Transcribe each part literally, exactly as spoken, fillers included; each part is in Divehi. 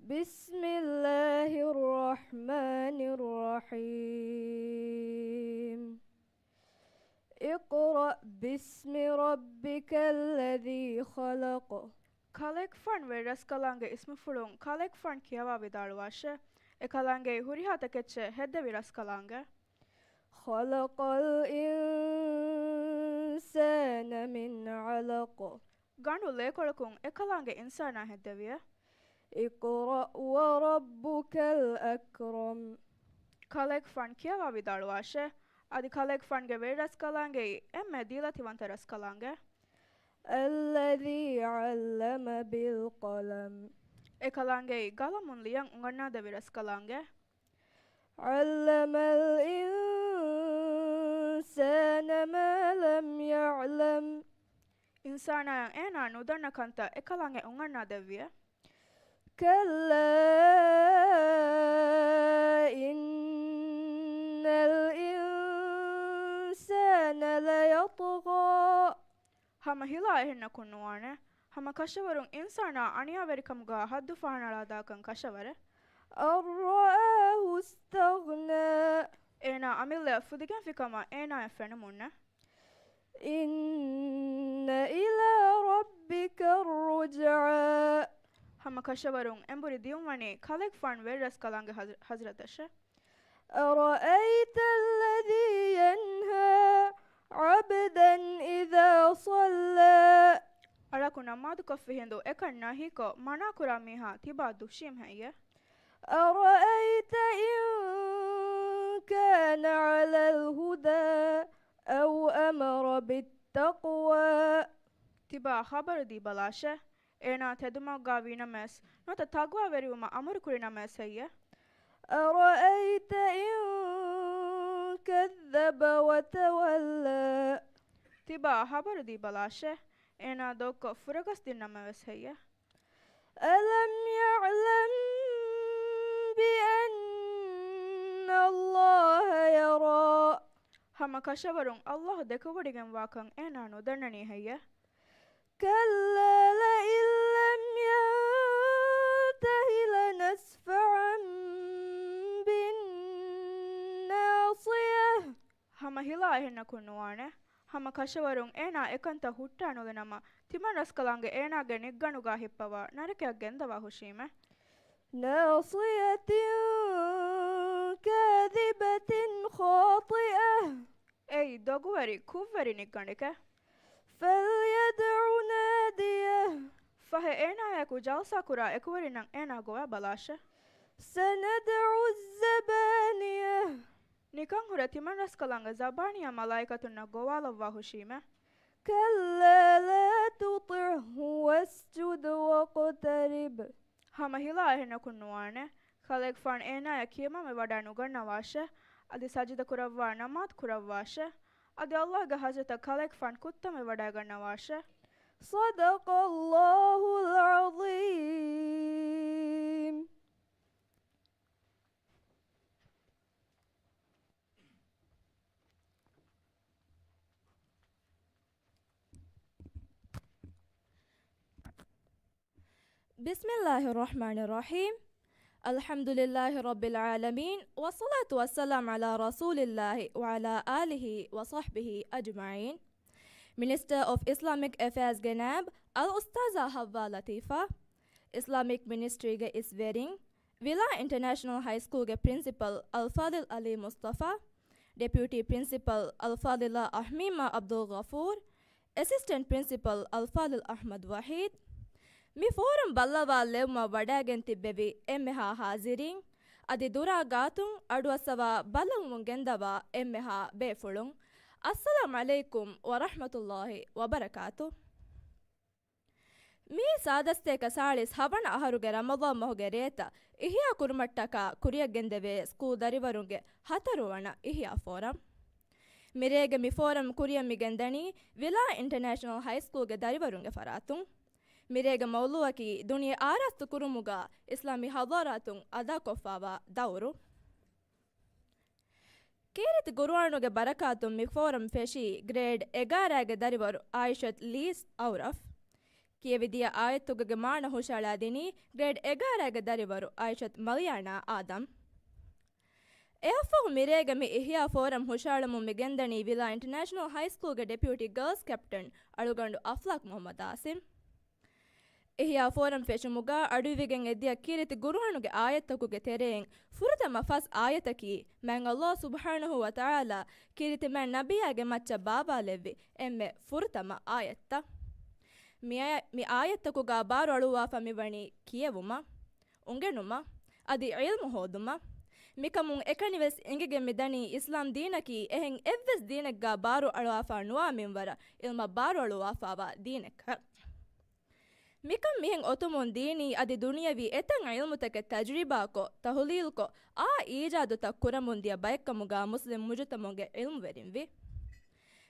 بسم الله الرحمن الرحيم. اقرأ باسم ربك الذي خلق. ކަލޭގެފާނު ވެރި ރަސްކަލާނގެ އިސްމުފުޅުން ކަލޭގެފާނު ކިޔަވާ ވިދާޅުވާށޭ. އެ ކަލާނގެއީ ހުރިހާ ތަކެއްޗެއް ހެއްދެވި ރަސްކަލާނގެ. خلق الإنسان من علق. ގަނޑު ލޭކޮޅަކުން އެކަލާނގެ އިންސާނާ ހެއްދެވިއޭ. اقرأ وربك الأكرم. ކަލޭގެފާނު ކިޔަވާ ވިދާޅުވާށޭ. އަދި ކަލޭގެފާނުގެ ވެރި ރަސްކަލާނގެއީ އެންމެ ދީލަތިވަންތަ ރަސްކަލާނގެ. الذي علم بالقلم. އެކަލާނގެއީ ގަލަމުން ލިޔަން އުނގަންނާދެއްވި ރަސްކަލާނގެ. علم الإنسان ما لم يعلم. އިންސާނާއަށް އޭނާ ނުދަންނަ ކަންތައް އެކަލާނގެ އުނގަންނާދެއްވިއޭ. كلا إن الإنسان ليطغى. ހަމަ ހިލާ އެހެންނަކުން ނުވާނެ. ހަމަ ކަށަވަރުން އިންސާނާ އަނިޔާވެރިކަމުގަ ހައްދު ފަހަނަޅާދާކަން ކަށަވަރެއް. أن رآه استغنى. އޭނާ އަމިއްލައަށް ފުދިގެންފިކަމަށް އޭނާއަށް ފެނުމުންނެ. إن إلى ربك الرجعى. ހަމަ ކަށަވަރުން އެނބުރި ދިޔުންވަނީ ކަލޭގެފާނު ވެރި ރަސްކަލާނގެ ހަޒް-، ހަޒްރަތަށެއް. أرأيت الذي ينهى عبدا إذا صلى. އަޅަކު ނަމާދުކޮށްފި ހިނދު އެކަން ނަހީކޮށް މަނާކުރާ މީހާ ތިބާ ދުށީމް ހެއްޔޭ؟ أرأيت إن كان على الهدى أو أمر بالتقوى. ތިބާ ޚަބަރު ދީބަލާށޭ. އޭނާ ތެދުމަގުގަ ވީނަމަވެސް، ނުވަތަ ތަޤްވާވެރިވުމަށް އަމުރުކުރިނަމަވެސް ހެއްޔޭ؟ أرأيت إن كذب وتولى. ތިބާ ޚަބަރު ދީބަލާށޭ. އޭނާ ދޮގުކޮށް ފުރަގަސް ދިންނަމަވެސް ހެއްޔޭ؟ ألم يعلم بأن الله يرى. ހަމަ ކަށަވަރުން ﷲ ދެކެވޮޑިގެންވާކަން އޭނާ ނުދަންނަނީ ހެއްޔޭ؟ كلا لئن لم ينته لنسفعا بالناصية. ހަމަ ހިލާ އެހެންނަކުން ނުވާނެ. ހަމަ ކަށަވަރުން އޭނާ އެކަންތައް ހުއްޓާ ނުލިނަމަ، ތިމަން ރަސްކަލާނގެ އޭނާގެ ނިއްގަނޑުގަ ހިއްޕަވާ ނަރަކަޔަށް ގެންދަވާ ހުށީމެ. ناصية كاذبة خاطئة. އެއީ ދޮގުވެރި، ކުށްވެރި ނިއްގަނޑެކޭ. فليدع ناديه. ފަހެ އޭނާޔަކު ޖަލްސާ ކުރާ އެކުވެރިންނަށް އޭނާ ގޮވާ ބަލާށޭ. سندع الزبانية. ނިކަން ހުރެ ތިމަން ރަސްކަލާނގެ ޒަބާނިޔާ މަލާއިކަތުންނަށް ގޮވާލައްވާ ހުށީމެ. كلا لا تطعه واسجد واقترب. ހަމަ ހިލާ އެހެންނަކުން ނުވާނެ. ކަލޭގެފާނު އޭނާޔަށް ކިޔަމަންވެވަޑައި ނުގަންނަވާށޭ. އަދި ސަޖިދަ ކުރައްވާ ނަމާދު ކުރައްވާށޭ. އަދި ﷲ ގެ ޙަޟްރަތަށް ކަލޭގެފާނު ކުއްތަންވެވަޑައިގަންނަވާށޭ. صدق الله العظيم. بسم الله الرحمن الرحيم. الحمد لله رب العالمين، والصلاة والسلام على رسول الله وعلى آله وصحبه أجمعين. މިނިސްޓަރ އޮފް އިސްލާމިކް އެފެއާޒްގެ ނާއިބް އަލްއުސްތާޛާ ޙައްވާ ލަތީފާ، އިސްލާމިކް މިނިސްޓްރީގެ އިސްވެރިން، ވިލާ އިންޓަރނޭޝަނަލް ހައިސްކޫލްގެ ޕްރިންސިޕަލް އަލްފާޟިލް އަލީ މުޞްޠަފާ، ޑެޕިއުޓީ ޕްރިންސިޕަލް އަލްފާޟިލާ އަޙްމީމާ ޢަބްދުލްޣަފޫރު، އެސިސްޓެންޓް ޕްރިންސިޕަލް އަލްފާޟިލް އަޙްމަދު ވަޙީދު، މި ފޯރަމް ބައްލަވާ ލެވުމަށް ވަޑައިގެން ތިއްބެވި އެންމެހާ ޙާޟިރީން، އަދި ދުރާ ގާތުން އަޑުއައްސަވާ ބައްލަވަމުން ގެންދަވާ އެންމެހާ ބޭފުޅުން، އައްސަލާމް ޢަލައިކުމް ވަރަޙްމަތުﷲ ވަބަރަކާތު. މިއީ ސާދަ ސަތޭކަ ސާޅީސް ހަވަނަ އަހަރުގެ ރަމަޟާން މަހުގެ ރޭތައް އިޙްޔާ ކުރުމަށްޓަކާ ކުރިއަށް ގެންދެވޭ ސްކޫލް ދަރިވަރުންގެ ހަތަރު ވަނަ އިޙްޔާ ފޯރަމް. މިރޭގެ މި ފޯރަމް ކުރިއަށް މި ގެންދަނީ ވިލާ އިންޓަރނޭޝަނަލް ހައިސްކޫލްގެ ދަރިވަރުންގެ ފަރާތުން. މިރޭގެ މައުޟޫޢަކީ ދުނިޔެ އާރާސްތު ކުރުމުގަ އިސްލާމީ ޙަޟާރާތުން އަދާކޮށްފާވާ ދައުރު. ކީރިތި ޤުރުއާނުގެ ބަރަކާތުން މި ފޯރަމް ފެށީ ގްރޭޑް އެގާރައިގެ ދަރިވަރު އާއިޝަތު ލީސް އައުރަފް. ކިޔެވިދިޔަ އާޔަތްތަކުގެ މާނަ ހުށައަޅާދިނީ ގްރޭޑް އެގާރައިގެ ދަރިވަރު އައިޝަތު މަލިޔާނާ އާދަމް. އެއަށްފަހު މިރޭގެ މި އިޙްޔާ ފޯރަމް ހުށައަޅަމުން މި ގެންދަނީ ވިލާ އިންޓަރނޭޝަނަލް ހައިސްކޫލްގެ ޑެޕިއުޓީ ގާލްސް ކެޕްޓަން އަޅުގަނޑު އަފްލާކް މުޙައްމަދު އާސިމް. އިޙްޔާ ފޯރަމް ފެށުމުގަ އަޑުއިވިގެން އެދިޔަ ކީރިތި ގުރުއާނުގެ އާޔަތްތަކުގެ ތެރެއިން ފުރަތަމަ ފަސް އާޔަތަކީ މާތް ﷲ ސުބްޙާނަހޫ ވަތަޢާލާ ކީރިތި މާތް ނަބިއްޔާގެ މައްޗަށް ބާވާލެއްވި އެންމެ ފުރަތަމަ އާޔަތްތައް. މި އާޔަ-، މި އާޔަތްތަކުގަ ބާރު އަޅުއްވާފަ މިވަނީ ކިޔެވުމަށް، އުނގެނުމަށް، އަދި ޢިލްމު ހޯދުމަށް. މިކަމުން އެކަނިވެސް އެނގިގެން މިދަނީ އިސްލާމް ދީނަކީ އެހެން އެއްވެސް ދީނެއްގަ ބާރު އަޅުވާފަ ނުވާ މިންވަރަށް ޢިލްމަށް ބާރު އަޅުވާފައިވާ ދީނެއްކަން. މިކަން މިހެން އޮތުމުން ދީނީ އަދި ދުނިޔަވީ އެތައް ޢިލްމުތަކެއް ތަޖުރިބާކޮށް، ތަޙުލީލްކޮށް، އާ އީޖާދުތައް ކުރަމުން ދިޔަ ބައެއްކަމުގަ މުސްލިމް މުޖުތަމަޢުގެ ޢިލްމުވެރިންވި.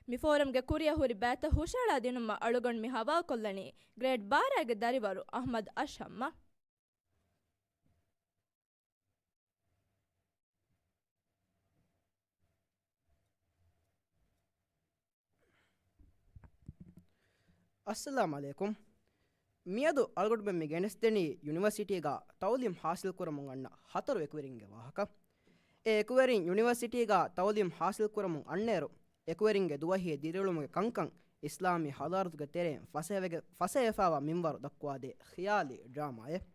މި ފޯރަމްގެ ކުރިއަށް ހުރި ބައިތައް ހުށައަޅާ ދިނުމަށް އަޅުގަނޑު މި ހަވާލުކޮށްލަނީ ގްރޭޑް ބާރައިގެ ދަރިވަރު އަޙްމަދު އަޝްހަމްއަށް. އައްސަލާމް ޢަލައިކުމް. މިއަދު އަޅުގަނޑުމެން މި ގެނެސްދެނީ ޔުނިވަރސިޓީގަ ތަޢުލީމް ޙާޞިލްކުރަމުން އަންނަ ހަތަރު އެކުވެރިންގެ ވާހަކަ. އެ އެކުވެރިން ޔުނިވަރސިޓީގަ ތަޢުލީމް ޙާޞިލްކުރަމުން އަންނައިރު، އެކުވެރިންގެ ދުވަހީ ދިރިއުޅުމުގެ ކަންކަން އިސްލާމީ ޙަޟާރަތުގެ ތެރެއިން ފަސޭހަވެގެ-، ފަސޭހަވެފައިވާ މިންވަރު ދައްކުވާދޭ ޚިޔާލީ ޑްރާމާއެއް.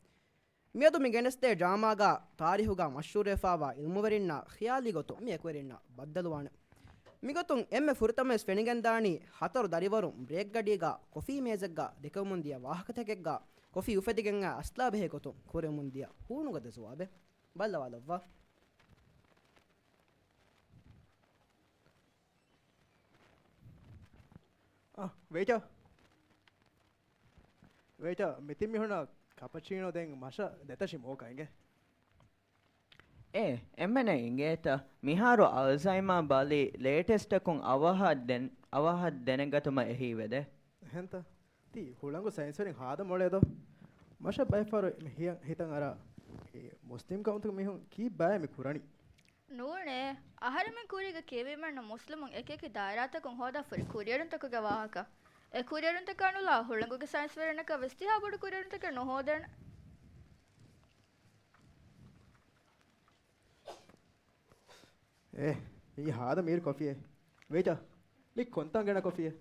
މިއަދު މި ގެނެސްދޭ ޑްރާމާގަ ތާރީޚުގަ މަޝްހޫރުވެފައިވާ ޢިލްމުވެރިންނާ ޚިޔާލީ ގޮތުން މި އެކުވެރިންނާ ބައްދަލުވާނެ. މިގޮތުން އެންމެ ފުރަތަމަވެސް ފެނިގެންދާނީ ހަތަރު ދަރިވަރުން ބްރޭކް ގަޑީގަ ކޮފީ މޭޒެއްގަ ދެކެވެމުން ދިޔަ ވާހަކަތަކެއްގަ ކޮފީ އުފެދިގެން އައި އަސްލާބެހޭ ގޮތުން ކުރެވެމުން ދިޔަ ހޫނުގަދަ ޖުވާބެއް. ބައްލަވާލައްވާ. އަ، ވެއިޓާ. ވެއިޓާ، މި ތިން މީހުންނަށް ކަޕަޗީނޯ ދޭން މަށަށް ދެތަށި މޯކަ އިނގޭ. އޭ، އެންމެނަށް އިނގޭތަ؟ މިހާރު އަލްޒައިމާ ބަލި ލޭޓެސްޓަކުން އަވަހަށް ދެން-، އަވަހަށް ދެނެގަތުމަށް އެހީވެދޭ. އެހެންތަ؟ ތީ ހުޅަނގު ސައިންސްވެރިން ހާދަ މޮޅޭދޯ؟ މަށަށް ބައެއްފަހަރު މި ހިޔަ-، ހިތަށް އަރާ، އެ މުސްލިމް ކައުންތަކުގެ މީހުން ކީއްބާއޭ މި ކުރަނީ؟ ނޫނޭ، އަހަރެމެން ކުރީގަ ކިޔެވީމައްނަ މުސްލިމުން އެކިއެކި ދާއިރާތަކުން ހޯދާފަ ހުރި ކުރިއެރުންތަކުގެ ވާހަކަ. އެ ކުރިއެރުންތަކާ ނުލާ ހުޅަނގުގެ ސައިންސްވެރިންނަކަށް ވެސް ތިހާ ބޮޑު ކުރިއެރުންތަކެއް ނުހޯދޭނެ. އޭ، މީ ހާދަ މީރު ކޮފީއެއް. ވެއިޓާ، މީ ކޮންތާނގެ ކޮފީއެއް؟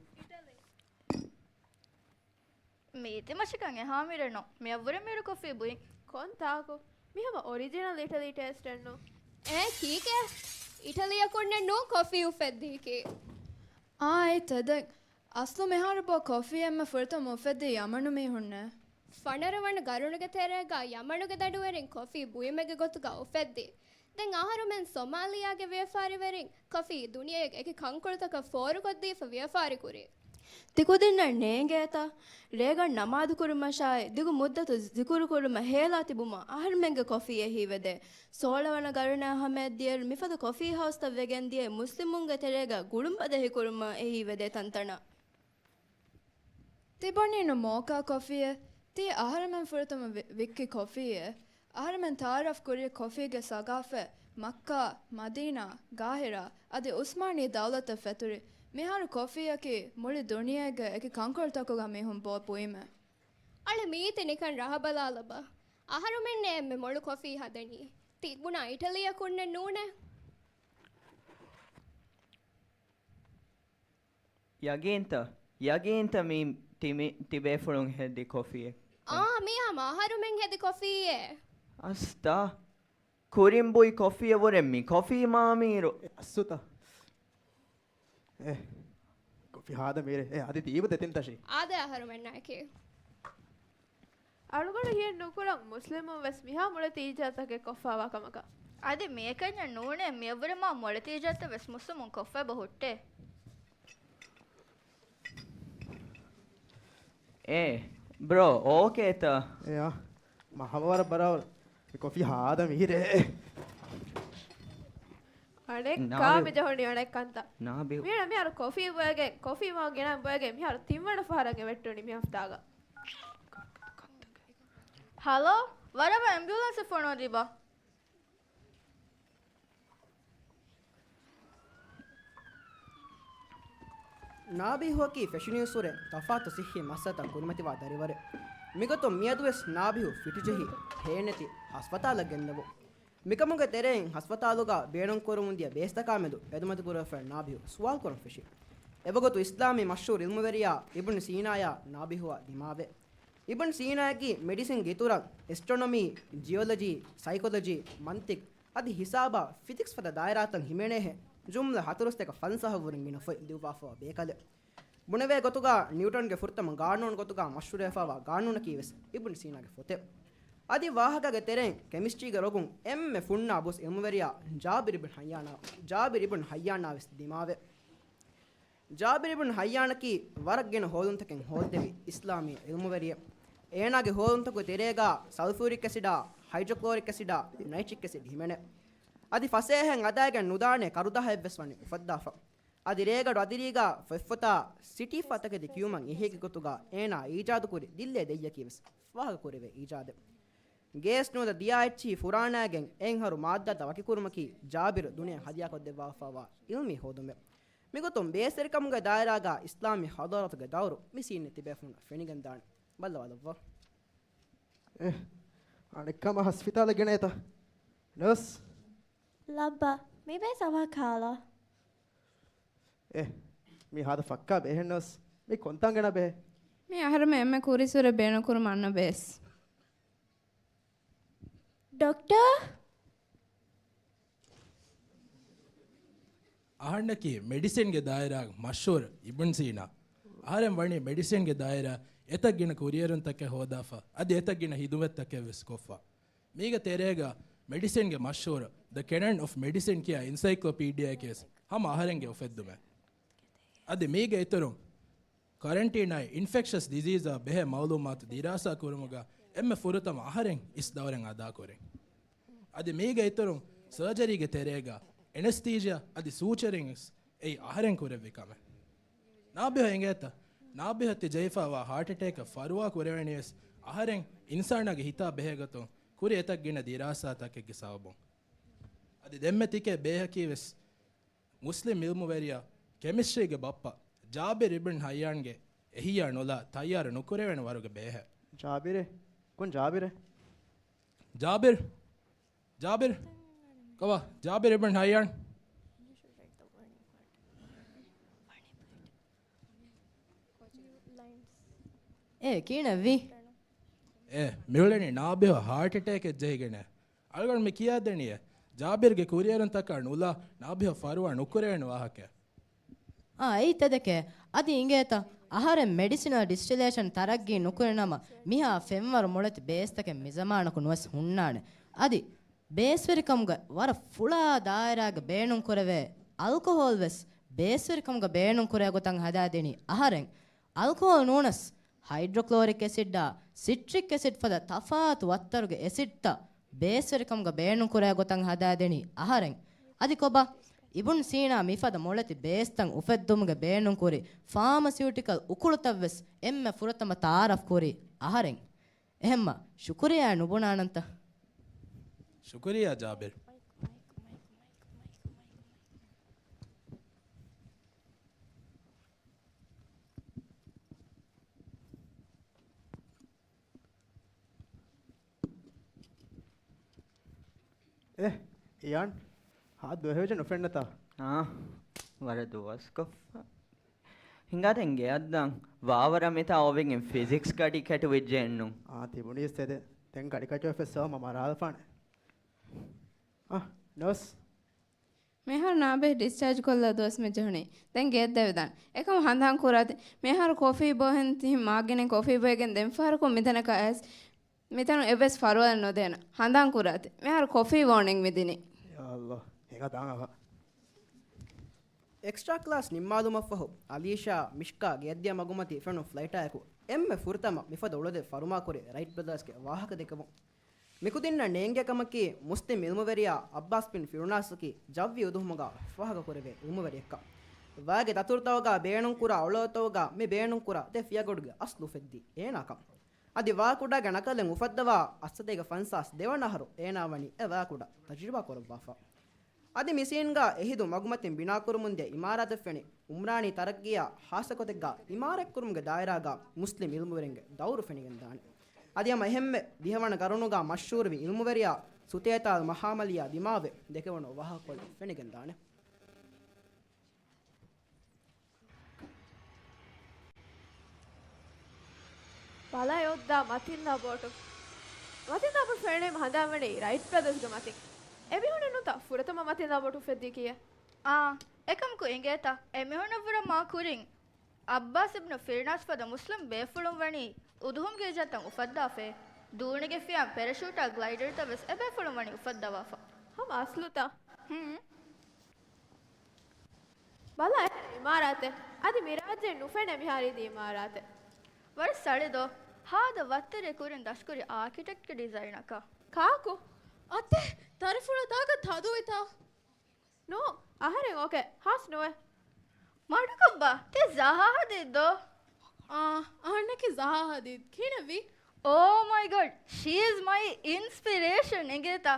މީ ތިމަށިކަން އެހާ މީރެއް ނޫން. މިއަށްވުރެ މީރު ކޮފީ ބުއިން. ކޮންތާކު؟ މި ހަމަ އޮރިޖިނަލް އިޓަލީ ޓޭސްޓެއް ނޫން. އޭ ކީކޭ؟ އިޓަލީއަކުންނެއް ނޫން ކޮފީ އުފެއްދީކީ. އާ، އެ ތެދެއް. އަސްލު މިހާރު ބޯ ކޮފީ އެންމެ ފުރަތަމަ އުފެއްދީ ޔަމަނު މީހުންނޭ. ފަނަރަ ވަނަ ގަރުނުގެ ތެރޭގަ ޔަމަނުގެ ދަނޑުވެރިން ކޮފީ ބުއިމެއްގެ ގޮތުގަ އުފެއްދީ. ދެން އަހަރުމެން ސޮމާލިޔާގެ ވިޔަފާރިވެރިން ކޮފީ ދުނިޔޭގެ އެކި ކަންކޮޅުތަކަށް ފޯރުކޮށްދީފަ ވިޔަފާރި ކުރީ. ތިކުދިންނަށް ނޭނގޭތަ؟ ރޭގަނޑު ނަމާދު ކުރުމަށާއި، ދިގު މުއްދަތު ޒިކުރު ކުރުމަށް ހޭލާ ތިބުމަށް އަހަރުމެންގެ ކޮފީއެއް ހީވެދޭ. ސޯޅަ ވަނަ ގަރުނާ ހަމަޔަށް ދިޔައިރު މިފަދަ ކޮފީ ހައުސްތައް ވެގެން ދިޔައީ މުސްލިމުންގެ ތެރޭގަ ގުޅުން ބަދަހި ކުރުމަށް އެ ހީވެދޭ ތަންތަނަށް. ތިބުނީނު މޯކާ ކޮފީއެއް؟ ތީ އަހަރެމެން ފުރަތަމަ ވި-، ވިއްކި ކޮފީއެއް. އަހަރެމެން ތަޢާރަފް ކުރީ ކޮފީގެ ސަގާފަތް މައްކާ، މަދީނާ، ގާހިރާ އަދި ޢުސްމާނީ ދައުލަތަށް ފެތުރި. މިހާރު ކޮފީއަކީ މުޅި ދުނިޔޭގެ އެކި ކަންކޮޅުތަކުގަ މީހުން ބޯ ބުއިމެއް. އަޅެ މީތި ނިކަން ރަހަ ބަލާލަބަ. އަހަރުމެންނޭ އެންމެ މޮޅު ކޮފީ ހަދަނީ. ތިބުނާ އިޓަލީއަކުންނެއް ނޫނޭ. ޔަގީންތަ؟ ޔަގީންތަ މީ ތި-، މި ތިބޭފުޅުން ހެދި ކޮފީއެއް؟ އާ، މީ ހަމަ އަހަރުމެން ހެދި ކޮފީއެއް. އަސްތާ. ކުރިން ބުއި ކޮފީއެއް ވުރެ މި ކޮފީ މާމީރު. އެ، އައްސުތަ. އެ، ކޮފީ ހާދަ މީރެއް. އެ، އަދި ދީބަ ދެތިން ތަށި. އާދެ އަހަރުމެންނާއެކީ. އަޅުގަނޑު ހިޔެއް ނުކުރަން މުސްލިމުން ވެސް މިހާ މޮޅެތި އީޖާދުތަކެއް ކޮށްފައިވާ ކަމަކަށް. އަދި މިއެކަންޏެއް ނޫނޭ، މިއަށްވުރެ މާ މޮޅެތި އީޖާދުތައް ވެސް މުސްލިމުން ކޮށްފައިބަ ހުއްޓޭ. އޭ، ބްރޯ، އޯކޭތަ؟ އެޔާ، މަ ހަމަވަރަށް ބަރާބަރު. މި ކޮފީ ހާދަ މީރޭ. އަނެއްކާ ނާބި-، މި ޖަހުނީ އަނެއްކަންތައް. ނާބި-، މިއަންނަ މިހާރު ކޮފީ ބޮއެގެން، ކޮފީ މާ ގިނަ ބޮއެގެން މިހާރު ތިންވަނަ ފަހަރަށް ވެއްޓުނީ މި ހަފްތާގަ. ހަލޯ، ވަރަށް އެމްބިއުލަންސެއް ފޮނުވަދީބަ. ނާބިހުއަކީ ފެށުނީއްސުރެ ތަފާތު ސިއްހީ މައްސަލަތައް ކުރިމަތިވާ ދަރިވަރެއް. މިގޮތުން މިއަދުވެސް ނާބިހު ފިޓިޖެހި ހޭނެތި ހަސްފަތާލަށް ގެންދެވުން. މިކަމުގެ ތެރެއިން ހަސްފަތާލުގަ ބޭނުންކުރަމުންދިޔަ ބޭސްތަކާމެދު އެދުމަތިކުރެވިފައި ނާބިހު ސުވާލުކުރަން ފެށި. އެވަގުތު އިސްލާމީ މަޝްހޫރު އިލްމުވެރިޔާ އިބްނު ސީނާޔާ ނާބިހުއާ ދިމާވޭ. އިބްނު ސީނާއަކީ މެޑިސިންގެ އިތުރަށް އެސްޓްރޮނޮމީ، ޖިއޮލޮޖީ، ސައިކޮލޮޖީ، މަންތިޤް، އަދި ހިސާބާ ފިޒިކްސް ފަދަ ދާއިރާތައް ހިމެނޭހެން ޖުމްލަ ހަތަރުސަތޭކަ ފަންސާހަށް ވުރެ ގިނަ ފޮތް ލިޔުއްވާފައިވާ ބޭކަލެއް. ބުނެވޭ ގޮތުގަ ނިއުޓަންގެ ފުރަތަމަ ގާނޫނު ގޮތުގަ މަޝްހޫރުވެފައިވާ ގާނޫނަކީވެސް އިބްނު ސީނާގެ ފޮތެއް. އަދި ވާހަކަގެ ތެރެއިން ކެމިސްޓްރީގެ ރޮގުން އެންމެ ފުންނާ ބުސް އިލްމުވެރިޔާ ޖާބިރު އިބްނު ހައްޔާނާ، ޖާބިރު އިބްނު ހައްޔާނާވެސް ދިމާވޭ. ޖާބިރު އިބްނު ހައްޔާނަކީ ވަރަށް ގިނަ ހޯލުންތަކެއް ހޯއްދެވި އިސްލާމީ އިލްމުވެރިއެއް. އޭނާގެ ހޯލުންތަކުގެ ތެރޭގަ ސަލްފޫރިކް އެސިޑާ، ހައިޑްރޮކްލޯރިކް އެސިޑާ، ނައިޓްރިކް އެސިޑް ހިމެނޭ. އަދި ފަސޭހައިން އަދާގެން ނުދާނެ ކަރުދަހައެއްވެސް ވަނީ އުފައްދާފަ. އަދި ރޭގަޑު އަދިރީގަ ފޮތްފޮތާ ސިޓީފާ ތަކެތި ކިޔުމަށް އެހީގެ ގޮތުގަ އޭނާ އީޖާދުކުރި ދިއްލޭ ދެއްޔަކީވެސް ފާހަގަކުރެވޭ އީޖާދެއް. ގޭސް ނުވަތަ ދިޔާއެއްޗިހި ފުރާނައިގެން އެއްހަރު މާއްދާތައް ވަކިކުރުމަކީ ޖާބިރު ދުނިޔެ ހަދިޔާކޮށްދެއްވާފައިވާ އިލްމީ ހޯދުމެއް. މިގޮތުން ބޭސްވެރިކަމުގެ ދާއިރާގަ އިސްލާމީ ޙަޟާރަތުގެ ދައުރު މި ސީން ތިބޭފުންނަށް ފެނިގެންދާނެ. ބައްލަވާލައްވާ. އެ، އަނެއްކާމަ ހަސްފިތާލަށް ގެނައޭތަ؟ ނަރްސް. ލައްބަ، މިބޭސް އަވަހަކަށް ހާލާ. އެ، މީ ހާދަ ފައްކާ ބޭހެއް ނަރްސް. މީ ކޮންތާނގެނާ ބޭހެއް؟ މީ އަހަރެމެން އެންމެ ކުރިއްސުރެ ބޭނުންކުރުމަށް އަންނަ ބޭސް. ޑޮކްޓަރ؟ އަހަންނަކީ މެޑިސިންގެ ދާއިރާގަ މަޝްހޫރު އިބްނު ސީނާ. އަހަރެން ވަނީ މެޑިސިންގެ ދާއިރާ އެތައް ގިނަ ކުރިއެރުންތަކެއް ހޯދާފަ، އަދި އެތައް ގިނަ ހިދުމަތްތަކެއް ވެސް ކޮށްފަ. މީގެ ތެރޭގަ މެޑިސިންގެ މަޝްހޫރު ދަ ކެނަން އޮފް މެޑިސިން ކިޔާ އިންސައިކްލޮޕީޑިއާއެކޭ ހަމަ އަހަރެންގެ އުފެއްދުމެއް. އަދި މީގެ އިތުރުން ކަރަންޓީނާއި އިންފެކްޝަސް ޑިޒީޒާ ބެހޭ މައުލޫމާތު ދިރާސާ ކުރުމުގަ އެންމެ ފުރަތަމަ އަހަރެން އިސް ދައުރެއް އަދާކުރިން. އަދި މީގެ އިތުރުން ސަރޖަރީގެ ތެރޭގަ އެނެސްތީޝިއާ އަދި ސޫޗަރިން ވެސް އެއީ އަހަރެން ކުރެއްވި ކަމެއް. ނާބިހަށް އިނގޭތަ؟ ނާބިހަށް ތި ޖެހިފައިވާ ހާޓް އެޓޭކަށް ފަރުވާ ކުރެވެނީވެސް އަހަރެން އިންސާނާގެ ހިތާ ބެހޭގޮތުން ކުރި އެތައް ގިނަ ދިރާސާތަކެއްގެ ސަބަބުން. އަދި ދެންމެ ތިކެ ބޭހަކީވެސް މުސްލިމް އިލްމުވެރިޔާ، ކެމިސްޓްރީގެ ބައްޕަ، ޖާބިރު އިބްނު ހައްޔާންގެ އެހީއާ ނުލާ ތައްޔާރު ނުކުރެވޭނެ ވަރުގެ ބޭހެއް. ޖާބިރެއް؟ ކޮން ޖާބިރެއް؟ ޖާބިރު؟ ޖާބިރު؟ ކޮބާ؟ ޖާބިރު އިބްނު ހައްޔާން؟ އޭ، ކީނެއްވީ؟ އޭ، މިއުޅެނީ ނާބިހަށް ހާޓް އެޓޭކެއް ޖެހިގެން. އަޅުގަނޑު މި ކިޔާދެނީއޭ، ޖާބިރުގެ ކުރިއެރުންތަކާ ނުލާ ނާބިހަށް ފަރުވާ ނުކުރެވޭނެ ވާހަކައެއް. އާ، އެއީ ތެދެކޭ. އަދި އިނގޭތަ؟ އަހަރެން މެޑިސިނަލް ޑިސްޓިލޭޝަން ތަރައްގީ ނުކުރިނަމަ، މިހާ ފެންވަރު މޮޅެތި ބޭސްތަކެއް މިޒަމާނަކު ނުވެސް ހުންނާނެ. އަދި ބޭސްވެރިކަމުގެ ވަރަށް ފުޅާ ދާއިރާގަ ބޭނުންކުރެވޭ އަލްކޮހޯލް ވެސް ބޭސްވެރިކަމުގަ ބޭނުންކުރޭ ގޮތަށް ހަދާދިނީ އަހަރެން. އަލްކޮހޯލް ނޫނަސް، ހައިޑްރޮކްލޯރިކް އެސިޑާ، ސިޓްރިކް އެސިޑް ފަދަ ތަފާތު ވައްތަރުގެ އެސިޑްތައް ބޭސްވެރިކަމުގަ ބޭނުންކުރޭ ގޮތަށް ހަދާދިނީ އަހަރެން. އަދި ކޮބާ؟ އިބުން ސީނާ މިފަދަ މޮޅެތި ބޭސްތައް އުފެއްދުމުގެ ބޭނުންކުރި ފާމަސިއުޓިކަލް އުކުޅުތައްވެސް އެންމެ ފުރަތަމަ ތައާރަފްކުރީ އަހަރެން. އެހެންމަ، ޝުކުރިއްޔާ ނުބުނާނަންތަ؟ ޝުކުރިއްޔާ ޖާބިރު. އެ، އިޔާން، ހާ ދުވަހެއް ވެއްޖެ ނުފެންނަތާ؟ އާ، ވަރަށް ދުވަސްކޮށްފަ. ހިނގާ ދެން ގެއަށްދާން. ވާވަރަށް މިތާ އޮވެގެން ފިޒިކްސް ގަޑި ކެޓުވިއްޖެ އެއްނު. އާ، ތިބުނީސް ތެދެއް. ދެން ގަޑި ކަޓުވެފަ ސާ މަ މަރާލަފާނެ. އާ، ނަރްސް. މިހާރު ނާބެހި ޑިސްޗާޖް ކޮށްލާ ދުވަސް މި ޖެހުނީ. ދެން ގެއަށް ދެވިދާނެ. އެކަމަ ހަނދާން ކުރާތި. މިހާރު ކޮފީ ބޮހެން ތިހިން މާގިނަ ކޮފީ ބޮއެގެން ދެން ފަހަރަކު މިތަނަކަށް އައިސް މިތަނުން އެއްވެސް ފަރުވާއެއް ނުދޭނަ. ހަނދާން ކުރާތި. މިހާރު ކޮފީ ވޯނިން މިދިނީ. ޔާ ﷲ، ހިނގާ ދާން އަވަ. އެކްސްޓްރާ ކްލާސް ނިންމާލުމަށްފަހު، އަލީޝާ، މިޝްކާ ގެއަށްދިޔަ މަގުމަތީ ފެނުނު ފްލައިޓާއެކު އެންމެ ފުރަތަމަ މިފަދަ އުޅަދެއް ފަރުމާކުރި ރައިޓް ބްރަދާސްގެ ވާހަކަ ދެކެވުން. މިކުދިންނަށް ނޭނގޭ ކަމަކީ، މުސްލިމް އިލްމުވެރިޔާ އައްބާސް ބިން ފިރުނާސްއަކީ ޖައްވީ އުދުހުމުގަ ފާހަގަކުރެވޭ އިލްމުވެރިއެއްކަން. ވައިގެ ދަތުރުތަކުގަ ބޭނުންކުރާ އުޅަދުތަކުގަ މި ބޭނުންކުރާ ދެ ފިޔަގަޑުގެ އަސްލު އުފެއްދީ އޭނާކަން. އަދި ވާކުޑާގެ ނަކަލެއް އުފައްދަވާ އަށްސަތޭކަ ފަންސާސް ދެވަނަ އަހަރު އޭނާ ވަނީ އެ ވާކުޑަ ތަޖުރިބާ ކުރައްވާފަ. އަދި މި ސީންގަ އެހިދު މަގުމަތިން ބިނާކުރަމުންދިޔަ އިމާރާތެއް ފެނި އުމްރާނީ ތަރައްގީއާ ހާއްސަ ގޮތެއްގަ އިމާރާތްކުރުމުގެ ދާއިރާގަ މުސްލިމް އިލްމުވެރިންގެ ދައުރު ފެނިގެންދާނެ. އަދި ހަމަ އެހެންމެ ދިހަވަނަ ގަރުނުގަ މަޝްހޫރުވި އިލްމުވެރިޔާ ސުތޭތާލް މަހާމަލީއާ ދިމާވެ ދެކެވުނު ވާހަކަކޮޅެއް ފެނިގެންދާނެ. ބަލަ އޮއްދާ މަތިންދާ ބޯޓު. މަތިންދާ ބޯޓު ފެންނަނީ ހަނދާންވަނީ ރައިޓް ބްރަދާސްގެ މަތިން. އެމީހުންނެއް ނޫންތަ ފުރަތަމަ މަތިންދާ ބޯޓު އުފެއްދީކީއެއް؟ އާ، އެކަމަކު އިނގޭތަ؟ އެމީހުންނަށްވުރެ މާ ކުރިން އައްބާސް އިބްނު ފިރްނާސް ފަދަ މުސްލިމް ބޭފުޅުން ވަނީ އުދުހުމްގެ އިޒަތަށް އުފައްދާފައި. ދޫނިގެ ފިޔާން ޕެރަޝޫޓާ ގްލައިޑަރުތައް ވެސް އެބޭފުޅުން ވަނީ އުފައްދަވާފަ. ހަމަ އަސްލުތަ؟ ހުން. ބަލަ އެ އިމާރާތެއް. އަދި މި ރާއްޖެ ނުފެނޭ މިހާރު އިދި އިމާރާތެއް. ވަރަށް ސަޅި ދޯ. ހާދަ ވައްތަރެއް ކުރިން ދަށްކުރި އާކިޓެކްޓްގެ ޑިޒައިނަކަށް. ކާކު؟ އަތެއް! ތަރިފުޅަށް ދާގަ ތަދުވިތަ؟ ނޫ، އަހަރެން އޯކޭ. ހާސް ނުވެ. މަޑުކޮށްބާ، ތި ޒަހާ ހަދީދް ދޯ؟ އާ، އަހަންނަކީ ޒަހާ ހަދީދް. ކިހިނެއްވީ؟ Oh my God, she is my inspiration އިނގޭތަ؟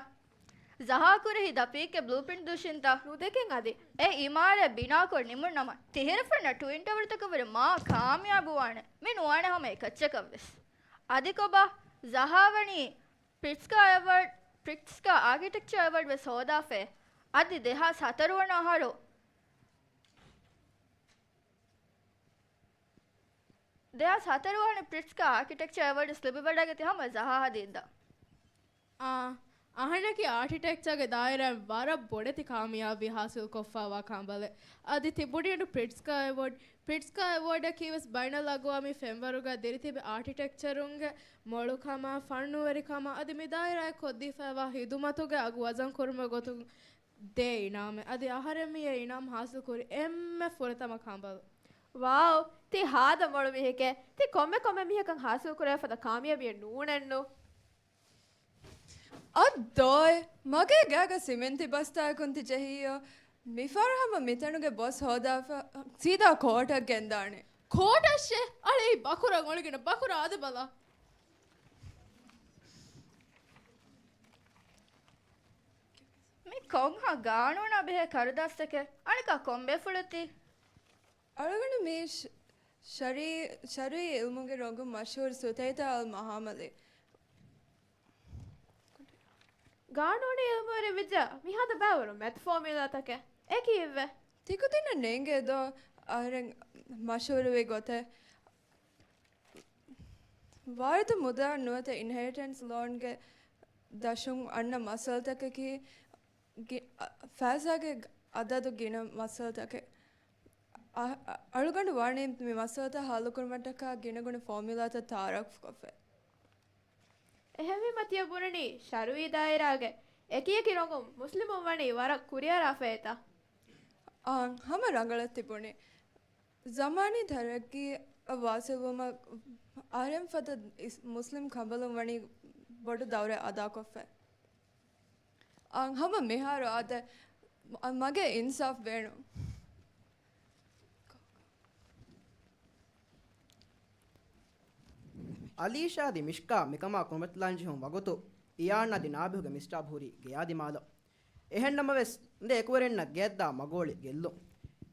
ޒަހާ ކުރެހި ދަ ޕީކްގެ ބްލޫޕްރިންޓް ދުށިންތަ؟ ނުދެކެން އަދި. އެ އިމާރާތް ބިނާކޮށް ނިމުނު ނަމަ، ތިހިރަ ފެންނަ ޓުއިން ޓަވަރުތަކަށްވުރެ މާ ކާމިޔާބުވާނެ. މި ނުވާނެ ހަމަ އެކައްޗަކަށްވެސް. އަދި ކޮބާ، ޒަހާ ވަނީ ޕްރިޓްސްކާ އެވާޑް، ޕްރިޓްސްކާ އާކިޓެކްޗާ އެވާޑް ވެސް ހޯދާފައި. އަދި ދެހާސް ހަތަރު ވަނަ އަހަރު، ދެހާސް ހަތަރު ވަނަ ޕްރިޓްސްކާ އާކިޓެކްޗާ އެވާޑް ވެސް ލިބިވަޑައިގަތީ ހަމަ ޒަހާ ހަދީދް ދޯ؟ އާ، އަހަންނަކީ އާކިޓެކްޗާގެ ދާއިރާއިން ވަރަށް ބޮޑެތި ކާމިޔާބީ ހާސިލްކޮށްފައިވާ ކަނބަލެއް. އަދި ތި ބުނި އަޑު ޕްރިޓްސްކާ އެވާޑް، ޕްރިޓްސްކާ އެވާޑަކީ ވެސް ބައިނަލްއަގުވާމީ ފެންވަރުގަ ދިރިތިބި އާކިޓެކްޗަރުންގެ މޮޅުކަމާ، ފަންނުވެރިކަމާ އަދި މި ދާއިރާއަށް ކޮށްދީފައިވާ ހިދުމަތުގެ އަގު ވަޒަންކުރުމުގެ ގޮތުން ދޭ އިނާމެއް. އަދި އަހަރެން މި އެ އިނާމް ހާސިލް ކުރި އެންމެ ފުރަތަމަ ކަނބަލު. ވާވް! ތި ހާދަ މޮޅު މީހެކޭ. ތި ކޮންމެ ކޮންމެ މީހަކަށް ހާސިލް ކުރެވޭ ފަދަ ކާމިޔާބީއެއް ނޫނެއްނު. އައްދޯއޭ، މަގޭ ގާގަ ސިމެންތި ބަސްތާއަކުން ތި ޖެހިއްޔޯ؟ މިފަހަރު ހަމަ މިތަނުގެ ބޮސް ހޯދާފަ، ސީދާ ކޯޓަށް ގެންދާނެ. ކޯޓަށޭ؟ އަޅެ އެއީ ބަކުރަށް އޮޅިގެން ބަކުރާ އަދެ ބަލާ. މި ކޮންހާ ގާނޫނާ ބެހޭ ކަރުދާސްތަކެއް؟ އަނެއްކާ ކޮން ބޭފުޅެއްތީ؟ އަޅުގަނޑު މީ ޝަ-، ޝަރީ-، ޝަރުއީ އިލްމުގެ ރޮނގުން މަޝްހޫރު ސުތައިތާ އަލް މަހާމަލީ. ގާނޫނީ އިލްމުވެރި ވިއްޖާ މިހާދަ ބައިވަރު މެތް ފޯމިއުލާތަކެއް. އެ ކީއްވެ؟ ތިކުދިންނަށް ނޭނގޭ ދޯ އަހަރެން މަޝްހޫރުވި ގޮތެއް؟ ވާރިދު މުދާ ނުވަތަ އިންހެރިޓެންސް ލޯންގެ ދަށުން އަންނަ މައްސަލަތަކަކީ ގި-، އަ، ފައިސާގެ އަދަދު ގިނަ މައްސަލަތަކެއް. އަ-، އަ-، އަޅުގަނޑު ވާނީ މި މައްސަލަތައް ހައްލުކުރުމަށްޓަކާ ގިނަގުނަ ފޯމިއުލާތައް ތައާރަފްކޮށްފަ. އެހެންވީމަ ތިޔަ ބުނަނީ ޝަރުއީ ދާއިރާގެ އެކިއެކި ރޮނގުން މުސްލިމުން ވަނީ ވަރަށް ކުރިއަރާފައޭތަ؟ އާނ، ހަމަ ރަނގަޅަށް ތިބުނީ. ޒަމާނީ ތަރައްގީއަށް ވާސިލްވުމަށް އަހަރެން ފަދަ އިސް-، މުސްލިމް ކަނބަލުން ވަނީ ބޮޑު ދައުރެއް އަދާކޮށްފަ. އާނ، ހަމަ މިހާރު އާދެ، މަ-، މަގޭ އިންސާފް ބޭނުން. އަލީޝާ އަދި މިޝްކާ މިކަމާ ކުރިމަތިލާން ޖެހުނު ވަގުތު، އިޔާން އަދި ނާބިހުގެ މިސްޓާބް ހުރީ ގެޔާ ދިމާލަށް. އެހެންނަމަވެސް، އެ ދެ އެކުވެރިންނަށް ގެޔަށްދާ މަގޯޅި ގެއްލުން.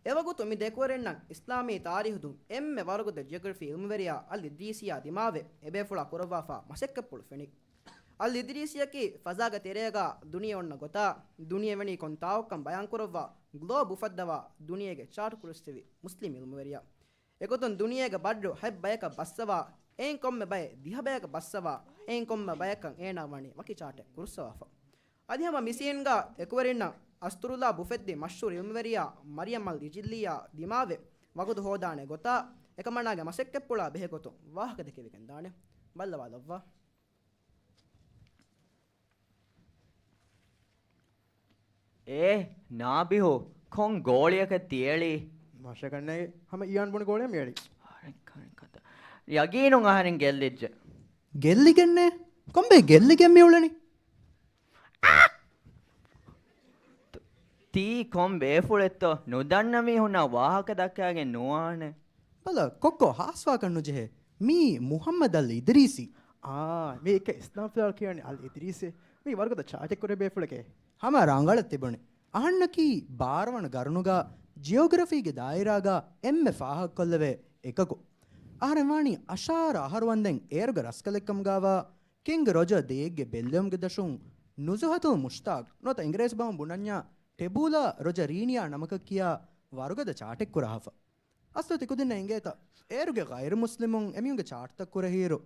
އެވަގުތު މި ދެ އެކުވެރިންނަށް އިސްލާމީ ތާރީހު ދުށް އެންމެ ވަރުގަދަ ޖިއޮގްރަފީ އިލްމުވެރިޔާ އަލް އިދްރީސީއާ ދިމާވެ، އެބޭފުޅާ ކުރައްވާފާ މަސައްކަތްޕުޅު ފެނި. އަލް އިދްރީސީއަކީ ފަޒާގެ ތެރޭގަ ދުނިޔެ އޮންނަ ގޮތާ، ދުނިޔެ ވަނީ ކޮން ތާކުކަން ބަޔާންކުރައްވާ، ގްލޯބް އުފައްދަވާ، ދުނިޔޭގެ ޗާޓް ކުރުއްސެވި މުސްލިމް އިލްމުވެރިޔާ. އެގޮތުން ދުނިޔޭގެ ބައްޑު ހަތް ބަޔަކަށް ބައްސަވާ، އެއިން ކޮންމެ ބައެއް ދިހަ ބަޔަކަށް ބައްސަވާ، އެއިން ކޮންމެ ބަޔަކަށް އޭނާ ވަނީ ވަކި ޗާޓެއް ކުރުއްސަވާފަ. އަދި ހަމަ މި ސީންގަ އެކުވެރިންނަށް އަސްތުރުލާބް އުފެއްދި މަޝްހޫރު އިލްމުވެރިޔާ މަރިޔަމް އަލް އިޖިއްލިއްޔާ ދިމާވެ، ވަގުދު ހޯދާނެ ގޮތާ، އެކަމަނާގެ މަސައްކަތްޕުޅާ ބެހޭ ގޮތުން ވާހަކަ ދެކެވިގެންދާނެ. ބައްލަވާލައްވާ. އޭ، ނާބިހު، ކޮން ގޯޅިއަކަށް ތިއެޅީ؟ މަށަކަންނޭ، ހަމަ އިޔާން ބުނި ގޯޅިއަށް މިއެޅީ. އަރެ، ކަން ކަތަ. ޔަގީނުން އަހަރެން ގެއްލިއްޖެ. ގެއްލިގެންނޭ؟ ކޮންބޭ ގެއްލިގެން މިއުޅެނީ؟ ތީ ކޮން ބޭފުޅެއްތޯ؟ ނުދަންނަ މީހުންނާ ވާހަކަ ދައްކާގެން ނުވާނެ. ބަލަ، ކޮއްކޮ ހާސްވާކަށް ނުޖެހޭ. މީ މުހައްމަދު އަލް އިދްރީސީ. އާ، މީ އެކަ އިސްލާމް ފިލާ ކިޔަނީ އަލް އިދްރީސޭ. މީ ވަރުގަދަ ޗާޓެއް ކުރެ ބޭފުޅެކޭ. ހަމަ ރަނގަޅަށް ތިބުނީ. އަހަންނަކީ ބާރަ ވަނަ ގަރުނުގަ ޖިއޮގްރަފީގެ ދާއިރާގަ އެންމެ ފާހަގަކޮށްލެވޭ އެކަކު. އަހަރެން ވާނީ އަށާރަ އަހަރު ވަންދެން އޭރުގެ ރަސްކަލެއްކަމުގަވާ ކިންގް ރޮޖަރ ދޭއްގެ ބެއްލެވުމުގެ ދަށުން ނުޒުހަތުލް މުޝްތާގް ނުވަތަ އިނގިރޭސި ބަހުން ބުނަންޏާ ޓެބޫލާ ރޮޖަރީނިއާ ނަމަކަށް ކިޔާ ވަރުގަދަ ޗާޓެއް ކުރާހަފަ. އަސްލު ތިކުދިންނަށް އެނގޭތަ؟ އޭރުގެ ޣައިރު މުސްލިމުން އެމީހުންގެ ޗާޓްތައް ކުރެހިއިރު،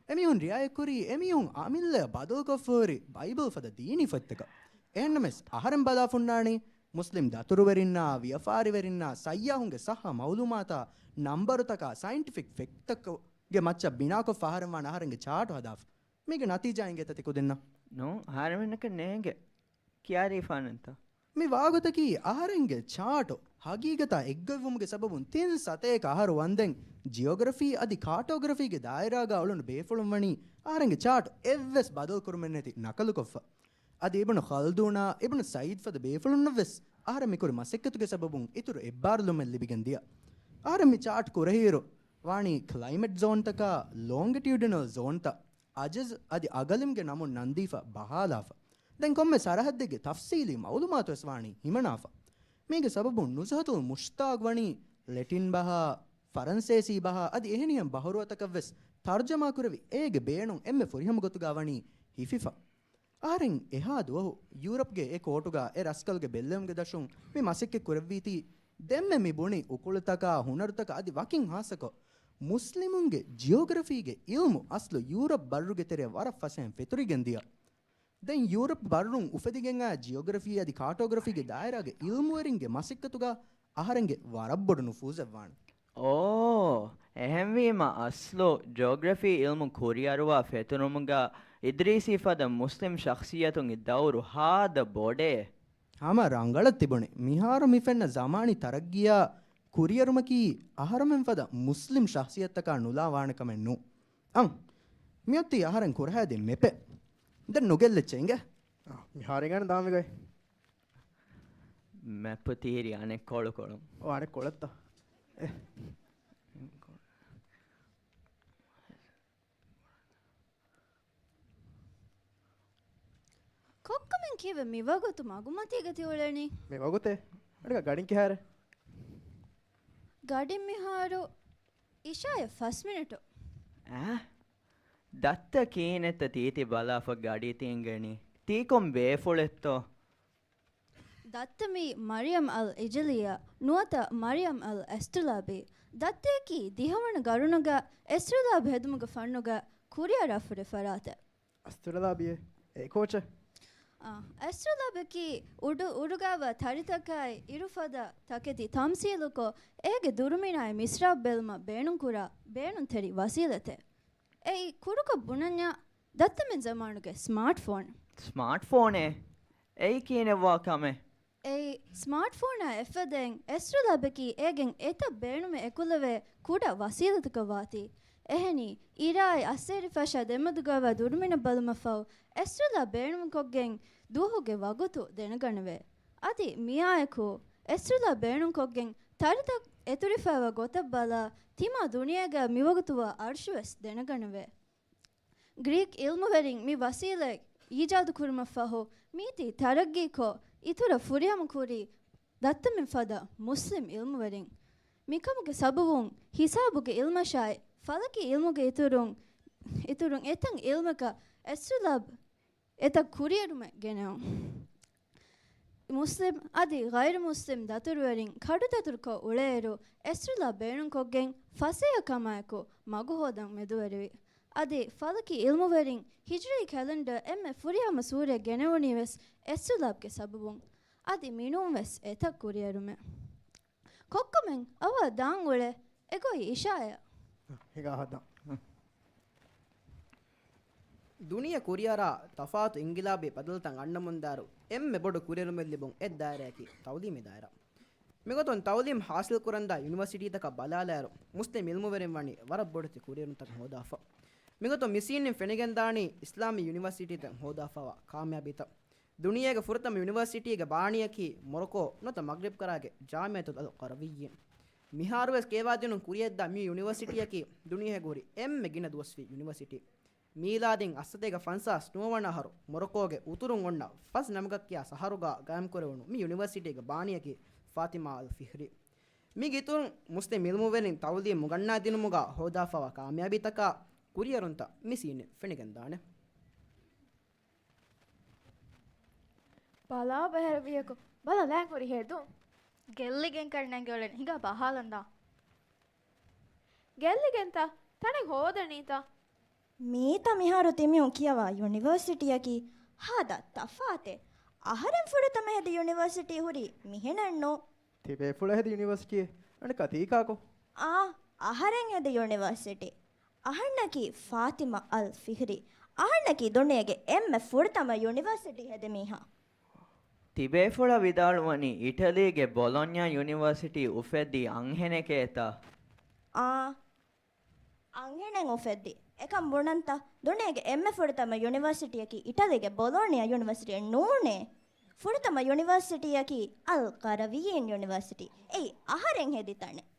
އެމީހުން ރިއާޔަތްކުރީ އެމީހުން އަމިއްލަޔަށް ބަދަލުކޮށްފަހުރި ބައިބަލް ފަދަ ދީނީ ފޮތްތަކަށް. އެހެންނަމަވެސް، އަހަރެން ބަލާފަ ހުންނާނީ މުސްލިމް ދަތުރުވެރިންނާ، ވިޔަފާރިވެރިންނާ، ސައްޔާހުންގެ ސައްހަ މައުލޫމާތާ، ނަންބަރުތަކާ، ސައިންޓިފިކް ފެކްޓްތަކުގެ މައްޗަށް ބިނާކޮށްފަ އަހަރެން ވާން އަހަރެންގެ ޗާޓު ހަދާފަ. މީގެ ނަތީޖާ އެނގޭތަ ތިކުދިންނަށް؟ ނޫން، އަހަރެމެންނަކަށް ނޭނގެ. ކިޔާދީފާނަންތަ؟ މި ވާގޮތަކީ އަހަރެންގެ ޗާޓު ހަގީގަތާ އެއްގޮތްވުމުގެ ސަބަބުން ތިން ސަތޭކަ އަހަރު ވަންދެން ޖިއޮގްރަފީ އަދި ކާޓޯގްރަފީގެ ދާއިރާގަ އުޅުނު ބޭފުޅުން ވަނީ އަހަރެންގެ ޗާޓު އެއްވެސް ބަދަލުކުރުމެއްނެތި ނަކަލުކޮށްފަ. އަދި އިބްނު ޚަލްދޫނާ، އިބްނު ސައީދް ފަދަ ބޭފުޅުންނަށްވެސް އަހަރެން މިކުރި މަސައްކަތުގެ ސަބަބުން އިތުރު އެއްބާރުލުމެއް ލިބިގެން ދިޔަ. އަހަރެން މި ޗާޓް ކުރެހިއިރު ވާނީ ކްލައިމެޓް ޒޯންތަކާ، ލޯންގިޓިއުޑިނަލް ޒޯންތައް، އަޖަޒް އަދި އަގަލިމްގެ ނަމުން ނަންދީފަ ބަހާލާފަ. ދެން ކޮންމެ ސަރަހައްދެއްގެ ތަފްސީލީ މައުލޫމާތުވެސް ވާނީ ހިމަނާފަ. މީގެ ސަބަބުން ނުޒުހަތުލް މުޝްތާގް ވަނީ ލެޓިން ބަހާ، ފަރަންސޭސީ ބަހާ އަދި އެހެނިހެން ބަހުރުވަތަކަށްވެސް ތަރުޖަމާކުރެވި އޭގެ ބޭނުން އެންމެ ފުރިހަމަ ގޮތުގަ ވަނީ ހިފިފަ. އަހަރެން އެހާ ދުވަހު ޔޫރަޕްގެ އެ ކޯޓުގަ އެ ރަސްކަލުގެ ބެއްލެވުމުގެ ދަށުން މި މަސައްކަތް ކުރެއްވީތީ، ދެންމެ މި ބުނި އުކުޅުތަކާ، ހުނަރުތަކާ އަދި ވަކިން ހާއްސަކޮށް، މުސްލިމުންގެ ޖިއޮގްރަފީގެ އިލްމު އަސްލު ޔޫރަޕް ބައްރުގެ ތެރެއަށް ވަރަށް ފަސޭހައިން ފެތުރިގެން ދިޔަ. ދެން ޔޫރަޕް ބައްރުން އުފެދިގެން އާ ޖިއޮގްރަފީ އަދި ކާޓޯގްރަފީގެ ދާއިރާގެ އިލްމުވެރިންގެ މަސައްކަތުގަ އަހަރެންގެ ވަރަށް ބޮޑު ނުފޫޒެއް ވާނެ. އޯ، އެހެންވީމަ އަސްލު ޖިއޮގްރަފީ އިލްމު ކުރިއަރުވާ ފެތުރުމުގަ އިދްރީސީ ފަދަ މުސްލިމް ޝަޚްޞިއްޔަތުންގެ ދައުރު ހާދަ ބޮޑޭ. ހަމަ ރަނގަޅަށް ތިބުނީ. މިހާރު މި ފެންނަ ޒަމާނީ ތަރައްގީއާ ކުރިއަރުމަކީ އަހަރަމެން ފަދަ މުސްލިމް ޝަޚްޞިއްޔަތަކާ ނުލާ ވާނެ ކަމެއް ނޫން. އަން، މިއޮތީ އަހަރެން ކުރަހައިދިން މެޕެއް. ދެން ނުގެއްލެއްޗޭ އިނގޭ. އާ، މިހާރު އިނގޭނެ ދާން މިގޮތް. މެޕް ތީރި އަނެއްކޮޅުކޮޅުން. އޯ، އަނެއްކޮޅަށްތަ؟ އެ. ކޮއްކޮމެން ކީއްވެ މިވަގުތު މަގުމަތީގަ ތިއުޅެނީ؟ މިވަގުތޭ؟ އަޑިގަ ގަޑިން ކިހާރެ؟ ގަޑިން މިހާރު އިޝާޔަށް ފަސް މިނެޓު. އާ؟ ދައްތަ ކިހިނެއްތަ ތީތި ބަލާފަ ގަޑީ ތިންގެނީ؟ ތީކޮން ބޭފުޅެއްތޯ؟ ދައްތަ މީ މަރިޔަމް އަލް އިޖަލިއްޔާ ނުވަތަ މަރިޔަމް އަލް އެސްޓުލާބީ. ދައްތަޔަކީ ދިހަވަނަ ގަރުނުގަ އެސްޓުލާބް ހެދުމުގެ ފަންނުގަ ކުރިއަރާފަ ހުރި ފަރާތެއް. އެސްޓުލާބީއޭ؟ އެ ކޯޗެއް؟ އާ، އެސްޓުލާބަކީ އުޑު، އުޑުގަވާ ތަރިތަކާއި އިރުފަދަ ތަކެތި ތަމްސީލުކޮށް، އޭގެ ދުރުމިނާއި މިސްރާބް ބެލުމަށް ބޭނުންކުރާ ބޭނުންތެރި ވަސީލަތެއް. އެއީ ކުރުކޮށް ބުނަންޏާ ދައްތަމެން ޒަމާނުގެ ސްމާޓްފޯން. ސްމާޓްފޯނޭ؟ އެއީ ކިހިނެއްވާ ކަމެއް؟ އެއީ ސްމާޓްފޯނާ އެފަދައިން އެސްޓުލާބަކީ އޭގެން އެތައް ބޭނުމެއް އެކުލެވޭ ކުޑަ ވަސީލަތަކަށް ވާތީ. އެހެނީ، އިރާއި އައްސޭރި ފަށާ ދެމެދުގަވާ ދުރުމިނަށް ބަލުމަށްފަހު އެސްޓުލާ ބޭނުންކޮށްގެން ދުވަހުގެ ވަގުތު ދެނެގަނެވޭ. އަދި މިއާއެކު އެސްޓުލާ ބޭނުންކޮށްގެން ތަރިތައް އެތުރިފައިވާ ގޮތަށް ބަލާ، ތިމާ ދުނިޔޭގަ މިވަގުތުވާ އަރްޝުވެސް ދެނެގަނެވޭ. ގްރީކް އިލްމުވެރިން މި ވަސީލަތް އީޖާދުކުރުމަށްފަހު، މީތި ތަރައްގީކޮށް، އިތުރަށް ފުރިހަމަކުރީ ދައްތަމެން ފަދަ މުސްލިމް އިލްމުވެރިން. މިކަމުގެ ސަބަބުން، ހިސާބުގެ އިލްމަށާއި، ފަލަކީ އިލްމުގެ އިތުރުން، އިތުރުން އެތައް އިލްމަކަށް އެސްޓުލާބް އެތައް ކުރިއެރުމެއް ގެނެވުން. މުސްލިމް އަދި ޣައިރު މުސްލިމް ދަތުރުވެރިން ކަޑުދަތުރުކޮށް އުޅޭއިރު، އެސްޓުލާ ބޭނުންކޮށްގެން ފަސޭހަކަމާއެކު މަގުހޯދަން މެދުވެރިވި. އަދި ފަލަކީ އިލްމުވެރިން ހިޖްރީ ކެލެންޑަރ އެންމެ ފުރިހަމަ ސޫރަތް ގެނެވުނީވެސް އެސްޓުލާބްގެ ސަބަބުން. އަދި މިނޫންވެސް އެތައް ކުރިއެރުމެއް. ކޮއްކޮމެން އަވަ ދާން އުޅޭ އެގޮތް އިޝާޔަށް. ހިނގާ ހަދާ. ދުނިޔެ ކުރިއަރާ ތަފާތު އިންގިލާބީ ބަދަލުތައް އަންނަމުންދާއިރު، އެންމެ ބޮޑު ކުރިއެރުމެއް ލިބުން އެއް ދާއިރާއަކީ ތައުލީމީ ދާއިރާ. މިގޮތުން ތައުލީމް ހާސިލްކުރަންދާ ޔުނިވަރސިޓީތަކަށް ބަލާލާއިރު، މުސްލިމް އިލްމުވެރިން ވަނީ ވަރަށް ބޮޑެތި ކުރިއެރުންތަކަށް ހޯދާފަ. މިގޮތުން މި ސީންއިން ފެނިގެންދާނީ އިސްލާމީ ޔުނިވަރސިޓީތައް ހޯދާފައިވާ ކާމިޔާބީތައް. ދުނިޔޭގެ ފުރަތަމަ ޔުނިވަރސިޓީގެ ބާނީއަކީ މޮރޮކޯ ނުވަތަ މަގްރިބް ކަރާގެ ޖާމިއަތުލް އަލް ޤަރަވިއްޔީން. މިހާރުވެސް ކޭވާދިނުން ކުރިއަށްދާ މި ޔުނިވަރސިޓީއަކީ ދުނިޔޭގަ ހުރި އެންމެ ގިނަ ދުވަސްވީ ޔުނިވަރސިޓީ. މީލާދީން އަށްސަތޭކަ ފަންސާސް ނުވަވަނަ އަހަރު މޮރޮކޯގެ އުތުރުން އޮންނަ ފަސް ނަމަކަށް ކިޔާ ސަހަރުގަ ގާއިމްކުރެވުނު މި ޔުނިވަރސިޓީގެ ބާނީއަކީ ފާތިމާ އަލް ފިހްރީ. މީގެ އިތުރުން މުސްލިމް އިލްމުވެރިން ތައުލީމް އުނގަންނާދިނުމުގަ ހޯދާފައިވާ ކާމިޔާބީތަކާ ކުރިއެރުންތައް މި ސީންއިން ފެނިގެންދާނެ. ބަލާ ބަހެރަ ވިޔަކު ބަލަ ލައިން ހުރި ހެދުން. ގެއްލިގެން ކަންނެނގެ އޮޅެން ހިނގާ ބަހާލަންދާ. ގެއްލިގެންތަ؟ ތަނެއް ހޯދަނީތަ؟ މީތަ މިހާރު ތިމިހުން ކިޔަވާ ޔުނިވަރސިޓީއަކީ ހާދަ ތަފާތެއް. އަހަރެން ފުރަތަމަ ހެދި ޔުނިވަރސިޓީ ހުރީ މިހެނެއްނު. ތިބޭފުޅަށް ހެދި ޔުނިވަރސިޓީއެއް އަނެއްކާ ތީކާކު؟ އާ، އަހަރެން ހެދި ޔުނިވަރސިޓީ. އަހަންނަކީ ފާތިމަ އަލް ފިހްރީ. އަހަންނަކީ ދުނިޔޭގެ އެންމެ ފުރަތަމަ ޔުނިވަރސިޓީ ހެދި މީހާ. ތިބޭފުޅަށް ވިދާޅުވަނީ އިޓަލީގެ ބޮލޮންޏާ ޔުނިވަރސިޓީ އުފެއްދީ އަންހެނެކޭތަ؟ އާ، އަންހެނެއް އުފެއްދި. އެކަން ބުނަންތަ؟ ދުނިޔޭގެ އެންމެ ފުރަތަމަ ޔުނިވަރސިޓީއަކީ އިޓަލީގެ ބޮލޯނިއާ ޔުނިވަރސިޓީއެއް ނޫނޭ. ފުރަތަމަ ޔުނިވަރސިޓީއަކީ އަލް ޤަރަވިއްޔީން ޔުނިވަރސިޓީ. އެއީ އަހަރެން ހެދި ތަނެއް.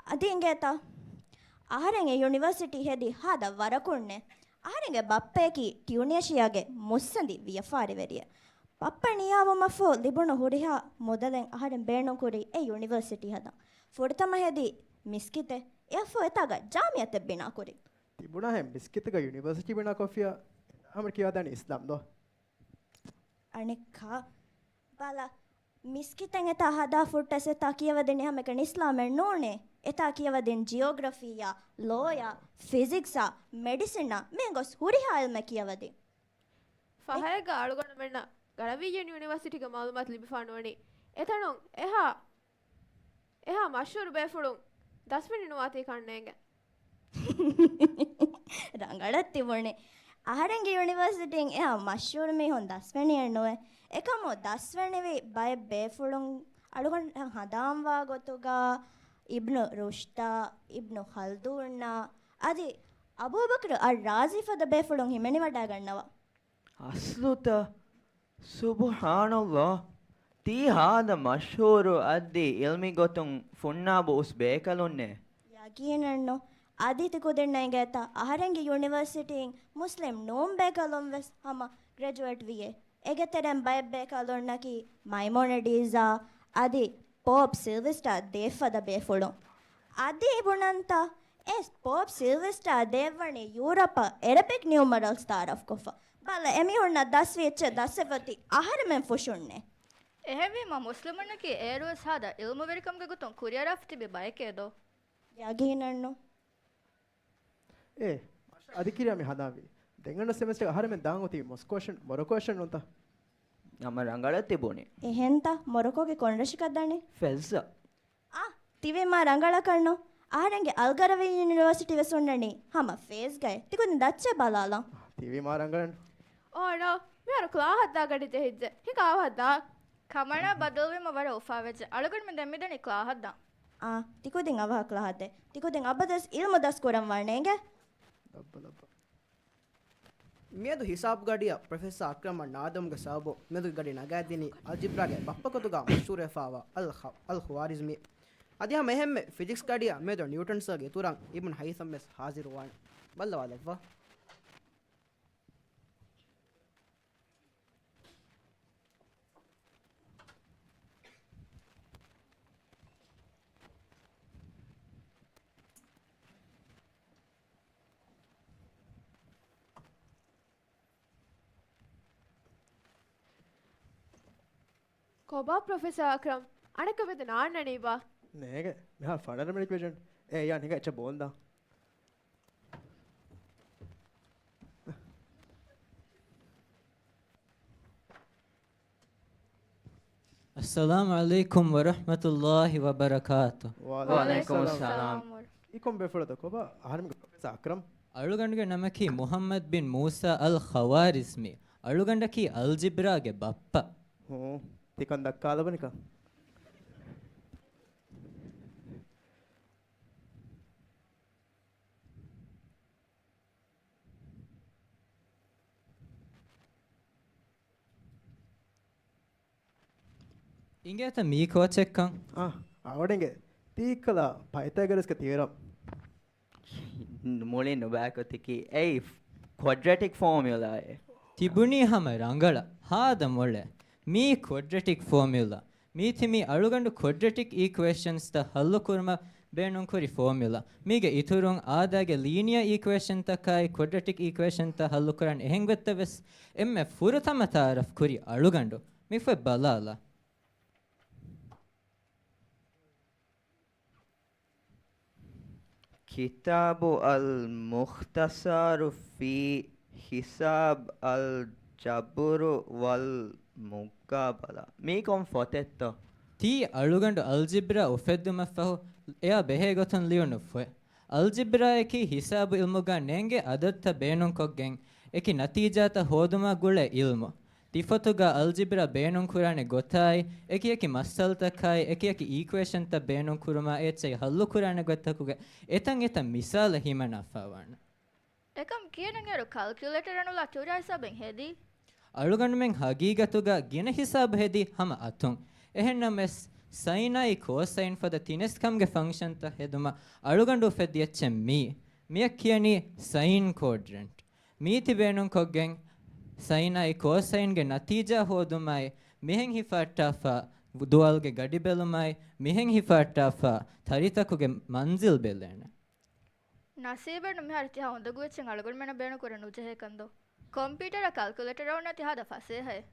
އަދި އިނގޭތަ؟ އަހަރެން އެ ޔުނިވަރސިޓީ ހެދި ހާދަ ވަރަކުންނޭ. އަހަރެންގެ ބައްޕަޔަކީ ޓިއުނިޝިއާގެ މުއްސަނދި ވިޔަފާރިވެރިއެއް. ބައްޕަ ނިޔާވުމަށްފަހު ލިބުނު ހުރިހާ މުދަލެއް އަހަރެން ބޭނުންކުރީ އެ ޔުނިވަރސިޓީ ހަދަން. ފުރަތަމަ ހެދީ މިސްކިތެއް. އެއަށްފަހު އެތާގަ ޖާމިއަތެއް ބިނާކުރީ. ތިބުނާހެން މިސްކިތުގަ ޔުނިވަރސިޓީ ބިނާކޮށްފިޔާ ހަމަ ކިޔާދާނީ އިސްލާމް ދޯ؟ އަނެއްކާ ބަލަ، މިސްކިތެއް އެތާ ހަދާ ފުއްޓަސް އެތާ ކިޔަވަދިން ހަމައެކަނި އިސްލާމެއް ނޫނޭ. އެތާ ކިޔަވަދިން ޖިއޮގްރަފީއާ، ލޯއާ، ފިޒިކްސްއާ، މެޑިސިންއާ މިގޮސް ހުރިހާ އިލްމެއް ކިޔަވަދިން. ފަހަރެއްގަ އަޅުގަނޑުމެންނަށް ގަރަވިއްޔަން ޔުނިވަރސިޓީގެ މައުލޫމާތު ލިބިފާ ނުވަނީ. އެތަނުން އެހާ، އެހާ މަޝްހޫރު ބޭފުޅުން ދަސްވެނި ނުވާތީ ކަންނޭނގެ. ރަނގަޅަށް ތިބުނީ. އަހަރެންގެ ޔުނިވަރސިޓީން އެހާ މަޝްހޫރު މީހުން ދަސްވެނިއެއް ނުވޭ. އެކަމު ދަސްވެނިވި ބައެއް ބޭފުޅުން އަޅުގަނޑަށް ހަނދާންވާ ގޮތުގަ އިބްނު ރުޝްދާ، އިބްނު ޚަލްދޫންއާ، އަދި އަބޫބަކްރު އައްރާޒީ ފަދަ ބޭފުޅުން ހިމެނިވަޑައިގަންނަވާ. އަސްލުތަ؟ ސުބުޙާނަﷲ. ތީ ހާދަ މަޝްހޫރު އަދި އިލްމީ ގޮތުން ފުންނާބު އުސް ބޭކަލުންނޭ. ޔަގީނެއްނު. އަދި ތި ކުދިންނަށް އިނގޭތަ؟ އަހަރެންގެ ޔުނިވަރސިޓީން މުސްލިމް ނޫން ބޭކަލުން ވެސް ހަމަ ގްރެޖުއޭޓް ވިއޭ. އޭގެ ތެރެއިން ބައެއް ބޭކަލުންނަކީ މައިމޮނިޑީޒާ އަދި ޕޯޕް ސިލްވެސްޓާ ދޭ ފަދަ ބޭފުޅުން. އަދި ބުނަންތަ؟ އެ ޕޯޕް ސިލްވެސްޓާ ދޭ ވަނީ ޔޫރަޕަށް އެރަބިކް ނިއުމަރަލްސް ތައާރަފްކޮށްފަ. ބަލަ، އެމީހުންނަށް ދަސްވި އެއްޗެއް ދަސްވެފަ ތި އަހަރެމެން ފުށުންނޭ. އެހެންވީމަ މުސްލިމުންނަކީ އޭރުވެސް ހާދަ އިލްމުވެރިކަމުގެ ގޮތުން ކުރިއަރާފަ ތިބި ބައެކޭ ދޯ؟ ޔަގީނެއްނު. އޭ، އަދި ކިރިޔާ މި ހަނދާންވީ. ދެން އަންނަ ސެމެސްޓަރ އަހަރެމެން ދާން އޮތީ މޮސްކޯ އަށް، މޮރޮކޯ އަށް ނޫންތަ؟ ހަމަ ރަނގަޅަށް ތިބުނީ. އެހެންތަ؟ މޮރޮކޯގެ ކޮންރަށަކަށް ދަނީ؟ ފެއްޒަ. އާ، ތިވީ މާ ރަނގަޅަކަށްނު. އަހަރެންގެ އަލްގަރަވިއްޔު ޔުނިވަރސިޓީ ވެސް ހުންނަނީ ހަމަ ފޭސްގައި. ތިކުދިން ދައްޗޭ ބަލާލަން. ތިވީ މާ ރަނގަޅަށް. އޯ ނޯ، މިހާރު ކްލާހަށް ދާ ގަޑި ޖެހިއްޖެ. ހިނގާ އަވަހަށް ދާ. ކަމަނާ ބަދަލުވީމަ ވަރަށް އުފާވެއްޖެ. އަޅުގަނޑުމެން ދެން މިދަނީ ކްލާހަށް ދާން. އާ، ތިކުދިން އަވަހަށް ކްލާހަށް ދޭ. ތިކުދިން އަބަދުވެސް އިލްމު ދަސް ކުރަން ވާނެ އިނގޭ. ލައްބަ ލައްބަ. މިއަދު ހިސާބު ގަޑިއަށް ޕްރޮފެސަރ އަކްރަމަށް ނާދަމުގެ ސަބަބުން މިއަދުގެ ގަޑި ނަގާދިނީ އަލްޖިބްރާގެ ބައްޕަ ގޮތުގަ މަޝްހޫރުވެފައިވާ އަލް ޚަ-، އަލް ޚުވާރިޒްމީ. އަދި ހަމަ އެހެންމެ ފިޒިކްސް ގަޑިއަށް މިއަދު ނިއުޓަން ސާގެ އިތުރަށް އިބްނު ހައިސަމް ވެސް ހާޒިރުވާނެ. ބައްލަވާލައްވާ. ކޮބާ ޕްރޮފެސަރ އަކްރަމް، އަނެއްކާ މެދު ނާންނަނީބާ؟ ނޭގެ، މިހާ ފަނަރަ މިނިޓް ވެޖެން. އޭ ޔާ ނިގަ އެއްޗެއް ބޯންދާ. އައްސަލާމު ޢަލައިކުމް ވަރަޙްމަތުﷲި ވަބަރަކާތު. ވަޢަލައިކުމުއްސަލާމް. އިކޮން ބޭފުޅަތަ ކޮބާ އަހަރެމެންގެ ޕްރޮފެސަރ އަކްރަމް؟ އަޅުގަނޑުގެ ނަމަކީ މުޙައްމަދު ބިން މޫސާ އަލް ޚަވާރިޒްމީ. އަޅުގަނޑަކީ އަލްޖިބްރާގެ ބައްޕަ. ހޫ، ތިކަން ދައްކާލަބަނިކަން. އިނގޭތަ މީ ކޯޗެއްކަން؟ އާ، އަވަޑިނގެ ތީކަލާ ޕައިތާގަރަސްގެ ތިއޮރަމް. މުޅިން ނުބައިކޮށް ތިކީ އެއީ ކޮޑްރެޓިކް ފޯމިއުލާއޭ. ތިބުނީ ހަމަ ރަނގަޅަށް ހާދަ މޮޅެއް. މީ ކޮޑްރެޓިކް ފޯމިއުލާ. މީތި މީ އަޅުގަނޑު ކޮޑްރެޓިކް އީކުއޭޝަންސްތައް ހައްލުކުރުމަށް ބޭނުންކުރި ފޯމިއުލާ. މީގެ އިތުރުން އާދައިގެ ލީނިއަ އީކުއޭޝަންތަކާއި ކޮޑްރެޓިކް އީކުއޭޝަންތައް ހައްލުކުރަން އެހެން ގޮތްތައް ވެސް އެންމެ ފުރަތަމަ ތައާރަފް ކުރި އަޅުގަނޑު. މިފޮތް ބަލާލާ. ކިތާބު އަލް މުޚްތަޞަރު ފީ ހިސާބް އަލް ޖަބުރު ވަލް މުޤާބަލާ. މީ ކޮން ފޮތެއްތޯ؟ ތީ އަޅުގަނޑު އަލްޖިބްރާ އުފެއްދުމަށްފަހު އެއާ ބެހޭގޮތުން ލިޔުނު ފޮތް. އަލްޖިބްރާއަކީ ހިސާބު އިލްމުގަ ނޭނގޭ އަދަދުތައް ބޭނުންކޮށްގެން، އެކި ނަތީޖާތައް ހޯދުމަށް ގުޅޭ އިލްމު. ތިފޮތުގަ އަލްޖިބްރާ ބޭނުންކުރާނެ ގޮތާއި، އެކިއެކި މައްސަލަތަކާއި، އެކިއެކި އީކުއޭޝަންތައް ބޭނުންކުރުމާ އެއްޗެހި ހައްލުކުރާނެ ގޮތްތަކުގެ އެތަން އެތަން މިސާލަށް ހިމަނާފާވާނެ. އެކަމް ކިޔަނަން އޭރު ކަލްކިއުލޭޓަރ ނުލާ ތިހުރާ ހިސާބެއް ހެދީ؟ އަޅުގަނޑުމެން ހަގީގަތުގަ ގިނަ ހިސާބު ހެދީ ހަމަ އަތުން. އެހެންނަމަވެސް، ސައިނާއި ކޯސައިން ފަދަ ތިނެސް ކަމުގެ ފަންކްޝަންތައް ހެދުމަށް އަޅުގަނޑު އުފެއްދި އެއްޗެއް މީ. މިއަށް ކިޔަނީ ސައިން ކޯޑްރެންޓް. މީތި ބޭނުންކޮށްގެން، ސައިނާއި ކޯސައިންގެ ނަތީޖާ ހޯދުމާއި، މިހެން ހިފަހައްޓާފާ ދުވަލުގެ ގަޑި ބެލުމާއި، މިހެން ހިފަހައްޓާފާ ތަރިތަކުގެ މަންޒިލް ބެލޭނެ. ނަސީބެއްނު މިހާރު ތިހާ އުނދަގޫ އެއްޗެއް އަޅުގަނޑުމެންނަށް ބޭނުން ކުރަން ނުޖެހޭ ކަންދޯ. ކޮމްޕިއުޓަރ ކަލްކިއުލޭޓަރ އޮންނަ ތިހާދަ ފަސޭހައެއް.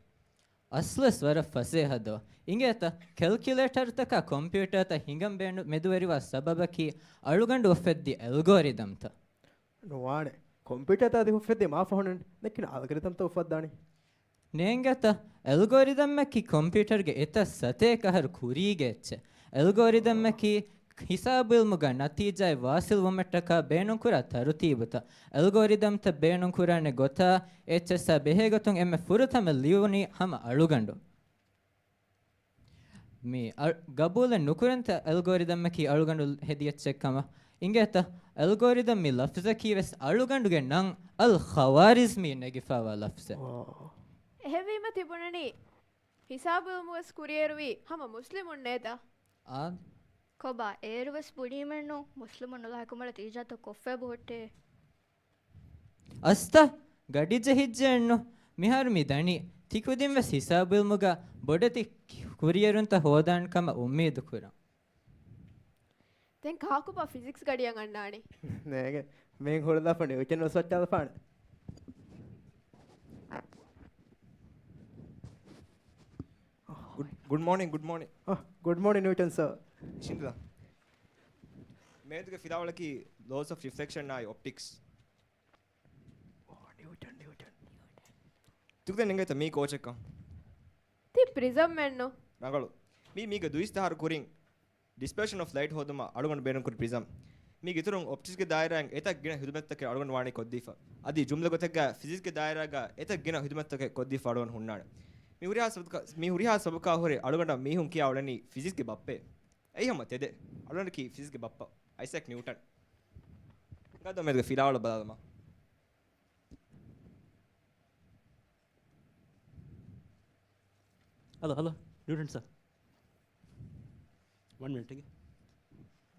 އަސްލުވެސް ވަރަށް ފަސޭހަ ދޯ. އިނގޭތަ؟ ކެލްކިއުލޭޓަރުތަކާ ކޮމްޕިއުޓަރތައް ހިނގަން ބޭނު-، މެދުވެރިވާ ސަބަބަކީ އަޅުގަނޑު އުފެއްދި އެލްގޯރިދަމްތައް. ނުވާނެ. ކޮމްޕިއުޓަރތައް އަދި އުފެއްދީ މާ ފަހުން ނެއްކިން އަލްގޯރިދަމްތައް އުފައްދާނީ. ނޭނގޭތަ؟ އެލްގޯރިދަމްއަކީ ކޮމްޕިއުޓަރގެ އެތައް ސަތޭކަ އަހަރު ކުރީގެ އެއްޗެއް. އެލްގޯރިދަމްއަކީ ހިސާބު އިލްމުގަ ނަތީޖާއެއް ވާސިލް ވުމަށްޓަކާ ބޭނުންކުރާ ތަރުތީބުތައް. އެލްގޯރިދަމްތައް ބޭނުންކުރާނެ ގޮތާ އެއްޗެއްސާ ބެހޭގޮތުން އެންމެ ފުރަތަމަ ލިޔުނީ ހަމަ އަޅުގަނޑު. މި އަ-، ގަބޫލެއް ނުކުރަންތަ އެލްގޯރިދަމްއަކީ އަޅުގަނޑު ހެދި އެއްޗެއް ކަމަށް؟ އިނގޭތަ؟ އެލްގޯރިދަމް މި ލަފްޒަކީ ވެސް އަޅުގަނޑުގެ ނަން އަލް ޚަވާރިޒްމީ ނެގިފާވާ ލަފްޒެއް. އެހެންވީމަ ތިބުނަނީ ހިސާބު އިލްމުވެސް ކުރިއެރުވީ ހަމަ މުސްލިމުންނޭތަ؟ އާނ. ކޮބާ އޭރުވެސް ބުނީމެއްނު މުސްލިމުން ނުލާ ކަމަޅަ ތީޖާތައް ކޮށްފައި ބުހުއްޓޭ. އަސްތަ ގަޑި ޖެހިއްޖެއެއްނު. މިހާރު މި ދަނީ ތިކުދިން ވެސް ހިސާބު އިލްމުގަ ބޮޑެތި ކުރިއެރުންތައް ހޯދާން ކަމަށް އުއްމީދު ކުރަން. ދެން ކާކުބާ ފިޒިކްސް ގަޑިއަށް އަންނާނީ؟ ނޭގެ. މިހެން ހުޅުލާފަ ނިއުޓަން ވެސް ވައްޓާލަފާނެ. ގުޑް، ގުޑް މޯނިން، ގުޑް މޯނިން. އަ، ގުޑް މޯނިން ނިއުޓަން ސާ. އިށީނދަ. މޭދުގެ ފިލާވަޅަކީ ލޯސް އޮފް ރިފްލެކްޝަން އާއި އޮޕްޓިކްސް. އޯ، ނިއުޓަން، ނިއުޓަން. ތިކުދިން އެނގޭތަ މީ ކޯޗެއްކަން؟ ތި ޕްރިޒަމް އެއްނު؟ ރަނގަޅު. މީ މީގެ ދުއިސައްތަ އަހަރު ކުރިން ޑިސްޕާޝަން އޮފް ލައިޓް ހޯދުމަށް އަޅުގަނޑު ބޭނުންކުރި ޕްރިޒަމް. މީގެ އިތުރުން އޮޕްޓިކްސްގެ ދާއިރާއިން އެތައް ގިނަ ހިދުމަތްތަކެއް އަޅުގަނޑު ވާނީ ކޮށްދީފަ. އަދި ޖުމްލަ ގޮތެއްގަ ފިޒިކްސްގެ ދާއިރާގަ އެތައް ގިނަ ހިދުމަތްތަކެއް ކޮށްދީފަ އަޅުގަނޑު ހުންނާނެ. މި ހުރިހާ ސަބަބަކާ، މި ހުރިހާ ސަބަބަކާ ހުރެ އަޅުގަނޑަށް މީހުން ކިޔާ އުޅެނީ ފިޒިކްސްގެ ބައްޕައޭ. އެއީ ހަމަ ތެދެއް. އަޅުގަނޑަކީ ފިޒިކްސްގެ ބައްޕަ އައިސެކް ނިއުޓަން. ގަދަ މޭދުގެ ފިލާވަޅު ބަލާލަމާ. ހަލޯ، ހަލޯ، ނިއުޓަން ސާ. ވަން މިނިޓް އިނގޭ.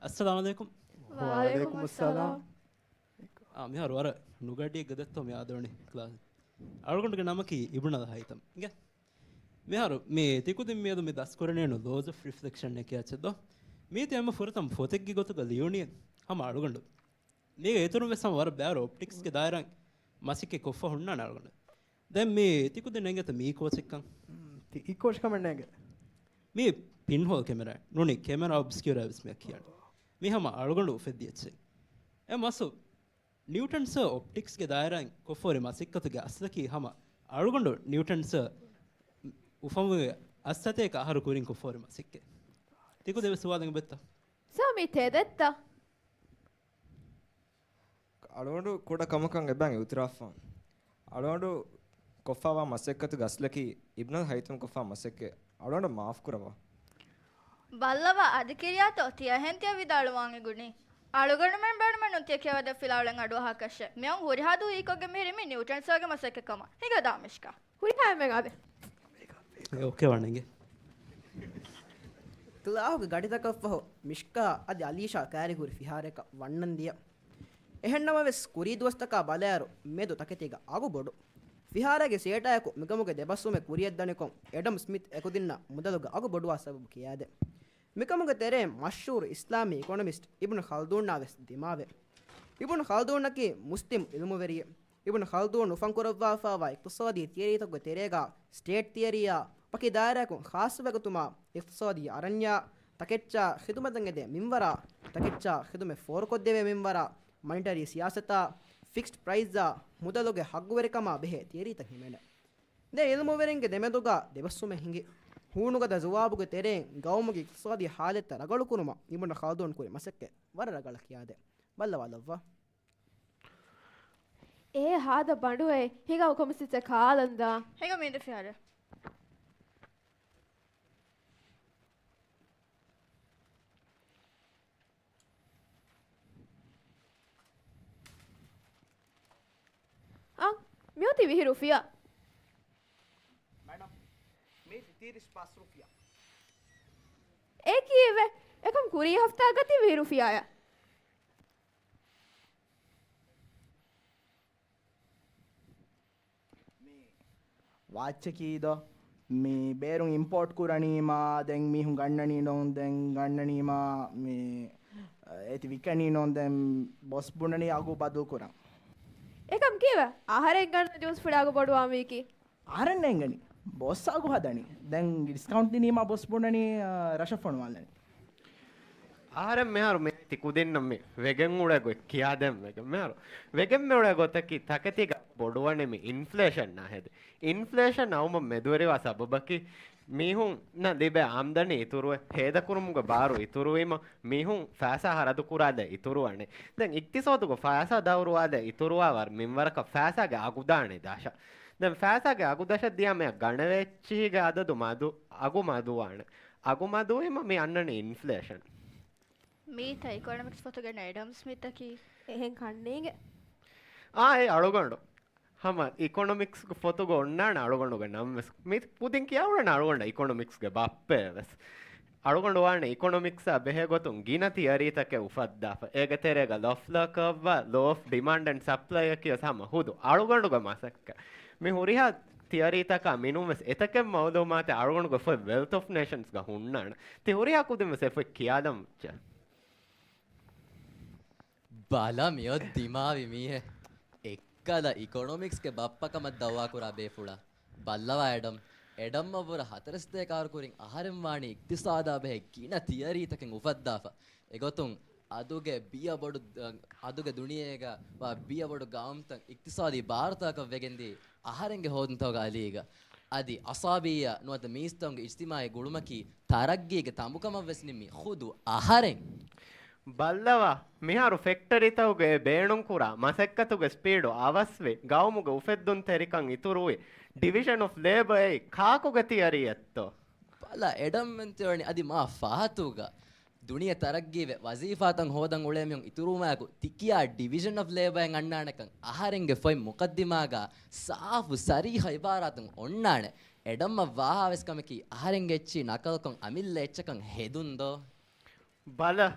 އައްސަލާމު ޢަލައިކުމް. ވަޢަލައިކުމުއްސަލާމް. އާ، މިހާރު ވަރަށް ނުގަޑިއެއްގަ ދެއްތޯ މި އާދެވުނީ ކްލާސް. އަޅުގަނޑުގެ ނަމަކީ އިބްނު އަލް ހައިތަމް. އިނގޭ. މިހާރު މި ތިކުދިން މިއަދު މި ދަސްކުރަނީނު ލޯސް އޮފް ރިފްލެކްޝަން އޭ ކިޔާ އެއްޗެއް ދޯ. މީތި އެންމެ ފުރަތަމަ ފޮތެއްގެ ގޮތުގަ ލިޔުނީ ހަމަ އަޅުގަނޑު. މީގެ އިތުރުން ވެސް ހަމަ ވަރަށް ބައިވަރު އޮޕްޓިކްސްގެ ދާއިރާއިން މަސައްކަތް ކޮށްފަ ހުންނާނެ އަޅުގަނޑު. ދެން މި ތިކުދިން ނޭނގޭތަ މީ ކޯޗެއްކަން؟ ތި އީ ކޯޗް ކަމެއް ނޭނގެ. މީ ޕިންހޯލް ކެމެރާ ނޫނީ ކެމެރާ އޮބްސްކިއުރާ ވެސް މިއަށް ކިޔާނެ. މީ ހަމަ އަޅުގަނޑު އުފެއްދި އެއްޗެއް. އެ މަސް ނިއުޓަން ސާ އޮޕްޓިކްސްގެ ދާއިރާއިން ކޮށްފަހުރި މަސައްކަތުގެ އަސްލަކީ ހަމަ އަޅުގަނޑު ނިއުޓަން ސާ އުފަންވުމުގެ އަށްސަތޭކަ އަހަރު ކުރިން ކޮށްފަހުރި މަސައްކަތް. ތިކުދިން ސުވާލެއް އެބައޮތްތަ؟ ސާ މީ ތެދެއްތަ؟ އަޅުގަނޑު ކުޑަ ކަމަކަށް އެބައި އިއުތިރާފްވާން. އަޅުގަނޑު ކޮށްފަވާ މަސައްކަތުގެ އަސްލަކީ އިބްނު ހައިތަމް ކޮށްފަ މަސައްކަތް. އަޅުގަނޑަށް މާފް ކުރައްވާ. ބައްލަވާ އަދި ކިރިޔާތޯ ތިޔަ އެހެން ތިޔަ ވިދާޅުވާން އެނގުނީ. އަޅުގަނޑުމެން ބޭނުމެއްނު ތިޔަ ކިޔަވަދޭ ފިލާވަޅެއް އަޑުއަހާކަށެއް. މިއަށް ހުރިހާ ދުވަހު އީކޮށްގެން މިހިރީ މީ ނިއުޓަން ސާގެ މަސައްކަތް ކަމަށް. ހިނގާ ދާ މިޝްކާ. ހުރިހާ އެންމެން އާދެ. އެ އޯކޭ ވާނެ އިނގޭ. ކްލާހުގެ ގަޑިތަކަށްފަހު މިޝްކާ އަދި އަލީޝާ ކައިރި ހުރި ފިހާރައަކަށް ވަންނަން ދިޔަ. އެހެންނަމަވެސް، ކުރީ ދުވަސްތަކާ ބަލާއިރު، މިއަދު ތަކެތީގަ އަގު ބޮޑު. ފިހާރައިގެ ސޭޓާއެކު މިކަމުގެ ދެބަސްވުމެއް ކުރިއަށްދަނިކޮށް، އެޑަމް ސްމިތް އެކުދިންނަށް މުދަލުގެ އަގު ބޮޑުވާ ސަބަބު ކިޔާދޭ. މިކަމުގެ ތެރެއިން މަޝްހޫރު އިސްލާމީ އިކޮނޮމިސްޓް އިބްނު ޚަލްދޫނާ ވެސް ދިމާވޭ. އިބްނު ޚަލްދޫނަކީ މުސްލިމް ޢިލްމުވެރިއެއް. އިބްނު ޚަލްދޫން އުފަންކުރައްވާފައިވާ އިޤްތިޞާދީ ތިއަރީތަކުގެ ތެރޭގަ ސްޓޭޓް ތިއަރީއާ ވަކި ދާއިރާއަކުން ޚާއްޞަވެގަތުމާ އިޤްތިޞާދީ އަރަންޏާ، ތަކެއްޗާ ޚިދުމަތަށް އެދޭ މިންވަރާ، ތަކެއްޗާ ޚިދުމަތް ފޯރުކޮށްދެވޭ މިންވަރާ، މަނިޓަރީ ސިޔާސަތާ، ފިކްސްޑް ޕްރައިސްއާ، މުދަލުގެ ޙައްގުވެރިކަމާ ބެހޭ ތިއަރީތައް ހިމެނޭ. ދެން ޢިލްމުވެރިންގެ ދެމެދުގަ ދެބަސްވުމެއް ހިނގި. ހޫނުގަދަ ޖުވާބުގެ ތެރެއިން ގައުމުގެ އިޤްތިޞާދީ ޙާލަތްތައް ރަގަޅުކުރުމަށް އިބްނު ޚަލްދޫން ކުރި މަސައްކަތް ވަރަށް ރަގަޅަށް ކިޔާދޭ. ބައްލަވާލައްވާ. އޭ ހާދަ ބަނޑުއޭ، ހިނގާ ކޮމިސް އެއްޗެއް ކާލަންދާ. ހިނގާ މީ ދެ ފިހާރަ. އަނ، މިއޮތީ ވިހި ރުފިޔާ. މެޑަމް، މީ ތިރީސް ޕަސް ރުފިޔާ. އޭ ކީއެވެ؟ އެކަމް ކުރީ ހަފްތާ ގަތީ ވިހި ރުފިޔާޔަށް. މި ވާޗްއަކީ ދޯ؟ މި ބޭރުން އިމްޕޯޓް ކުރަނީމާ، ދެން މީހުން ގަންނަނީ ނޯން، ދެން ގަންނަނީމާ، މި އޭތި ވިކަނީ ނޯން، ދެން ބޮސް ބުނަނީ އަގު ބަދަލު ކުރަން. އެކަމް ކީއްވެ؟ އަހަރެން ގަންނަ ޖޫސް ފުޅާގު ބޮޑުވާން ވީކީ؟ އަހަރެން ނޭނގަނީ ބޮސް އަގު ހަދަނީ. ދެން ޑިސްކައުންޓް ދިނީމާ ބޮސް ބުނަނީ، އާ، ރަށަށް ފޮނުވާލަނީ. އަހަރެން މިހާރު މި ތި ކުދިންނަށް މި ވެގެން އުޅޭ ގޮތް ކިޔާދޭން ވެގެން މިހާރު. ވެގެން މި އުޅޭ ގޮތަކީ ތަކެތީގަ ބޮޑުވަނީ މި އިންފްލޭޝަން އާ ހެދި. އިންފްލޭޝަން އައުމަށް މެދުވެރިވާ ސަބަބަކީ މީހުންނަށް ލިބޭ އާމްދަނީ އިތުރުވެ، ހޭދަކުރުމުގެ ބާރު އިތުރުވީމަ، މީހުން ފައިސާ ހަރަދު ކުރާލައި އިތުރުވަނީ. ދެން އިޤްތިޞާދުގަ ފައިސާ ދައުރުވާލައި އިތުރުވާ ވަރަށް މިންވަރަކަށް ފައިސާގެ އަގު ދާނެ ދާށަ. ދެން ފައިސާގެ އަގު ދަށަށް ދިޔަ މިއަށް ގަނެވޭ އެއްޗިހީގެ އަދަދު މަދު، އަގު މަދުވާނެ. އަގު މަދުވީމަ މި އަންނަނީ އިންފްލޭޝަން. މީތަ އިކޮނޮމިކްސް ފޮތުގެ އެޑަމް ސްމިތަކީ؟ އެހެން ކަންނޭނގެ. އާ، އެ އަޅުގަނޑު. ހަމަ އިކޮނޮމިކްސްގެ ފޮތުގަ އޮންނާނެ އަޅުގަނޑުގެ ނަން ވެސް. މި ކުދިން ކިޔާ އުޅެން އަޅުގަނޑަށް އިކޮނޮމިކްސްގެ ބައްޕައެއް ވެސް. އަޅުގަނޑު ވާނެ އިކޮނޮމިކްސާ ބެހޭ ގޮތުން ގިނަ ތިއަރީތަކެއް އުފައްދާފަ. އޭގެ ތެރޭގަ ލޮފްލަރ ކަރްވާ، ލޯ އޮފް ޑިމާންޑް އެންޑް ސަޕްލައި އަކީ ވެސް ހަމަ ހުދު އަޅުގަނޑުގެ މަސައްކަތް. މި ހުރިހާ ތިއަރީތަކާ މިނުން ވެސް އެތަކެއް މައުލޫމާތެއް އަޅުގަނޑުގެ ފޮތް ވެލްތް އޮފް ނޭޝަންސްގަ ހުންނާނެ. ތި ހުރިހާ ކުދިން ވެސް އެ ފޮތް ކިޔާލަން ވެއްޖެ. ބަލަ މިއޮތް ދިމާވި މީހެއް. އެއްކަލަ އިކޮނޮމިކްސްގެ ބައްޕަކަމަށް ދައުވާކުރާ ބޭފުޅާ. ބައްލަވާ އެޑަމް. އެޑަމްއަށްވުރެ ހަތަރެއް ސަތޭކަ ކައުރުކުރިން އަހަރެން ވާނީ އިޤްތިޞާދާ ބެހޭ ގިނަ ތިއަރީތަކެއް އުފައްދާފަ. އެގޮތުން އަދުގެ ބިޔަ ބޮޑު، އަދުގެ ދުނިޔޭގަ ވާ ބިޔަ ބޮޑު ގައުމުތައް އިޤްތިޞާދީ ބާރުތަކަށް ވެގެންދީ އަހަރެންގެ ހޯދުންތަކުގެ އަލީގަ. އަދި އަސާބީއަށް ނުވަތަ މީސްތަކުންގެ އިޖްތިމާޢީ ގުޅުމަކީ ތަރައްގީގެ ތަނބުކަމަށް ވެސް ނިންމީ ޚުދު އަހަރެން. ބައްލަވާ، މިހާރު ފެކްޓަރީތަކުގެ ބޭނުންކުރާ މަސައްކަތުގެ ސްޕީޑު އަވަސްވި، ގައުމުގެ އުފެއްދުންތެރިކަން އިތުރުވި، ޑިވިޝަން އޮފް ލޭބަ އެއީ ކާކުގެ ތިއަރީއެއްތޯ؟ ބަލަ، އެޑަމް މެން ތިވަނީ އަދި މާ ފާތުގަ. ދުނިޔެ ތަރައްގީވެ، ވަޒީފާތައް ހޯދަން އުޅޭ މީހުން އިތުރުވުމާއެކު، ތިކިޔާ ޑިވިޝަން އޮފް ލޭބައިން އަންނާނެކަން އަހަރެންގެ ފޮތް މުޤައްދިމާގަ ސާފު ސަރީޙަ އިބާރާތުން އޮންނާނެ. އެޑަމްއަށް ވާހާވެސް ކަމަކީ، އަހަރެންގެ އެއްޗިހި ނަކަލުކޮށް އަމިއްލަ އެއްޗަކަށް ހެދުން ދޯ؟ ބަލަ،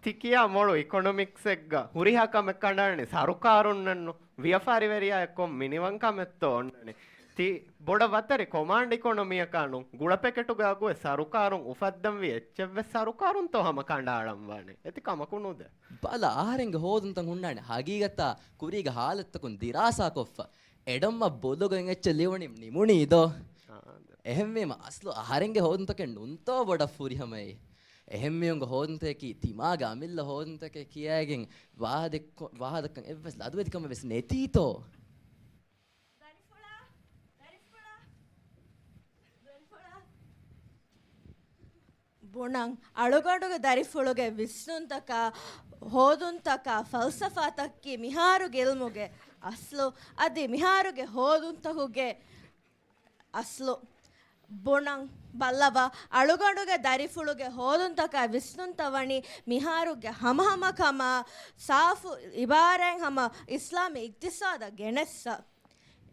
ތިކިޔާ މޮޅު އިކޮނޮމިކްސްއެއްގަ ހުރިހާ ކަމެއް ކަނޑާނީ ސަރުކާރުންނެއްނު. ވިޔަފާރިވެރިޔާ އެއްކޮށް މިނިވަން ކަމެއްތޯ އޮންނަނީ؟ ތި ބޮޑަށް ވަތަރި ކޮމާންޑް އިކޮނޮމީއަކާ ނޫން. ގުޅަޕެކެޓުގެ އަގުވެސް ސަރުކާރުން އުފައްދަންވީ އެއްޗެއްވެސް ސަރުކާރުންތޯ ހަމަ ކަނޑައަޅަންވާނެ؟ އެތި ކަމަކު ނުދޭ. ބަލަ، އަހަރެންގެ ހޯދުންތައް ހުންނާނެ ހަގީގަތާ ކުރީގެ ހާލަތުތަކުން ދިރާސާކޮށްފަ. އެޑަމްއަށް ބޮލުގަ އެއްޗެއް ލިޔުނީ ނިމުނީ ދޯ؟ އާ، ދެ. އެހެންވީމަ އަސްލު އަހަރެންގެ ހޯދުންތަކެއް ނޫންތޯ ބޮޑަށް ފުރިހަމައެއް؟ އެހެންމީހުންގެ ހޯދުންތަކަކީ ތިމާގެ އަމިއްލަ ހޯދުންތަކެއް ކިޔައިގެން ވާހަދެއްކޮ-، ވާހަދަކަން އެއްވެސް ލަދުވެތިކަމެއް ވެސް ނެތީތޯ؟ ދަރިފުޅާ! ދަރިފުޅާ! ދަރިފުޅާ! ބުނަން، އަޅުގަނޑުގެ ދަރިފުޅުގެ ވިސްނުންތަކާ، ހޯދުންތަކާ، ފަލްސަފާތަކަކީ މިހާރުގެ އިލްމުގެ އަސްލު، އަދި މިހާރުގެ ހޯދުންތަކުގެ އަސްލު. ބުނަން، ބައްލަވާ، އަޅުގަނޑުގެ ދަރިފުޅުގެ ހޯދުންތަކާ ވިސްނުންތައް ވަނީ މިހާރުގެ ހަމަހަމަކަމާ، ސާފު އިބާރާތް ހަމަ އިސްލާމީ އިޤްތިޞާދަށް ގެނެއްސަ.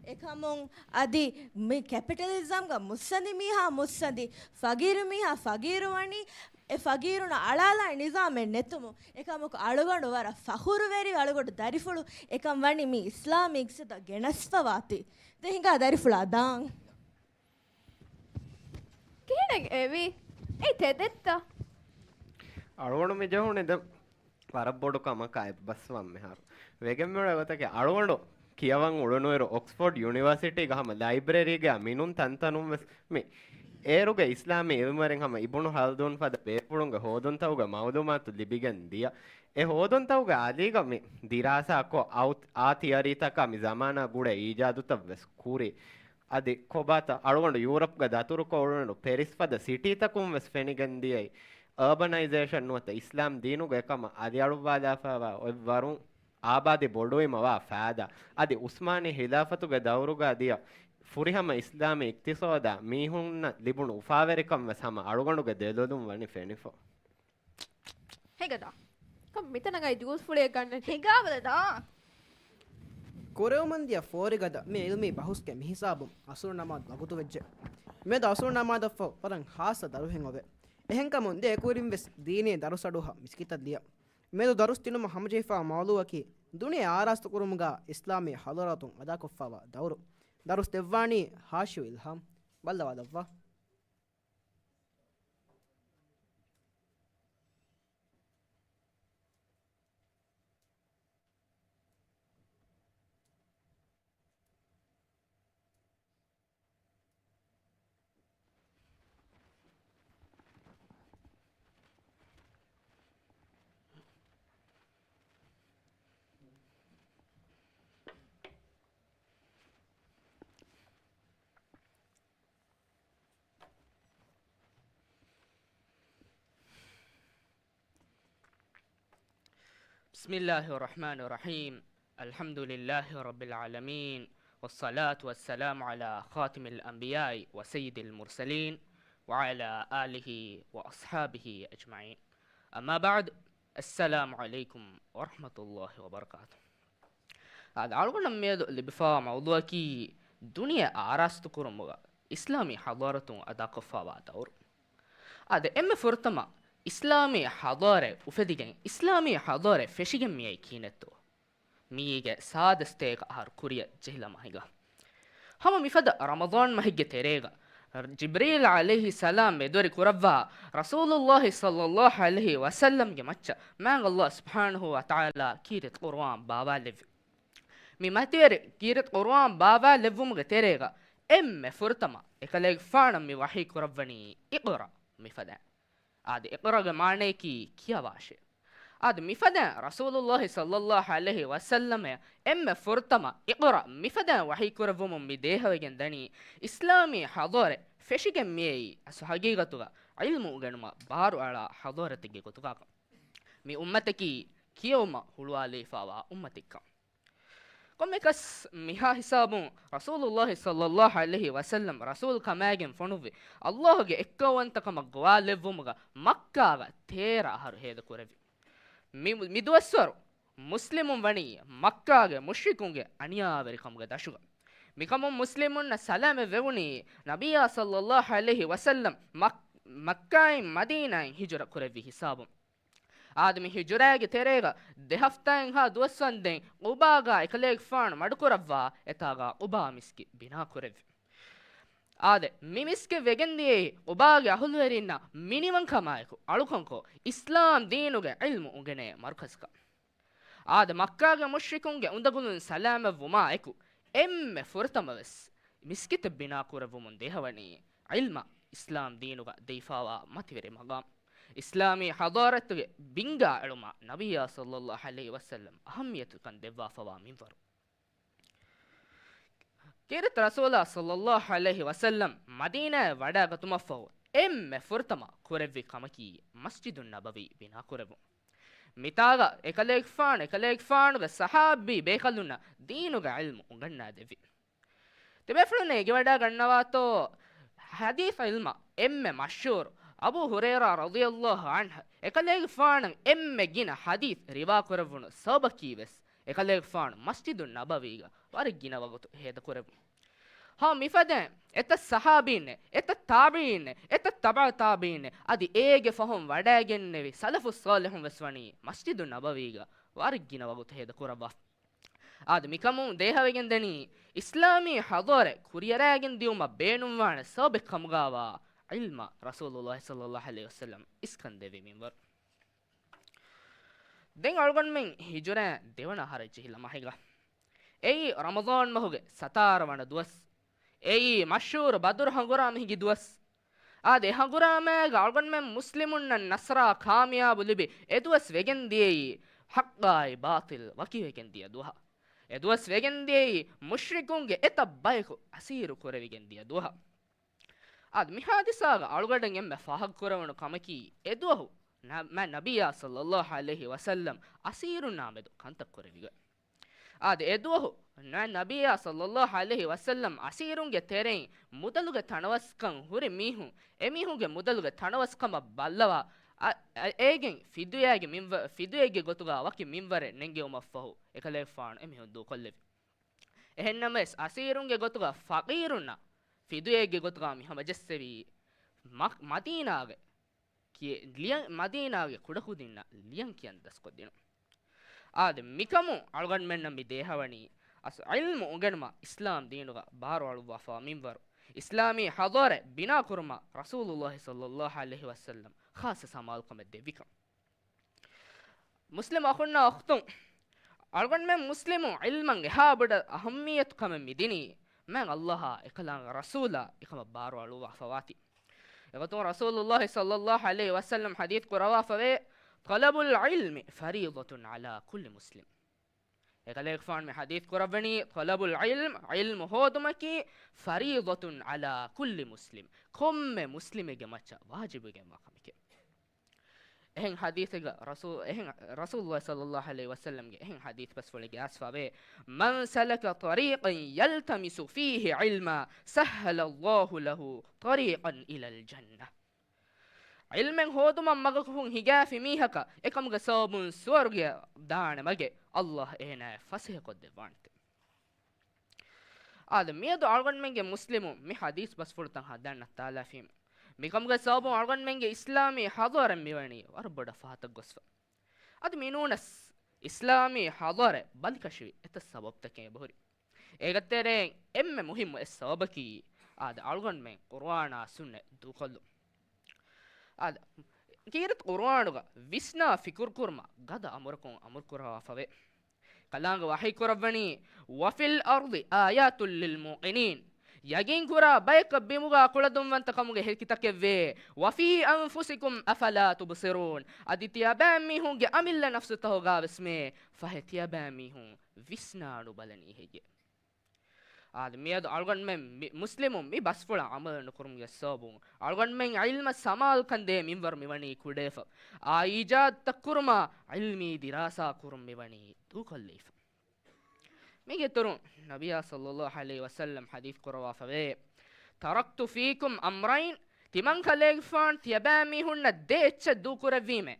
އެކަމުން އަދި މި ކެޕިޓަލިޒަމްގަ މުއްސަނދި މީހާ މުއްސަނދި، ފަގީރު މީހާ ފަގީރު ވަނީ، އެ ފަގީރުންނަށް އަޅާލާ ނިޒާމެއް ނެތުމުން. އެކަމަކު އަޅުގަނޑު ވަރަށް ފަޚުރުވެރި އަޅުގަނޑު ދަރިފުޅު އެކަން ވަނީ މި އިސްލާމީ އިގްތިސާދަށް ގެނަސްފަވާތީ. ދެ ހިނގާ ދަރިފުޅާ ދާން. ކިހިނެއް އެވީ؟ އެއީ ތެދެއްތަ؟ އަޅުގަނޑު މި ޖެހުނީ ދެ ވަރަށް ބޮޑު ކަމަކާ އެއްބަސްވަން މިހާރު. ވެގެން މިއުޅޭ ގޮތަކީ އަޅުގަނޑު ކިޔަވަން އުޅުނުއިރު އޮކްސްފޯޑް ޔުނިވާސިޓީގަ ހަމަ ލައިބްރަރީގަ މިނުން ތަންތަނުން ވެސް މި އޭރުގެ އިސްލާމީ އިލްމުވެރިން ހަމަ އިބުނު ހަލްދޫން ފަދަ ބޭފުޅުންގެ ހޯދުންތަކުގެ މައުލޫމާތު ލިބިގެން ދިޔަ. އެ ހޯދުންތަކުގެ އަލީގަ މި ދިރާސާކޮށް އައު-، އާ ތިއަރީތަކާ މި ޒަމާނާ ގުޅޭ އީޖާދުތައް ވެސް ކުރި. އަދި ކޮބާތަ އަޅުގަނޑު ޔޫރަޕްގަ ދަތުރުކޮށް އުޅުނު ޕެރިސް ފަދަ ސިޓީތަކުން ވެސް ފެނިގެން ދިޔައީ، އާބަނައިޒޭޝަން ނުވަތަ އިސްލާމް ދީނުގެ އެކަމަށް އަލިއަޅުއްވާލާފައިވާ އޮތް ވަރުން އާބާދީ ބޮޑުވީމަ ވާ ފައިދާ. އަދި ޢުސްމާނީ ޚިލާފަތުގެ ދައުރުގަ ދިޔަ ފުރިހަމަ އިސްލާމީ އިޤްތިޞާދާ މީހުންނަށް ލިބުނު އުފާވެރިކަން ވެސް ހަމަ އަޅުގަނޑުގެ ދެލޮލުން ވަނީ ފެނިފަ. ހިނގަދާ. ކޮން މިތަނަށް އައި ޖޫސް ފުޅިއެއް ގަންނަނީ؟ ހިނގާބަލަ ދާ. ކުރެވުމަށް ދިޔަ ފޯރިގަދަ މި ޢިލްމީ ބަހުސްގެ މިހިސާބުން ޢަޞްރު ނަމާދު ވަގުތު ވެއްޖެ. މިއަދު ޢަޞްރު ނަމާދަށްފަހު ވަރަށް ޚާއްޞަ ދަރުހެއް އޮވޭ. އެހެންކަމުން ދެ އެކުވެރިން ވެސް ދީނީ ދަރުސް އަޑުއަހާ މިސްކިތަށް ދިޔަ. މިއަދު ދަރުސް ދިނުމަށް ހަމަޖެހިފާ މައުޟޫޢަކީ ދުނިޔެ އާރާސްތުކުރުމުގަ އިސްލާމީ ޙަޟާރަތުން އަދާކޮށްފާވާ ދައުރު. ދަރުސް ދެއްވާނީ ހާޝިމް އިލްހާމް. ބައްލަވާލައްވާ. بسم الله الرحمن الرحيم. الحمد لله رب العالمين. والصلاة والسلام على خاتم الأنبياء وسيد المرسلين وعلى آله وأصحابه أجمعين. أما بعد. السلام عليكم ورحمة الله وبركاته. އާދެ، އަޅުގަނޑަށް މިއަދު ލިބިފާ މައުޟޫޢަކީ ދުނިޔެ އާރާސްތުކުރުމުގަ އިސްލާމީ ޙަޟާރަތުން އަދާކޮށްފާވާ ދައުރު. އާދެ، އެންމެ ފުރަތަމަ އިސްލާމީ ޙަޟާރަތް އުފެދިގެން، އިސްލާމީ ޙަޟާރަތް ފެށިގެން މިއައީ ކިހިނެއްތޯ؟ މިއީގެ ސާދަ ސަތޭކަ އަހަރު ކުރިއަށް ޖެހިލަމާ ހިނގާ. ހަމަ މިފަދަ ރަމަޟާން މަހެއްގެ ތެރޭގަ، ޖިބްރީލް ޢަލައިހިއްސަލާމް މެދުވެރި ކުރައްވާ ރަސޫލުﷲ ޞައްލަﷲ ޢަލައިހި ވަސައްލަމްގެ މައްޗަށް މާތް ﷲ ސުބްޙާނަހޫ ވަތަޢާލާ ކީރިތި ޤުރުއާން ބާވާލެއްވި. މި މަތިވެރި ކީރިތި ޤުރުއާން ބާވާލެއްވުމުގެ ތެރޭގަ އެންމެ ފުރަތަމަ އެކަލޭގެފާނަށް މި ވަޙީ ކުރައްވަނީ އިޤްރަ މިފަދައިން. އާދެ، އިޤްރާގެ މާނަޔަކީ ކިޔަވާށޭ. އާދެ، މިފަދައިން ރަސޫލުﷲ ޞައްލަﷲ ޢަލައިހި ވަސައްލަމަށް އެންމެ ފުރަތަމަ އިޤްރާ މިފަދައިން ވަޙީ ކުރެއްވުމުން މި ދޭހަވެގެން ދަނީ، އިސްލާމީ ޙަޟާރަތް ފެށިގެން މިއައީ އަސްލު ޙަޤީޤަތުގަ ޢިލްމު އުނގެނުމަށް ބާރުއަޅާ ޙަޟާރަތެއްގެ ގޮތުގަކަން. މި އުއްމަތަކީ ކިޔެވުމަށް ހުޅުވާލެވިފާވާ އުއްމަތެއްކަން. ކޮންމެއަކަސް މިހާ ހިސާބުން ރަސޫލުﷲ ޞައްލަﷲ ޢަލައިހި ވަސައްލަމް ރަސޫލު ކަމާގެން ފޮނުއްވި، ﷲ ގެ އެއްކައުވަންތަކަމަށް ގޮވާލެއްވުމުގަ މައްކާގަ ތޭރަ އަހަރު ހޭދަކުރެއްވި. މި، މި ދުވަސްވަރު މުސްލިމުން ވަނީ މައްކާގެ މުޝްރިކުންގެ އަނިޔާވެރިކަމުގެ ދަށުގަ. މިކަމުން މުސްލިމުންނަށް ސަލާމަތް ވެވުނީ ނަބިއްޔާ ޞައްލަﷲ ޢަލައިހި ވަސައްލަމް މައް-، މައްކާއިން މަދީނާއިން ހިޖުރަ ކުރެއްވި ހިސާބުން. އާދެ، މި ހިޖުރާގެ ތެރޭގަ ދެ ހަފްތާއެއްހާ ދުވަސްވަންދެން ޤުބާގަ އެކަލޭގެފާނު މަޑުކުރައްވާ އެތާގަ ޤުބާ މިސްކިތް ބިނާކުރެއްވި. އާދެ، މި މިސްކިތް ވެގެންދިޔައީ ޤުބާގެ އަހުލުވެރިންނަށް މިނިވަންކަމާއެކު އަޅުކަންކޮށް، އިސްލާމް ދީނުގެ ޢިލްމު އުނގެނޭ މަރުކަޒަކަށް. އާދެ، މައްކާގެ މުޝްރިކުންގެ އުނދަގުލުން ސަލާމަތްވުމާއެކު، އެންމެ ފުރަތަމަވެސް މިސްކިތެއް ބިނާކުރެއްވުމުން ދޭހަވަނީ ޢިލްމަށް އިސްލާމް ދީނުގަ ދެވިފާވާ މަތިވެރި މަގާމް. އިސްލާމީ ޙަޟާރަތުގެ ބިންގާ އެޅުމަށް ނަބިއްޔާ ޞައްލަﷲ ޢަލައިހި ވަސައްލަމް އަހައްމިޔަތުކަން ދެއްވާފަވާ މިންވަރު. ކީރިތި ރަސޫލާ ޞައްލަﷲ ޢަލައިހި ވަސައްލަމް މަދީނާއަށް ވަޑައިގަތުމަށްފަހު އެންމެ ފުރަތަމަ ކުރެއްވި ކަމަކީ މަސްޖިދުއް ނަބަވީ ބިނާކުރެއްވުން. މިތާގަ އެކަލޭގެފާނު، އެކަލޭގެފާނުގެ ޞަޙާބީ ބޭކަލުންނަށް ދީނުގެ ޢިލްމު އުނގަންނާދެއްވި. ތިބޭފުޅުން އެނގިވަޑައިގަންނަވާތޯ، ޙަދީޘް ޢިލްމަށް އެންމެ މަޝްހޫރު އަބޫ ހުރައިރާ ރަޟިޔަﷲ ޢަންހު އެކަލޭގެފާނަށް އެންމެ ގިނަ ޙަދީޘް ރިވާކުރެއްވުނު ސަބަބަކީ ވެސް އެކަލޭގެފާނު މަސްޖިދު ނަބަވީގަ ވަރަށް ގިނަ ވަގުތު ހޭދަކުރެއްވުން. ހަމަ މިފަދައިން އެތައް ޞަޙާބީންނެއް، އެތައް ތާބިޢީންނެއް، އެތައް ތަބަޢު ތާބިޢީންނެއް، އަދި އޭގެ ފަހުން ވަޑައިގެންނެވި ސަލަފުއް ޞާލިޙުން ވެސް ވަނީ މަސްޖިދު ނަބަވީގަ ވަރަށް ގިނަ ވަގުތު ހޭދަކުރައްވާފަ. އާދެ، މިކަމުން ދޭހަވެގެން ދަނީ އިސްލާމީ ޙަޟާރަތް ކުރިއަރައިގެން ދިއުމަށް ބޭނުންވާނެ ސަބަބެއް ކަމުގައިވާ ޢިލްމަށް ރަސޫލުﷲ ޞައްލަﷲ ޢަލައިހި ވަސައްލަމް އިސްކަން ދެއްވި މިންވަރު. ދެން އަޅުގަނޑުމެން ހިޖުރައިން ދެވަނަ އަހަރަށް ޖެހިލަ މަހެއްގަ. އެއީ ރަމަޟާން މަހުގެ ސަތާރަ ވަނަ ދުވަސް. އެއީ މަޝްހޫރު ބަދުރު ހަނގުރާމަ ހިނގި ދުވަސް. އާދެ، އެ ހަނގުރާމައިގަ އަޅުގަނޑުމެން މުސްލިމުންނަށް ނަޞްރާ ކާމިޔާބު ލިބި، އެ ދުވަސް ވެގެން ދިޔައީ ޙައްޤާއި ބާޠިލް ވަކިވެގެން ދިޔަ ދުވަހަށް. އެ ދުވަސް ވެގެން ދިޔައީ މުޝްރިކުންގެ އެތައް ބަޔަކު އަސީރު ކުރެވިގެން ދިޔަ ދުވަހަށް. އާދެ، މި ޙާދިސާގަ އަޅުގަނޑަށް އެންމެ ފާހަގަކުރެވުނު ކަމަކީ، އެ ދުވަހު ނަ-، މާތް ނަބިއްޔާ ޞައްލަﷲ ޢަލައިހި ވަސައްލަމް އަސީރުންނާ މެދު ކަންތައް ކުރެވިގޮތް. އާދެ، އެ ދުވަހު މާތް ނަބިއްޔާ ޞައްލަﷲ ޢަލައިހި ވަސައްލަމް އަސީރުންގެ ތެރެއިން މުދަލުގެ ތަނަވަސްކަން ހުރި މީހުން، އެ މީހުންގެ މުދަލުގެ ތަނަވަސްކަމަށް ބައްލަވާ، އަ-، އަ-، އޭގެން ފިދުޔާގެ މިންވަ-، ފިދުޔެއްގެ ގޮތުގަ ވަކި މިންވަރެއް ނެންގެވުމަށްފަހު، އެކަލޭގެފާނު އެމީހުން ދޫކޮށްލެވި. އެހެންނަމަވެސް، އަސީރުންގެ ގޮތުގަ ފަޤީރުންނަށް ފިދުޔެއްގެ ގޮތުގަ މި ހަމަޖެއްސެވީ، މަ-، މަދީނާގެ ކިޔެ-، ލިޔަން، މަދީނާގެ ކުޑަކުދިންނަށް ލިޔަން ކިޔަން ދަސްކޮށްދިނުން. އާދެ، މިކަމުން އަޅުގަނޑުމެންނަށް މި ދޭހަވަނީ، އަސް ޢިލްމު އުނގެނުމަށް އިސްލާމް ދީނުގަ ބާރުއަޅުއްވާފަވާ މިންވަރު، އިސްލާމީ ޙަޟާރަތް ބިނާކުރުމަށް ރަސޫލުﷲ ޞައްލަﷲ ޢަލައިހި ވަސައްލަމް ޚާއްޞަ ސަމާލުކަމެއް ދެއްވިކަން. މުސްލިމް އަޚުންނާ އުޚްތުން، އަޅުގަނޑުމެން މުސްލިމު ޢިލްމަށް އެހާ ބޮޑަށް އަހައްމިއްޔަތު ކަމެއް މިދިނީ، މާތް ﷲ އާ އެކަލާނގެ ރަސޫލާ އެކަމަށް ބާރު އަޅުއްވާފަވާތީ. އެގޮތުން ރަސޫލުﷲ ޞައްލަﷲ ޢަލައިހި ވަސައްލަމް ޙަދީޘް ކުރައްވާފަވޭ، "طلب العلم فريضة على كل مسلم." އެކަލޭގެފާނު މި ޙަދީޘް ކުރައްވަނީ، "طلب العلم، ޢިލްމު ހޯދުމަކީ، فريضة على كل مسلم، ކޮންމެ މުސްލިމެއްގެ މައްޗަށް ވާޖިބުވެގެންވާ ކަމެކޭ." އެހެން ޙަދީޘެއްގަ ރަސޫ-، އެހެން ރަސޫލުﷲ ޞައްލަﷲ ޢަލައިހި ވަސައްލަމްގެ އެހެން ޙަދީޘް ބަސްފުޅެއް ގާސްފާވޭ، "من سلك طريقا يلتمس فيه علما سهل الله له طريقا إلى الجنة." ޢިލްމެއް ހޯދުމަށް މަގަކު ހިނގާފި މީހަކަށް އެކަމުގެ ސަބަބުން ސުވަރުގެއަށް ދާނެ މަގެއް ﷲ އޭނާއަށް ފަސޭހަކޮށްދެއްވާނެތެ. އާދެ، މިއަދު އަޅުގަނޑުމެންގެ މުސްލިމުން މި ޙަދީޘް ބަސްފުޅުތައް ހަނދާން ނައްތާލާފީމު، މިކަމުގެ ސަބަބުން އަޅުގަނޑުމެންގެ އިސްލާމީ ޙަޟާރަތް މިވަނީ ވަރަށް ބޮޑަށް ފަހަތަށް ގޮސްފަ. އަދި މިނޫނަސް އިސްލާމީ ޙަޟާރަތް ބަލިކަށިވި އެތައް ސަބަބުތަކެއް އެބަހުރި. އޭގެ ތެރެއިން އެންމެ މުހިއްމު އެއް ސަބަބަކީ، އާދެ، އަޅުގަނޑުމެން ޤުރުއާނާ ސުންނަތް ދޫކޮށްލުން. އާދެ، ކީރިތި ޤުރުއާނުގަ ވިސްނާ ފިކުރުކުރުމަށް ގަދަ އަމުރަކުން އަމުރުކުރައްވާފަވޭ. ކަލާނގެ ވަޙީ ކުރައްވަނީ، "وفي الأرض آيات للموقنين." ޔަގީންކުރާ ބަޔަކަށް ބިމުގާ ކުޅަދުންވަންތަ ކަމުގެ ހެކިތަކެއްވޭ. "وفي أنفسكم أفلا تبصرون." އަދި ތިޔަބައިމީހުންގެ އަމިއްލަ ނަފްސުތަހުގާވެސްމޭ ފަހެ ތިޔަބައިމީހުން ވިސްނާ ނުބަލަނީ ހެއްޔޭ؟ އާދެ، މިއަދު އަޅުގަނޑުމެން މި-، މުސްލިމުން މި ބަސްފުޅަށް ޢަމަލު ނުކުރުމުގެ ސަބަބުން އަޅުގަނޑުމަން ޢިލްމަށް ސަމާލުކަން ދޭ މިންވަރު މިވަނީ ކުޑަވެފަ. އާ އީޖާދުތައް ކުރުމާ ޢިލްމީ ދިރާސާ ކުރުން މިވަނީ ދޫކޮށްލައިފަ. މީގެ އިތުރުން ނަބިއްޔާ ޞައްލަﷲ ޢަލައިހި ވަސައްލަމް ޙަދީޘް ކުރައްވާފަވޭ، "تركت فيكم أمرين." ތިމަން ކަލޭގެފާނު ތިޔަބައިމީހުންނަށް ދޭ އެއްޗެއް ދޫކުރެއްވީމޭ.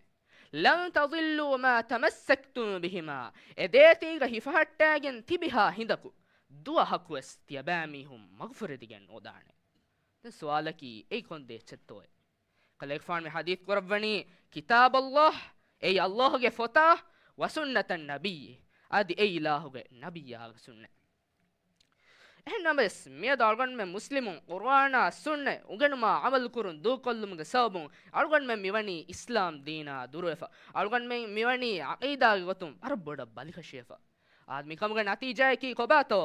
"لن تضلوا ما تمسكتم بهما." އެ ދޭތީގަ ހިފަހައްޓާގެން ތިބިހާ ހިނދަކު ދުވަހަކުވެސް ތިޔަބައިމީހުން މަގުފުރެދިގެން ނުދާނެ. ދެން ސުވާލަކީ، އެއީ ކޮން ދޭއްޗެއްތޯއޭ؟ ކަލޭގެފާނު މި ޙަދީޘް ކުރައްވަނީ، "كتاب الله، އެއީ ﷲ ގެ ފޮތާ، وسنة نبيه، އަދި އެ އިލާހުގެ ނަބިއްޔާގެ ސުންނަތް." އެހެންނަމަވެސް، މިއަދު އަޅުގަނޑުމެން މުސްލިމުން ޤުރުއާނާ ސުންނަތް އުނގެނުމާ ޢަމަލު ކުރުން ދޫކޮށްލުމުގެ ސަބަބުން އަޅުގަނޑުމެން މިވަނީ އިސްލާމް ދީނާ ދުރުވެފަ. އަޅުގަނޑުމެން މިވަނީ ޢަޤީދާގެ ގޮތުން ވަރަށް ބޮޑަށް ބަލިކަށިވެފަ. އާދެ، މިކަމުގެ ނަތީޖާއަކީ ކޮބާތޯ؟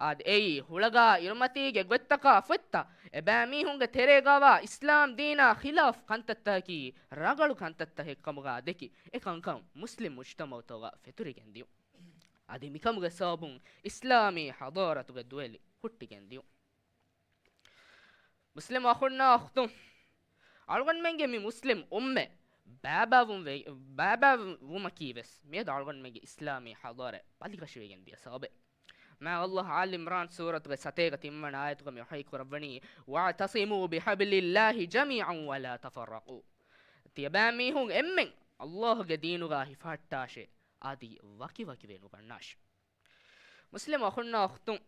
އާދެ، އެއީ ހުޅަގާ އިރުމަތީގެ ގޮތްތަކާ ފޮތްތައް އެބައިމީހުންގެ ތެރޭގަވާ އިސްލާމް ދީނާ ޚިލާފް ކަންތައްތަކަކީ ރަނގަޅު ކަންތައްތަކެއް ކަމުގާ ދެކި، އެ ކަންކަން މުސްލިމް މުޖްތަމަޢުތަކުގަ ފެތުރިގެން ދިޔުން. އަދި މިކަމުގެ ސަބަބުން އިސްލާމީ ޙަޟާރަތުގެ ދުވެލި ހުއްޓިގެން ދިޔުން. މުސްލިމް އަޚުންނާ އުޚްތުން، އަޅުގަނޑުމެންގެ މި މުސްލިމް އުއްމަތް ބައިބައިވުން ވެ-، ބައިބައިވުމަކީ ވެސް މިއަދު އަޅުގަނޑުމެންގެ އިސްލާމީ ޙަޟާރަތް ބަލިކަށިވެގެން ދިޔަ ސަބަބެއް. މާތް ﷲ އާލި ޢިމްރާން ސޫރަތުގެ ސަތޭކަ ތިންވަނަ އާޔަތުގަ މި ވަޙީ ކުރައްވަނީ، "واعتصموا بحبل الله جميعا ولا تفرقوا." ތިޔަބައިމީހުން އެންމެން ﷲ ގެ ދީނުގަ ހިފަހައްޓާށޭ، އަދި ވަކިވަކިވެ ނުގަންނާށި. މުސްލިމް އަޚުންނާ އުޚްތުން،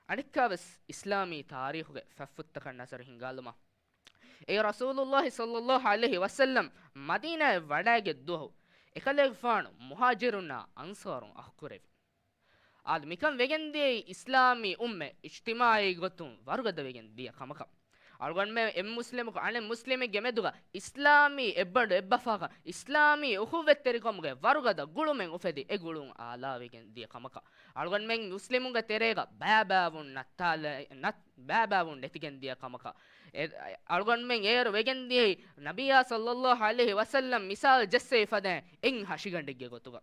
އަނެއްކާވެސް އިސްލާމީ ތާރީޚުގެ ފަތްފުށްތަކަށް ނަޒަރު ހިންގާލުމަށް، އެ ރަސޫލުﷲ ޞައްލަﷲ ޢަލައިހި ވަސައްލަމް މަދީނާއަށް ވަޑައިގެ ދުވަހު، އެކަލޭގެފާނު މުހާޖިރުންނާ އަންޞާރުން އަޚުކުރެވި. އާދެ، މިކަން ވެގެންދިޔައީ އިސްލާމީ އުއްމަތް އިޖްތިމާޢީ ގޮތުން ވަރުގަދަ ވެގެން ދިޔަ ކަމަކަށް. އަޅުގަނޑުމެން އެއް މުސްލިމަކު އަނެއް މުސްލިމެއްގެ މެދުގަ އިސްލާމީ އެއްބަނޑު އެއްބަފާކަން، އިސްލާމީ އުޚުއްވަތްތެރިކަމުގެ ވަރުގަދަ ގުޅުމެއް އުފެދި، އެ ގުޅުން އާލާވެގެން ދިޔަ ކަމަކަށް. އަޅުގަނޑުމެން މުސްލިމުންގެ ތެރޭގަ ބައިބައިވުން ނައްތާލަ-، ނަތް-، ބައިބައިވުން ނެތިގެން ދިޔަ ކަމަކަށް. އެ-، އަޅުގަނޑުމެން އޭރު ވެގެން ދިޔައީ ނަބިއްޔާ ޞައްލަﷲ ޢަލައިހި ވަސައްލަމް މިސާލު ޖެއްސެވި ފަދައިން އެއް ހަށިގަނޑެއްގެ ގޮތުގަ.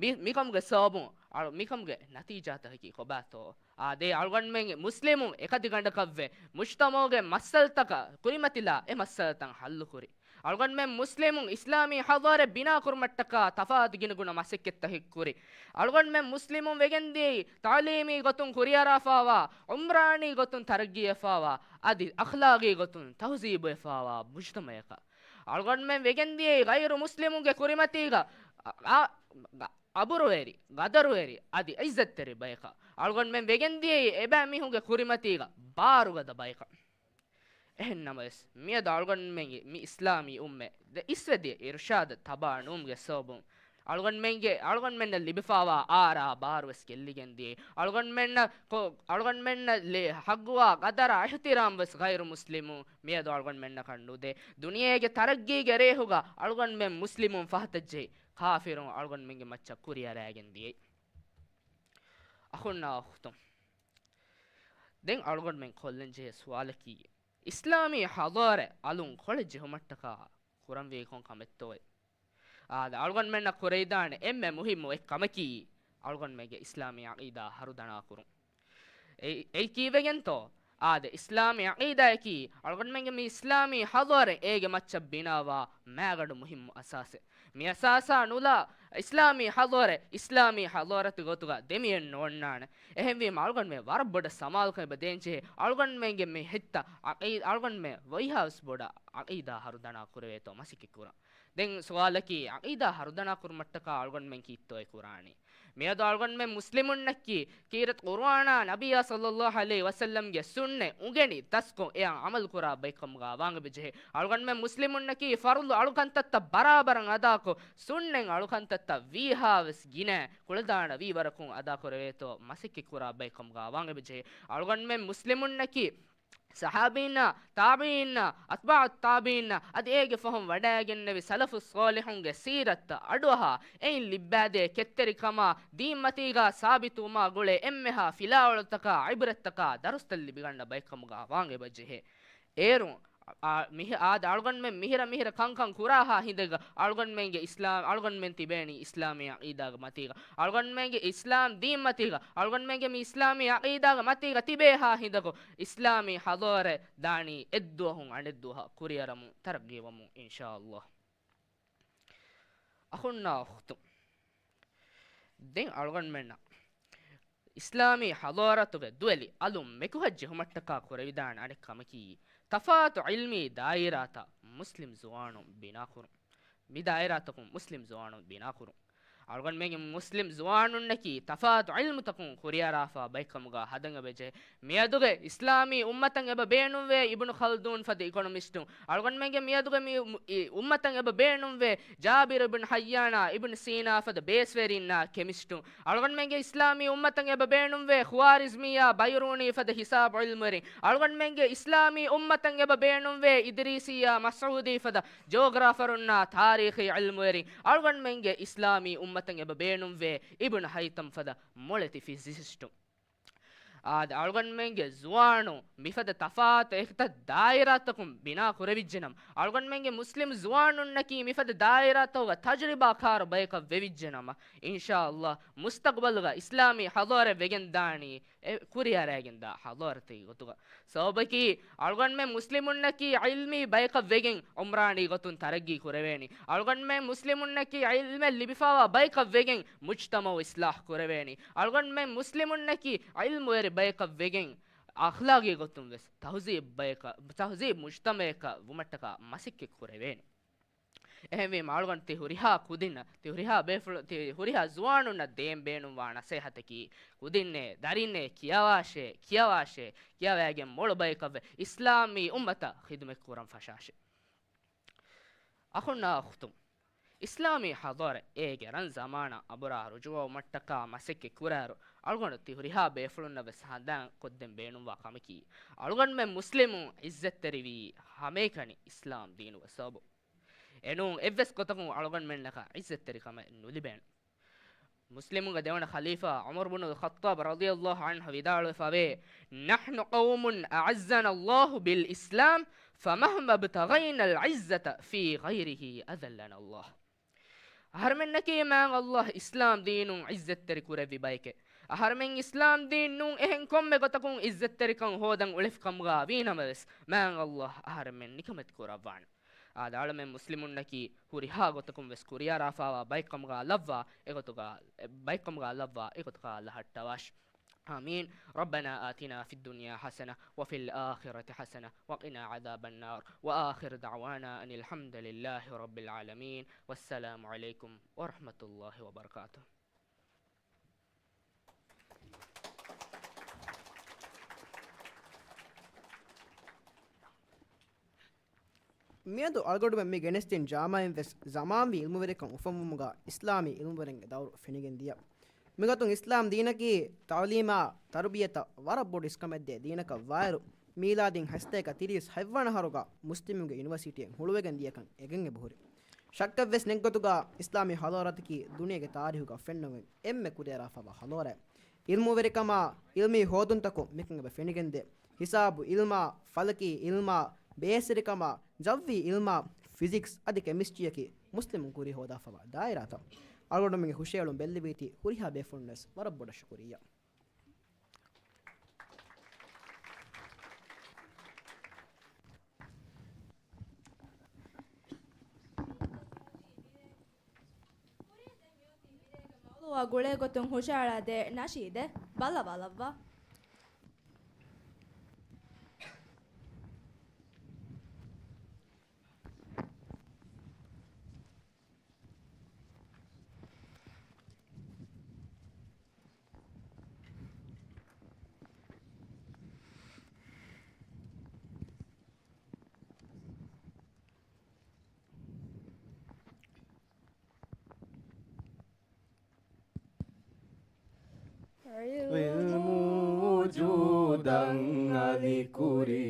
މި-، މިކަމުގެ ސަބަބުން، އަޅު-، މިކަމުގެ ނަތީޖާތަކަކީ ކޮބާތޯ؟ އާދެ، އަޅުގަނޑުމެން މުސްލިމުން އެކަތިގަނޑަކަށްވެ، މުޖްތަމަޢުގެ މައްސަލަތަކަށް ކުރިމަތިލާ އެ މައްސަލަތައް ޙައްލުކުރި. އަޅުގަނޑުމެން މުސްލިމުން އިސްލާމީ ޙަޟާރަތް ބިނާކުރުމަށްޓަކާ ތަފާތު ގިނަގުނަ މަސައްކަތްތަކެއް ކުރި. އަޅުގަނޑުމެން މުސްލިމުން ވެގެންދިޔައީ ތަޢުލީމީ ގޮތުން ކުރިއަރާފާވާ، ޢުމްރާނީ ގޮތުން ތަރައްގީވެފާވާ، އަދި އަޚްލާގީ ގޮތުން ތަހުޒީބުވެފާވާ މުޖްތަމަޢަކަށް. އަޅުގަނޑުމެން ވެގެންދިޔައީ ޣައިރު މުސްލިމުންގެ ކުރިމަތީގަ، އަ-، އަ-، އަބުރުވެރި، ގަދަރުވެރި، އަދި ޢިއްޒަތްތެރި ބަޔަކަށް. އަޅުގަނޑުމެން ވެގެންދިޔައީ އެބައިމީހުންގެ ކުރިމަތީގަ ބާރުގަދަ ބަޔަކަށް. އެހެންނަމަވެސް، މިއަދު އަޅުގަނޑުމެންގެ މި އިސްލާމީ އުއްމަތް އިސްވެދިޔަ އިރުޝާދަށް ތަބާ ނުވުމުގެ ސަބަބުން، އަޅުގަނޑުމެންގެ، އަޅުގަނޑުމެންނަށް ލިބިފާވާ އާރާ ބާރުވެސް ގެއްލިގެން ދިޔައީ. އަޅުގަނޑުމެންނަށް ކޮ-، އަޅުގަނޑުމެންނަށް ލެ-، ޙައްޤުވާ ޤަދަރާ އިޙްތިރާމް ވެސް ޣައިރު މުސްލިމު މިއަދު އަޅުގަނޑުމެންނަކަށް ނުދޭ. ދުނިޔޭގެ ތަރައްގީގެ ރޭހުގަ އަޅުގަނޑުމެން މުސްލިމުން ފަހަތަށް ޖެހި ކާފިރުން އަޅުގަނޑުމެންގެ މައްޗަށް ކުރިއަރައިގެން ދިޔައީ. އަޚުންނާ އުޚްތުން، ދެން އަޅުގަނޑުމެން ކޮށްލަން ޖެހޭ ސުވާލަކީ، އިސްލާމީ ޙަޟާރަތް އަލުން ކޮޅެއް ޖެހުމަށްޓަކާ ކުރަންވީ ކޮން ކަމެއްތޯއޭ؟ އާދެ، އަޅުގަނޑުމެންނަށް ކުރެވިދާނެ އެންމެ މުހިއްމު އެއް ކަމަކީ، އަޅުގަނޑުމެންގެ އިސްލާމީ ޢަޤީދާ ހަރުދަނާކުރުން. އެ-، އެއީ ކީއްވެގެންތޯ؟ އާދެ، އިސްލާމީ ޢަޤީދާއަކީ، އަޅުގަނޑުމެންގެ މި އިސްލާމީ ޙަޟާރަތް އޭގެ މައްޗަށް ބިނާވާ މާގަނޑު މުހިއްމު އަސާސެއް. މި އަސާސާ ނުލާ، އިސްލާމީ ޙަޟާރަތް، އިސްލާމީ ޙަޟާރަތު ގޮތުގަ ދެމިއެއް ނޯންނާނެ. އެހެންވީމަ، އަޅުގަނޑުމެން ވަރަށް ބޮޑަށް ސަމާލުކަން އެބަ ދޭންޖެހޭ، އަޅުގަނޑުމެންގެ މި ހިތަށް ޢަޤީ-، އަޅުގަނޑުމެން ވައިހާވެސް ބޮޑަށް ޢަޤީދާ ހަރުދަނާ ކުރެވޭތޯ މަސައްކަތް ކުރަން. ދެން ސުވާލަކީ، ޢަޤީދާ ހަރުދަނާ ކުރުމަށްޓަކާ އަޅުގަނޑުމެން ކީއްތޯއޭ ކުރާނީ؟ މިއަދު އަޅުގަނޑުމެން މުސްލިމުންނަކީ، ކީރިތި ޤުރުއާނާ ނަބިއްޔާ ޞައްލައްލާހު ޢަލައިހި ވަސައްލަމްގެ ސުންނަތް އުނގެނި ދަސްކޮށް އެއަށް ޢަމަލު ކުރާ ބައެއްކަމުގަ ވާން އެބަޖެހޭ. އަޅުގަނޑުމެން މުސްލިމުންނަކީ ފަރުޟު އަޅުކަންތައްތައް ބަރާބަރަށް އަދާކޮށް، ސުންނަތް އަޅުކަންތައްތައް ވީހާވެސް ގިނަ ކުޅަދާނަވީ ވަރަކުން އަދާކުރެވޭތޯ މަސައްކަތް ކުރާ ބައެއްކަމުގަ ވާން އެބަޖެހޭ. އަޅުގަނޑުމެން މުސްލިމުންނަކީ ޞަޙާބީންނާ، ތާބިޢީންނާ، އަތްބާޢު ތާބިޢީންނާ، އަދި އޭގެ ފަހުން ވަޑައިގެންނެވި ސަލަފު ޞާލިޙުންގެ ސީރަތްތައް އަޑުއަހާ، އެއިން ލިއްބައިދޭ ކެތްތެރިކަމާ، ދީންމަތީގާ ސާބިތުވުމާ ގުޅޭ އެންމެހާ ފިލާވަޅުތަކާ، ޢިބްރަތްތަކާ، ދަރުސްތައް ލިބިގަންނަ ބައެއްކަމުގަ ވާން އެބަޖެހޭ. އޭރުން، އާ، މިހި-، އާދެ، އަޅުގަނޑުމެން މިހިރަ މިހިރަ ކަންކަން ކުރާހާ ހިނދެއްގަ އަޅުގަނޑުމެންގެ އިސްލާމް، އަޅުގަނޑުމެން ތިބޭނީ އިސްލާމީ ޢަޤީދާގެ މަތީގަ. އަޅުގަނޑުމެންގެ އިސްލާމް ދީން މަތީގަ، އަޅުގަނޑުމެންގެ މި އިސްލާމީ ޢަޤީދާގެ މަތީގަ ތިބޭހާ ހިނދަކު، އިސްލާމީ ޙަޟާރަތް ދާނީ އެއްދުވަހުން އަނެއްދުވަހަށް ކުރިއަރަމުން، ތަރައްގީވަމުން، އިންޝާﷲ. އަޚުންނާ އުޚްތު. ދެން އަޅުގަނޑުމެންނަށް އިސްލާމީ ޙަޟާރަތުގެ ދުވެލި އަލުން މެކުހަށް ޖެހުމަށްޓަކާ ކުރެވިދާނެ އަނެއް ކަމަކީ، ތަފާތު ޢިލްމީ ދާއިރާތައް މުސްލިމް ޒުވާނުން ބިނާކުރުން. މި ދާއިރާތަކުން މުސްލިމް ޒުވާނުން ބިނާކުރުން. އަޅުގަނޑުމެންގެ މުސްލިމް ޒުވާނުންނަކީ ތަފާތު ޢިލްމުތަކުން ކުރިއަރާފާ ބައެއްކަމުގަ ހަދަން އެބަޖެހޭ. މިއަދުގެ އިސްލާމީ އުއްމަތަށް އެބަ ބޭނުންވޭ އިބްނު ޚަލްދޫން ފަދަ އިކޮނޮމިސްޓުން. އަޅުގަނޑުމެންގެ މިއަދުގެ މި އު-، އި އުއްމަތަށް އެބަ ބޭނުންވޭ ޖާބިރު އިބްނު ޙައްޔާނާ، އިބްނު ސީނާ ފަދަ ބޭސްވެރިންނާ ކެމިސްޓުން. އަޅުގަނޑުމެންގެ އިސްލާމީ އުއްމަތަށް އެބަ ބޭނުންވޭ ޚުވާރިޒްމިއްޔާ، ބައިރޫނީ ފަދަ ހިސާބު ޢިލްމުވެރިން. އަޅުގަނޑުމެންގެ އިސްލާމީ އުއްމަތަށް އެބަ ބޭނުންވޭ އިދްރީސިއްޔާ، މަސްޢޫދީ ފަދަ ޖޯގްރާފަރުންނާ ތާރީޚީ ޢިލްމުވެރިން. އަޅުގަނޑުމެންގެ އިސްލާމީ އުއްމަތަށް އެބަ ބޭނުންވޭ އިބްނު ހައިތަމް ފަދަ މޮޅެތި ފިޒިސިސްޓުން. އާދެ، އަޅުގަނޑުމެންގެ ޒުވާނުން މިފަދަ ތަފާތު އެކަތައް ދާއިރާތަކުން ބިނާ ކުރެވިއްޖެނަމަ، އަޅުގަނޑުމެންގެ މުސްލިމް ޒުވާނުންނަކީ މިފަދަ ދާއިރާތަކުގަ ތަޖުރިބާކާރު ބަޔަކަށް ވެވިއްޖެނަމަ، އިންޝާﷲ މުސްތަޤްބަލުގަ އިސްލާމީ ޙަޟާރަތް ވެގެންދާނީ އެ ކުރިއަރައިގެންދާ ޙަޟާރަތެއް ގޮތުގަ. ސަބަބަކީ، އަޅުގަނޑުމެން މުސްލިމުންނަކީ ޢިލްމީ ބަޔަކަށް ވެގެން ޢުމްރާނީ ގޮތުން ތަރައްގީ ކުރެވޭނީ. އަޅުގަނޑުމެން މުސްލިމުންނަކީ ޢިލްމެއް ލިބިފާވާ ބަޔަކަށް ވެގެން މުޖްތަމަޢު އިޞްލާޙް ކުރެވޭނީ. އަޅުގަނޑުމެން މުސްލިމުންނަކީ ޢިލްމުވެރި ބަޔަކަށް ވެގެން އަޚްލާޤީ ގޮތުން ވެސް ތަހުޒީބު ބަޔަކަށް، ތަހުޒީބު މުޖްތަމަޢަކަށް ވުމަށްޓަކާ މަސައްކަތް ކުރެވޭނީ. އެހެންވީމަ އަޅުގަނޑު ތި ހުރިހާ ކުދިންނަށް، ތި ހުރިހާ ބޭފުޅު، ތި ހުރިހާ ޒުވާނުންނަށް ދޭން ބޭނުންވާ ނަސޭހަތަކީ، ކުދިންނޭ، ދަރިންނޭ، ކިޔަވާށޭ، ކިޔަވާށޭ، ކިޔަވައިގެން މޮޅު ބަޔަކަށްވެ އިސްލާމީ އުއްމަތަށް ޚިދުމަތް ކުރަން ފަށާށޭ. އަޚުންނާ އުޚްތުން، އިސްލާމީ ޙަޟާރަތް އޭގެ ރަން ޒަމާނަށް އަބުރާ ރުޖޫޢަވުމަށްޓަކާ މަސައްކަތް ކުރާއިރު، އަޅުގަނޑު ތި ހުރިހާ ބޭފުޅުންނަށް ވެސް ހަނދާން ކޮށްދޭން ބޭނުންވާ ކަމަކީ، އަޅުގަނޑުމެން މުސްލިމުން ޢިއްޒަތްތެރިވީ ހަމައެކަނި އިސްލާމް ދީނުގެ ސަބަބުން. އެނޫން އެއްވެސް ގޮތަކުން އަޅުގަނޑުމެންނަކަށް ޢިއްޒަތްތެރިކަމެއް ނުލިބޭނެ. މުސްލިމުންގެ ދެވަނަ ޚަލީފާ ޢުމަރު ބުނުލް ޚައްޠާބް ރަޟިޔަﷲ ޢަންހު ވިދާޅުވެފަވޭ، "نحن قوم أعزنا الله بالإسلام، فمهما ابتغينا العزة في غيره أذلنا الله." އަހަރެމެންނަކީ މާތް ﷲ އިސްލާމް ދީނުން ޢިއްޒަތްތެރި ކުރެއްވި ބައެކޭ. އަހަރެމެން އިސްލާމް ދީން ނޫން އެހެން ކޮންމެ ގޮތަކުން ޢިއްޒަތްތެރިކަން ހޯދަން އުޅެފިކަމުގަ ވީނަމަވެސް، މާތް ﷲ އަހަރެމެން ނިކަމެތި ކުރައްވާނެ. އާދެ، އަޅަމެން މުސްލިމުންނަކީ ހުރިހާ ގޮތަކުން ވެސް ކުރިއަރާފައިވާ ބައެއްކަމުގަ ލައްވާ އެގޮތުގަ، ބައެއްކަމުގަ ލައްވާ އެގޮތުގަ ލަހައްޓަވާށި. آمين. ربنا آتنا في الدنيا حسنة وفي الآخرة حسنة وقنا عذاب النار. وآخر دعوانا أن الحمد لله رب العالمين. والسلام عليكم ورحمة الله وبركاته. މިއަދު އަޅުގަނޑުމެން މި ގެނެސްދިން ޖާމައިން ވެސް ޒަމާންވީ ޢިލްމުވެރިކަން އުފަންވުމުގަ އިސްލާމީ ޢިލްމުވެރިންގެ ދައުރު ފެނިގެން ދިޔަ. މިގޮތުން އިސްލާމް ދީނަކީ ތަޢުލީމާ، ތަރުބިޔަތަށް ވަރަށް ބޮޑު އިސްކަމެއްދޭ ދީނަކަށް ވާއިރު، މީލާދީން ހަސަތޭކަ ތިރީސް ހަތްވަނަ އަހަރުގަ މުސްލިމުންގެ ޔުނިވަރސިޓީއެއް ހުޅުވެގެން ދިޔަކަން އެނގެން އެބަހުރި. ޝައްކެއްވެސް ނެތް ގޮތުގަ އިސްލާމީ ޙަޟާރަތަކީ ދުނިޔޭގެ ތާރީޚުގަ ފެންނަން އޮތް އެންމެ ކުރިއަރާފައިވާ ޙަޟާރަތެއް. ޢިލްމުވެރިކަމާ، ޢިލްމީ ހޯދުންތަކުން މިކަން އެބަ ފެނިގެންދޭ. ހިސާބު ޢިލްމާ، ފަލަކީ ޢިލްމާ، ބޭސްވެރިކަމާ، ޖައްވީ ޢިލްމާ، ފިޒިކްސް އަދި ކެމިސްޓްރީއަކީ މުސްލިމުން ކުރިއަށް ހޯދާފައިވާ ދާއިރާތައް. އަޅުގަނޑުމެންގެ ހުށައެޅުން ބެއްލެވީތީ ހުރިހާ ބޭފުޅުންނަށް ވެސް ވަރަށް ބޮޑަށް ޝުކުރިއްޔާ. މައުޟޫޢާ ގުޅޭ ގޮތުން ހުށައަޅާދޭ ނަޝީދެއް ބަލަބަލައްވާ. ޢިލްމު ވުޖޫދަށް އަލިކުރީ،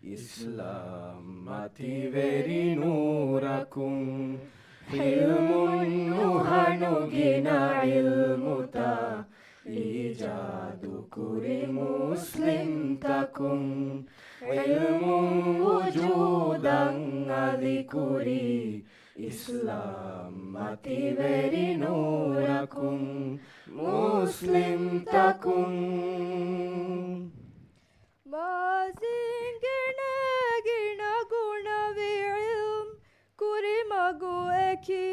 އިސްލާމް މަތިވެރި ނޫރަކުން. ޙިލްމުން ނުހަނު ގިނަ ޢިލްމުތައް އީޖާދުކުރި މުސްލިމްތަކުން. ޢިލްމު ވުޖޫދަށް އަލިކުރީ، އިސްލާމް މަތިވެރި ނޫރަކުން މުސްލިމްތަކުން. މާޒީންގެ ނޭގި ނަގުނަވި ޢިލްމް ކުރިމަގު އެކީ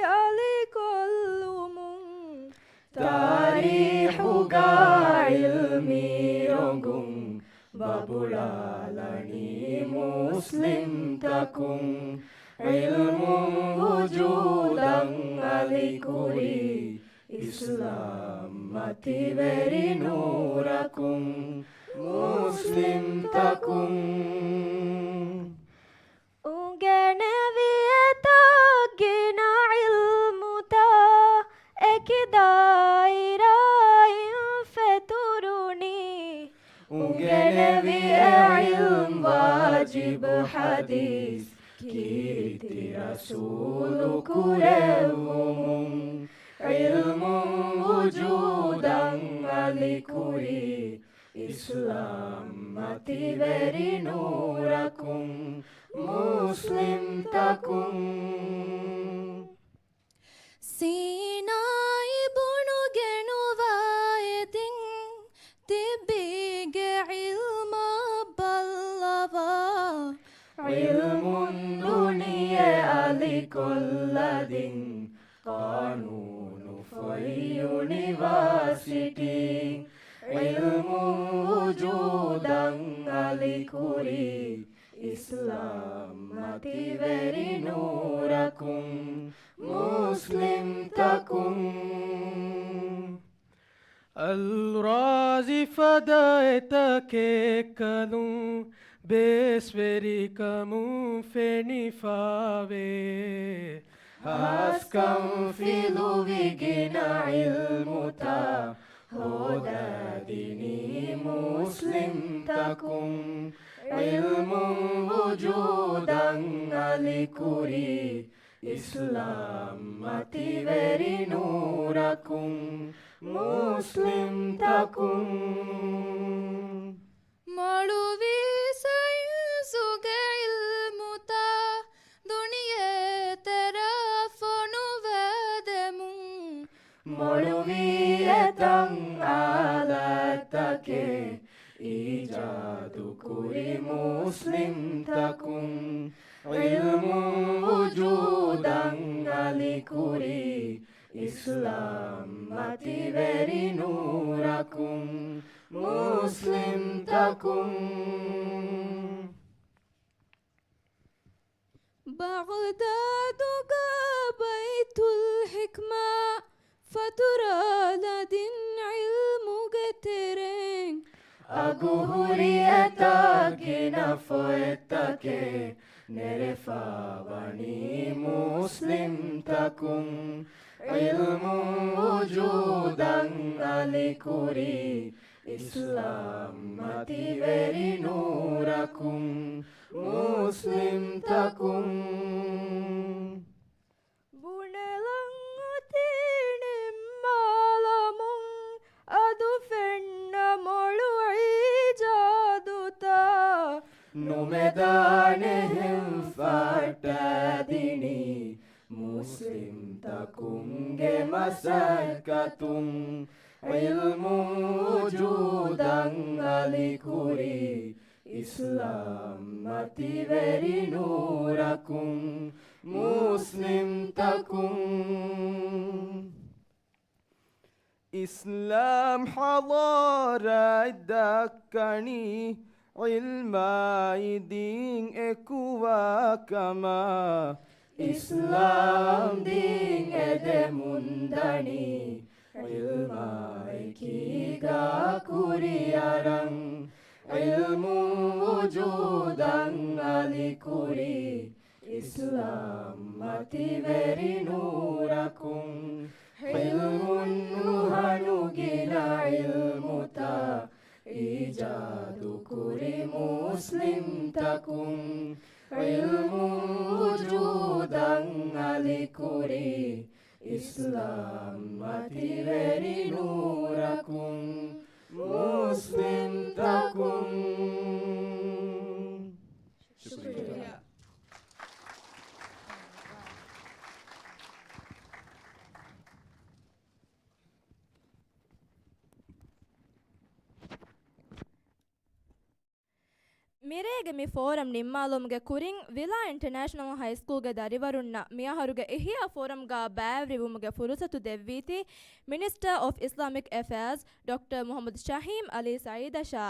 އަލިކޮށްލުމުން. ތާރީޚުގަ ޢިލްމީ ރޮނގުން ބަބުޅާލަނީ މުސްލިމްތަކުން. ޢިލްމު ވުޖޫދަށް އަލިކުރީ، އިސްލާމް މަތިވެރި ނޫރަކުން މުސްލިމްތަކުން. އުނގެނެވި އެތާ ގިނަ ޢިލްމުތައް އެކި ދާއިރާއިން ފެތުރުނީ. އުނގެނެވި އެ ޢިލްމް ވާޖިބު ޙަދީޘް ކީރިތި ރަސޫލު ކުރެއްވުމުން. ޢިލްމު ވުޖޫދަށް އަލިކުރީ، އިސްލާމް މަތިވެރި ނޫރަކުން މުސްލިމްތަކުން. ސީނާއި ބުނުގެނުވާ އެދިން ޠިއްބީގެ ޢިލްމާ ބައްލަވާ. ޢިލްމުން ދުނިޔެ އަލިކޮށްލަދިން ޤާނޫނުފޮތް ޔުނިވާސިޓީ. ޢިލްމު ވުޖޫދަށް އަލިކުރީ، އިސްލާމް މަތިވެރި ނޫރަކުން އަލްރާޒި ފަދަ އެތަކެއްކަލުން ބޭސްވެރިކަމުން ފެނިފާވޭ. ހާސްކަން ފިލުވި ގިނަ ޢިލްމުތައް ހޯދާދިނީ މުސްލިމްތަކުން. ޢިލްމުން ވުޖޫދަށް އަލިކުރީ އިސްލާމް މަތިވެރި ނޫރަކުން މުސްލިމްތަކުން. މޮޅުވީ ސައިންސުގެ ޢިލްމުތައް ދުނިޔޭ ތެރެއަށް ފޮނުވައިދެމުން. މޮޅުވީ އެތައް އާލާތްތަކެއް އީޖާދު ކުރި މުސްލިމްތަކުން. ޢިލްމުން ވުޖޫދަށް އަލިކުރީ އިސްލާމް މަތިވެރި ނޫރަކުން މުސްލިމްތަކުން. ބަޣްދާދުގަ ބައިތުލް ޙިކްމާ ފަތުރާލަދިން ޢިލްމުގެ ތެރެއިން. އަގުހުރި އެތައް ގިނަ ފޮތްތަކެއް ނެރެފަ ވަނީ މުސްލިމްތަކުން. ޢިލްމުން ވުޖޫދަށް އަލިކުރީ އިސްލާމް މަތިވެރި ނޫރަކުން މުސްލިމްތަކުން. ބުނެލަން އޮތީ ނިންމާލަމުން އަދު ފެންނަ މޮޅު އީޖާދުތައް. ނުމެދާނެހެން ފައްޓަދިނީ މުސްލިމްތަކުންގެ މަސައްކަތުން. ޢިލްމުން ވުޖޫދަށް އަލިކުރީ އިސްލާމް މަތިވެރި ނޫރަކުން މުސްލިމްތަކުން. އިސްލާމް ޙަޟާރަތް ދައްކަނީ ޢިލްމާއި ދީން އެކުވާ ކަމަށް. އިސްލާމް ދީން އެދެމުން ދަނީ ޢިލްމާ އެކީގަ ކުރިއަރަން. ޢިލްމުން ވުޖޫދަށް އަލިކުރީ އިސްލާމް މަތިވެރި ނޫރަކުން. ޙިލްމުން ނުހަނު ގިނަ ޢިލްމުތައް އީޖާދު ކުރި މުސްލިމްތަކުން. ޢިލްމުން ވުޖޫދަށް އަލިކުރީ އިސްލާމް މަތިވެރި ނޫރަކުން މުސްލިމްތަކުން. ޝުކުރިއްޔާ. މިރޭގެ މި ފޯރަމް ނިންމާލުމުގެ ކުރިން، ވިލާ އިންޓަރނޭޝަނަލް ހައިސްކޫލްގެ ދަރިވަރުންނަށް މިއަހަރުގެ އިޙްޔާ ފޯރަމްގަ ބައިވެރިވުމުގެ ފުރުސަތު ދެއްވީތީ، މިނިސްޓަރ އޮފް އިސްލާމިކް އެފެއާޒް ޑޮކްޓަރ މުޙައްމަދު ޝަހީމް ޢަލީ ސަޢީދަށާ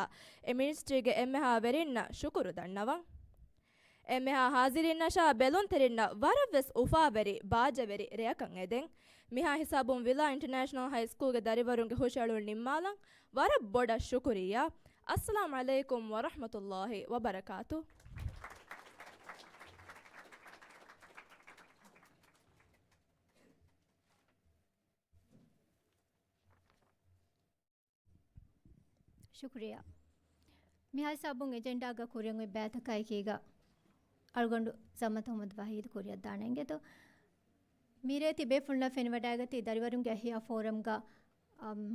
އެ މިނިސްޓްރީގެ އެންމެހާ ވެރިންނަށް ޝުކުރު ދަންނަވަން. އެންމެހާ ޙާޟިރީންނަށާ ބެލުންތެރިންނަށް ވަރަށްވެސް އުފާވެރި، ބާޖަވެރި ރެއަކަށް އެދެން. މިހާ ހިސާބުން ވިލާ އިންޓަރނޭޝަނަލް ހައިސްކޫލްގެ ދަރިވަރުންގެ ހުށައެޅުން ނިންމާލަން. ވަރަށް ބޮޑަށް ޝުކުރިއްޔާ. އައްސަލާމް ޢަލައިކުމް ވަރަޙްމަތުﷲ ވަބަރަކާތު. ޝުކުރިއްޔާ. މިހާ ހިސާބުން އެޖެންޑާގަ ކުރިއަށް އޮތް ބައިތަކާއެކީގަ އަޅުގަނޑު ޒަމްމަތު އަޙްމަދު ވަޙީދު ކުރިއަށް ދާނެ އިނގޭތޯ. މިރޭ ތިބޭފުޅުންނަށް ފެނިވަޑައިގަތީ ދަރިވަރުންގެ އިޙްޔާ ފޯރަމްގަ، އަމް،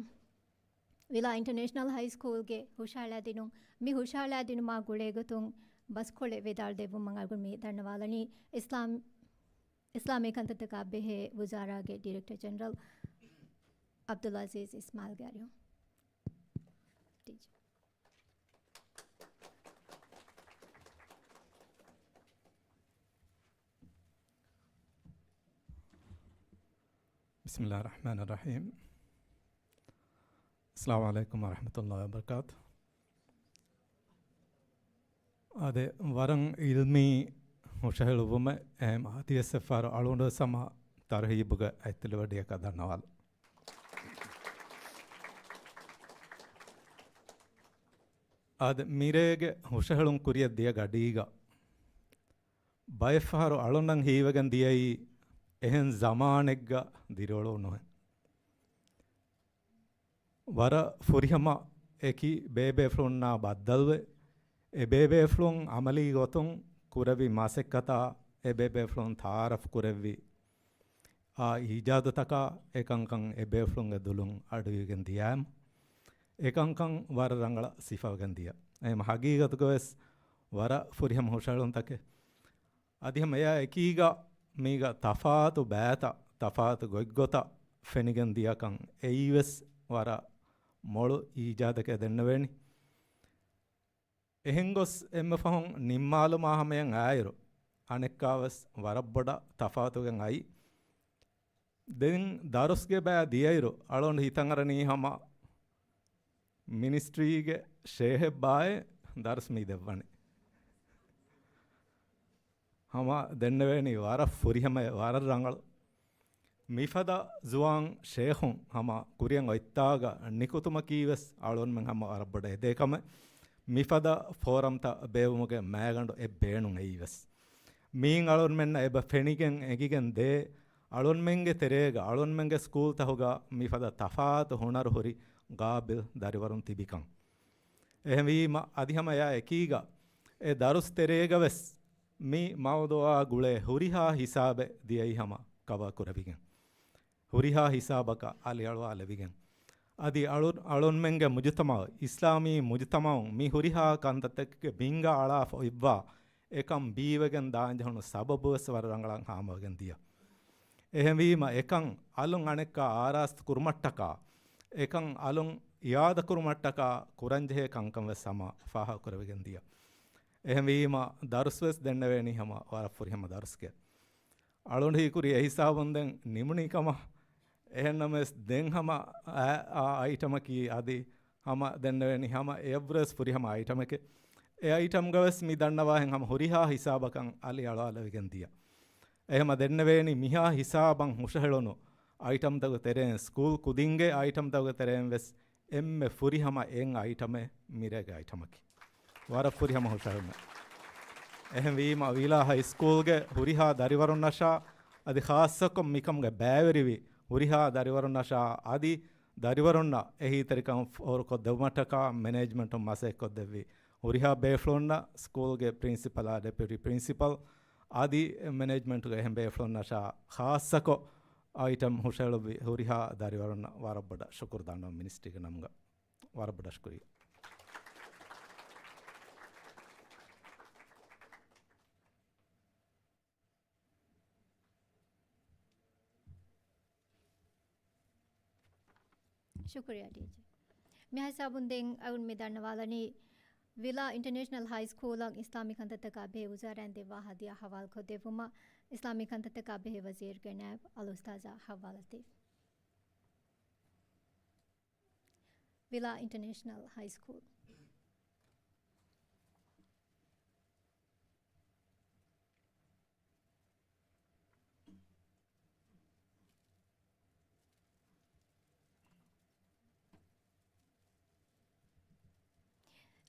ވިލާ އިންޓަރނޭޝަނަލް ހައިސްކޫލްގެ ހުށަހަޅާދިނުން، މި ހުށަހަޅާދިނުމާ ގުޅޭގޮތުން ބަސްކޮޅެއް ވިދާޅުދެއްވުމަށް އަޅުގަނޑު މި ދަންނަވާލަނީ އިސްލާމް، އިސްލާމީ ކަންތައްތަކާ ބެހޭ ވުޒާރާގެ ޑިރެކްޓަރ ޖެނެރަލް ޢަބްދުލް ޢަޒީޒް އިސްމާޢީލްގެ އަރިހުން. ޓީޗަރ. ބިސްމިﷲ ރަޙްމާނި ރަޙީމް. އައްސަލާމު ޢަލައިކުމް ވަރަޙްމަތުﷲ ވަބަރަކާތު. އާދެ، ވަރަށް ޢިލްމީ ހުށަހެޅުއްވުމެއް. އެހެން އަދިވެސް އެއްފަހަރު އަޅުގަނޑުވެސް ހަމަ ތަރުހީބުގެ އަތްތިލަވަޑިއަކަށް ދަންނަވާލަން. އާދެ، މިރޭގެ ހުށަހެޅުން ކުރިއަށް ދިޔަ ގަޑީގަ ބައެއްފަހަރު އަޅުންނަށް ހީވެގެން ދިޔައީ އެހެން ޒަމާނެއްގަ ދިރިއުޅުނުހެން. ވަރަށް ފުރިހަމަ އެކި ބޭބޭފުޅުންނާ ބައްދަލުވެ، އެ ބޭބޭފުޅުން އަމަލީ ގޮތުން ކުރެއްވި މަސައްކަތާ، އެ ބޭބޭފުޅުން ތައާރަފް ކުރެއްވި އާ އީޖާދުތަކާ، އެކަންކަން އެބޭފުޅުންގެ ދުލުން އަޑުއިވިގެން ދިޔައިމަ، އެކަންކަން ވަރަށް ރަނގަޅަށް ސިފަވެގެން ދިޔަ. އެހެން ހަގީގަތުގަވެސް ވަރަށް ފުރިހަމަ ހުށަހެޅުންތަކެއް. އަދި ހަމަ އެއާ އެކީގަ މީގަ ތަފާތު ބައިތައް، ތަފާތު ގޮތްގޮތަށް ފެނިގެން ދިޔަކަން އެއީވެސް ވަރަށް މޮޅު އީޖާދެކޭ ދެންނެވޭނީ. އެހެން ގޮސް އެންމެ ފަހުން ނިންމާލުމާ ހަމަޔަށް އައިރު، އަނެއްކާވެސް ވަރަށް ބޮޑަށް ތަފާތުގެން އައީ. ދެން ދަރުސްގެ ބައި ދިޔައިރު، އަޅުގަނޑު ހިތަށް އަރަނީ ހަމަ މިނިސްޓްރީގެ ޝޭހެއް ބާއޭ ދަރުސް މި ދެއްވަނީ. ހަމަ ދެންނެވޭނީ ވަރަށް ފުރިހަމަ، ވަރަށް ރަނގަޅު. މިފަދަ ޒުވާން ޝޭހުން ހަމަ ކުރިއަށް އޮތްތާގަ ނިކުތުމަކީވެސް އަޅުންމެން ހަމަ ވަރަށް ބޮޑަށް އެދޭ ކަމެއް. މިފަދަ ފޯރަމްތައް ބޭއްވުމުގެ މައިގަނޑު އެއް ބޭނުން އެއީވެސް. މީން އަޅުންމެންނަށް އެބަ ފެނިގެން އެނގިގެން ދޭ، އަޅުންމެންގެ ތެރޭގަ އަޅުންމެންގެ ސްކޫލްތަކުގަ މިފަދަ ތަފާތު ހުނަރު ހުރި ގާބިލް ދަރިވަރުން ތިބިކަން. އެހެންވީމަ، އަދި ހަމަ އެއާ އެކީގަ އެ ދަރުސް ތެރޭގަވެސް މި މައުޟޫޢާ ގުޅޭ ހުރިހާ ހިސާބެއް ދިޔައީ ހަމަ ކަވާ ކުރެވިގެން. ހުރިހާ ހިސާބަކަށް އަލިއަޅުވާލެވިގެން. އަދި އަޅު-، އަޅުންމެންގެ މުޖުތަމަޢު، އިސްލާމީ މުޖުތަމަޢުން މި ހުރިހާ ކަންތައްތަކުގެ ބިންގަ އަޅާފަ އޮތްވާ އެކަން ބީވެގެން ދާންޖެހުނު ސަބަބުވެސް ވަރަށް ރަނގަޅަށް ހާމަވެގެން ދިޔަ. އެހެންވީމަ، އެކަން އަލުން އަނެއްކާ އާރާސްތު ކުރުމަށްޓަކާ، އެކަން އަލުން އިއާދަ ކުރުމަށްޓަކާ ކުރަންޖެހޭ ކަންކަންވެސް ހަމަ ފާހަގަކުރެވިގެން ދިޔަ. އެހެންވީމަ، ދަރުސްވެސް ދެންނެވޭނީ ހަމަ ވަރަށް ފުރިހަމަ ދަރުސްގެ. އަޅުން ހީކުރި އެހިސާބުން ދެން ނިމުނީ ކަމަށް. އެހެންނަމަވެސް ދެން ހަމަ އާ، އާ އައިޓަމަކީ އަދި ހަމަ ދެންނެވޭނީ ހަމަ އެއަށްވުރެސް ފުރިހަމަ އައިޓަމެކޭ. އެ އައިޓަމްގަވެސް މި ދަންނަވާހެން ހަމަ ހުރިހާ ހިސާބަކަށް އަލި އަޅުއަލަވިގެން ދިޔަ. އެހެމަ ދެންނެވޭނީ މިހާ ހިސާބަށް ހުށަހެޅުނު އައިޓަމްތަކުގެ ތެރެއިން، ސްކޫލް ކުދިންގެ އައިޓަމްތަކުގެ ތެރެއިން ވެސް އެންމެ ފުރިހަމަ އެއް އައިޓަމެއް މިރޭގެ އައިޓަމަކީ. ވަރަށް ފުރިހަމަ ހުށަހެޅުމެއް. އެހެންވީމަ، ވިލާ ހައިސްކޫލްގެ ހުރިހާ ދަރިވަރުންނަށާ އަދި ޚާއްޞަކޮށް މިކަމުގެ ބައިވެރިވި ހުރިހާ ދަރިވަރުންނަށާ އަދި ދަރިވަރުންނަށް އެހީތެރިކަން ފޯރުކޮށްދެއްވުމަށްޓަކާ މެނޭޖްމަންޓުން މަސައްކަތްކޮށްދެއްވި ހުރިހާ ބޭފުޅުންނަށް، ސްކޫލްގެ ޕްރިންސިޕަލާ، ޑެޕިއުޓީ ޕްރިންސިޕަލް އަދި މެނޭޖްމަންޓުގެ އެހެން ބޭފުޅުންނަށާ ޚާއްޞަކޮށް އައިޓަމް ހުށަހެޅުއްވި ހުރިހާ ދަރިވަރުންނަށް ވަރަށް ބޮޑަށް ޝުކުރު ދަންނަވަން މިނިސްޓްރީގެ ނަމުގަ. ވަރަށް ބޮޑަށް ޝުކުރިއްޔާ. ޝުކުރިއްޔާ ޓީޗަރ. މިހާ ހިސާބުން ދެން އަޅުން މި ދަންނަވާލަނީ ވިލާ އިންޓަރނޭޝަނަލް ހައި ސްކޫލަށް އިސްލާމީ ކަންތައްތަކާ ބެހޭ ވުޒާރާއިން ދެއްވާ ހަދިޔާ ހަވާލުކޮށްދެއްވުމަށް އިސްލާމީ ކަންތައްތަކާ ބެހޭ ވަޒީރުގެ ނައިބު އަލްއުސްތާޛާ ޙައްވާ ލަތީފް. ވިލާ އިންޓަރނޭޝަނަލް ހައި ސްކޫލް.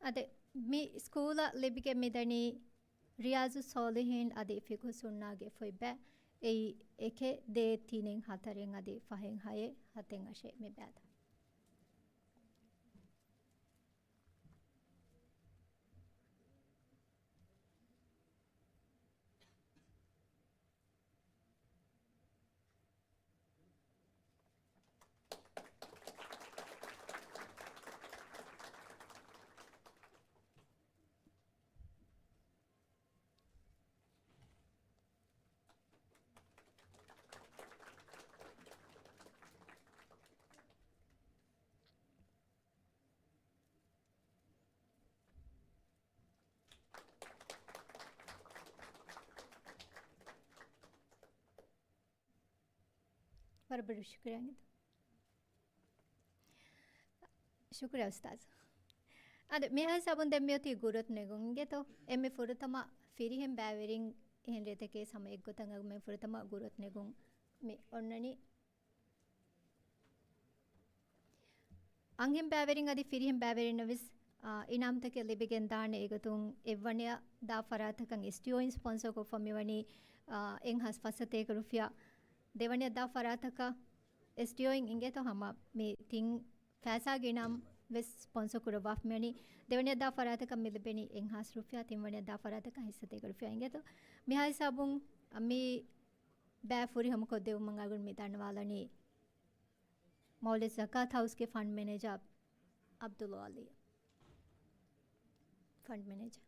އަދި މި ސްކޫލަށް ލިބިގެން މިދަނީ ރިޔާޒުއް ޞާލިޙީން އަދި ފިޤުހުއްސުންނާގެ ފޮތްބައި. އެއީ އެކެއް، ދޭއް، ތިނެއް، ހަތަރެއް އަދި ފަހެއް، ހައެއް، ހަތެއް، އަށެއް މި ބައިތައް. ވަރަށް ބޮޑަށް ޝުކުރިއްޔާ. ޝުކުރިއްޔާ އުސްތާޛު. އަދި މިހާ ހިސާބުން ދެން މިއޮތީ ގުރުއަތު ނެގުން އިނގޭތޯ؟ އެންމެ ފުރަތަމަ ފިރިހެން ބައިވެރިން އެހެން ރޭތަކެއް ހަމަ އެއްގޮތަށް އަގުމެން ފުރަތަމަ ގުރުއަތު ނެގުން މި އޮންނަނީ. އަންހެން ބައިވެރިން އަދި ފިރިހެން ބައިވެރިންނަށް ވެސް އާ، އިނާމްތަކެއް ލިބިގެން ދާނެ. އެގޮތުން އެއްވަނަޔަށް ދާ ފަރާތަކަށް އެސްޑީއޯއިން ސްޕޮންސަރ ކޮށްފަ މިވަނީ، އާ، އެއްހާސް ފަސްސަތޭކަ ރުފިޔާ. ދެވަނަޔަށް ދާ ފަރާތަކަށް އެސްޑީއޯއިން އިނގޭތޯ ހަމަ މި ތިން ފައިސާގެ އިނާމް ވެސް ސްޕޮންސަ ކުރައްވާފަ މިވަނީ. ދެވަނަޔަށް ދާ ފަރާތަކަށް މި ލިބެނީ އެއްހާސް ރުފިޔާ، ތިންވަނަޔަށް ދާ ފަރާތަކަށް ހަތްސަތޭކަ ރުފިޔާ އިނގޭތޯ. މިހާ ހިސާބުން މި ބައި ފުރިހަމަކޮށްދެވުމަށް އަޅުގަނޑު މި ދަންނަވާލަނީ މައުލެ ޒަކާތް ހައުސްގެ ފަންޑް މެނޭޖާ އަބްދުﷲ އަލީ. ފަންޑް މެނޭޖާ.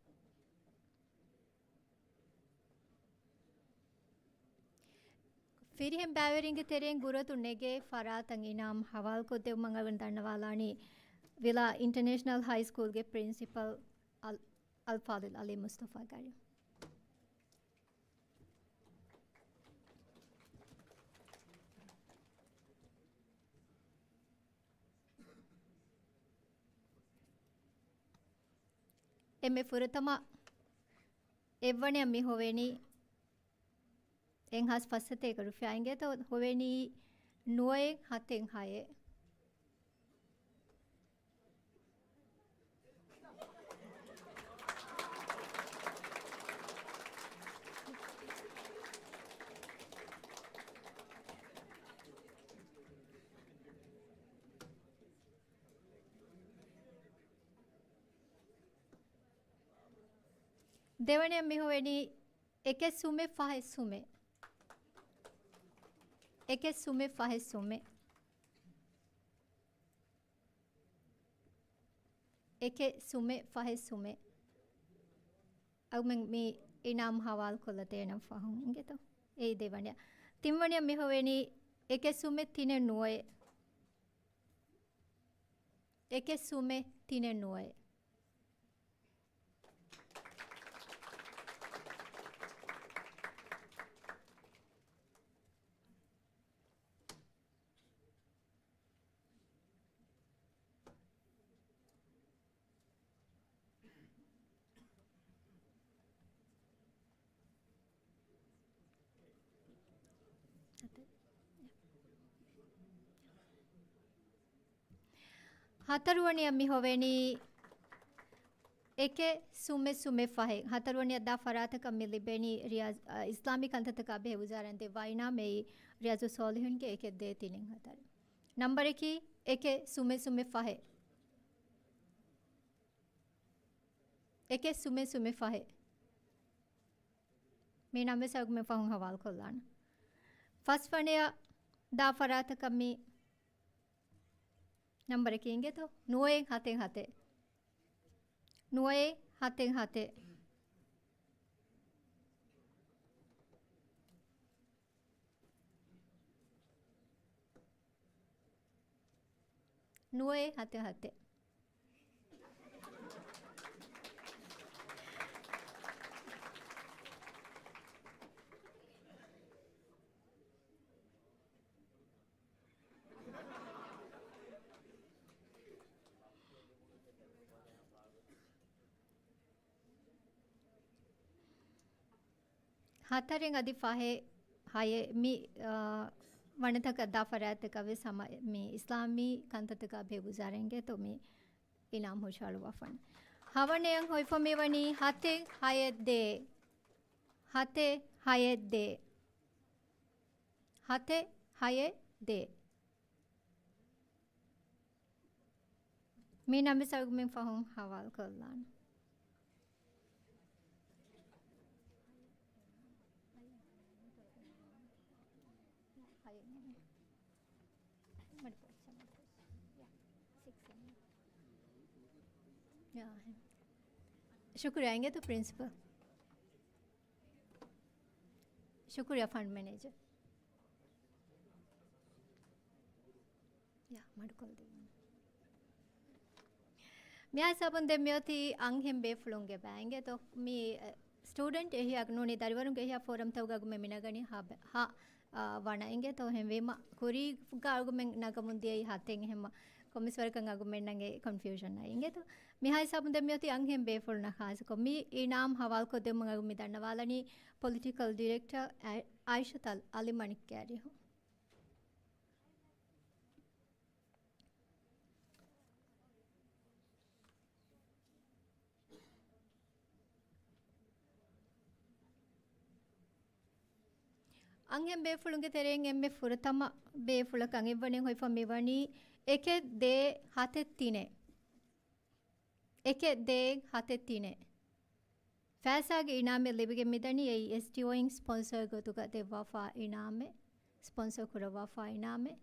ފިރިހެން ބައިވެރިންގެ ތެރެއިން ގުރަތު ނެގޭ ފަރާތަށް އިނާމް ހަވާލުކޮށްދެވުމަށް އަޅުގަނޑު ދަންނަވާލާނީ ވިލާ އިންޓަރނޭޝަނަލް ހައި ސްކޫލްގެ ޕްރިންސިޕަލް އަލް، އަލް ފާޟިލް އަލީ މުސްތަފާ ގާރި. އެންމެ ފުރަތަމަ އެއްވަނަޔަށް މި ހޮވެނީ އެއްހާސް ފަސްސަތޭކަ ރުފިޔާ އިނގޭތޯ، ހޮވެނީ ނުވައެއް ހަތެއް ހައެއް. ދެވަނަޔަށް މި ހޮވެނީ އެކެއް ސުމެއް ފަހެއް ސުމެއް. އެކެއް ސުމެއް ފަހެއް ސުމެއް. އެކެއް ސުމެއް ފަހެއް ސުމެއް. އަޅުގަނޑު މި އިނާމް ހަވާލުކޮށްލަ ދޭނަން ފަހުން އިނގޭތޯ. އެއީ ދެވަނަޔަށް. ތިންވަނަޔަށް މި ހޮވެނީ އެކެއް ސުމެއް ތިނެއް ނުވައެއް. އެކެއް ސުމެއް ތިނެއް ނުވައެއް. ހަތަރުވަނަޔަށް މި ހޮވެނީ އެކެއް ސުމެއް ސުމެއް ފަހެއް. ހަތަރުވަނަޔަށް ދާ ފަރާތަކަށް މި ލިބެނީ ރިޔާޒް، އަ، އިސްލާމީ ކަންތައްތަކާ ބެހޭ ވުޒާރާއިން ދެއްވާ އިނާމް އެއީ ރިޔާޒުއް ޞާލިޙޫންގެ އެކެއް ދޭއް ތިނެއް ހަތަރެއް. ނަންބަރަކީ އެކެއް ސުމެއް ސުމެއް ފަހެއް. އެކެއް ސުމެއް ސުމެއް ފަހެއް. މި ނަންބަރު އަޅުގަނޑުމެން ފަހުން ހަވާލުކޮށްލާނަން. ފަސްވަނަޔަށް ދާ ފަރާތަކަށް މި ނަންބަރަކީ އިނގޭތޯ؟ ނުވައެއް ހަތެއް ހަތެއް. ނުވައެއް ހަތެއް ހަތެއް. ނުވައެއް ހަތެއް ހަތެއް. ހަތަރެއް އަދި ފަހެއް ހައެއް މި، އާ، ވަނަތަކަށް ދާ ފަރާތަކަށް ވެސް ހަމަ މި އިސްލާމީ ކަންތައްތަކާ ބެހޭ ވުޒާރާއިން އިނގޭތޯ މި އިނާމް ހުށަހަޅުއްވާފަ. ހަވަނަޔަށް ހޮވިފަ މިވަނީ ހަތެއް ހައެއް ދޭއް. ހަތެއް ހައެއް ދޭއް. ހަތެއް ހައެއް ދޭއް. މި ނަންބަރު އަޅުގަނޑުމެން ފަހުން ހަވާލުކޮށްލާނަން. ޝުކުރިއްޔާ އިނގޭތޯ ޕްރިންސިޕަލް. ޝުކުރިއްޔާ ފަންޑް މެނޭޖަރ. ޔާ، މަޑުކޮށްދެއްވުން. މިއާ ހިސާބުން ދެން މިއޮތީ އަންހެން ބޭފުޅުންގެ ބައި އިނގޭތޯ. މި، އެ، ސްޓޫޑެންޓް އެހީއަކަށް ނޫނީ ދަރިވަރުންގެ އެހީއަށް ފޯރަމްތަކުގަ މި ނަގަނީ ހަ، ހަ، އާ، ވަނަ އިނގޭތޯ. އެހެންވީމަ ކުރީގަ އަޅުގަނޑުމެން ނަގަމުން ދިޔައީ ހަތެއް. އެހެންމަ ކޮންމެސް ވަރަކަށް އަޅުގަނޑުމެންނަށް އެ ކޮންފިއުޝަން އައި އިނގޭތޯ. މިހާ ހިސާބުން ދެން މިއޮތީ އަންހެން ބޭފުޅުންނަށް ޚާއްޞަކޮށް މި އިނާމް ހަވާލުކޮށްދެއްވުމަށް އަޅުގަނޑު މި ދަންނަވާލަނީ ޕޮލިޓިކަލް ޑިރެކްޓަރ އައި، އައިޝަތު އަލި މަނިކް ގާރިހު. އަންހެން ބޭފުޅުންގެ ތެރެއިން އެންމެ ފުރަތަމަ ބޭފުޅަކަށް އިއްވަނީ ހޮވިފަ މިވަނީ އެކެއް ދޭއް ހަތެއް ތިނެއް. އެކެއް ދޭއް ހަތެއް ތިނެއް. ފައިސާގެ އިނާމެއް ލިބިގެން މިދަނީ އެއީ އެސްޓީއޯއިން ސްޕޮންސަރ ގޮތުގަ ދެއްވާފާ އިނާމެއް، ސްޕޮންސަރ ކުރައްވާފާ އިނާމެއް،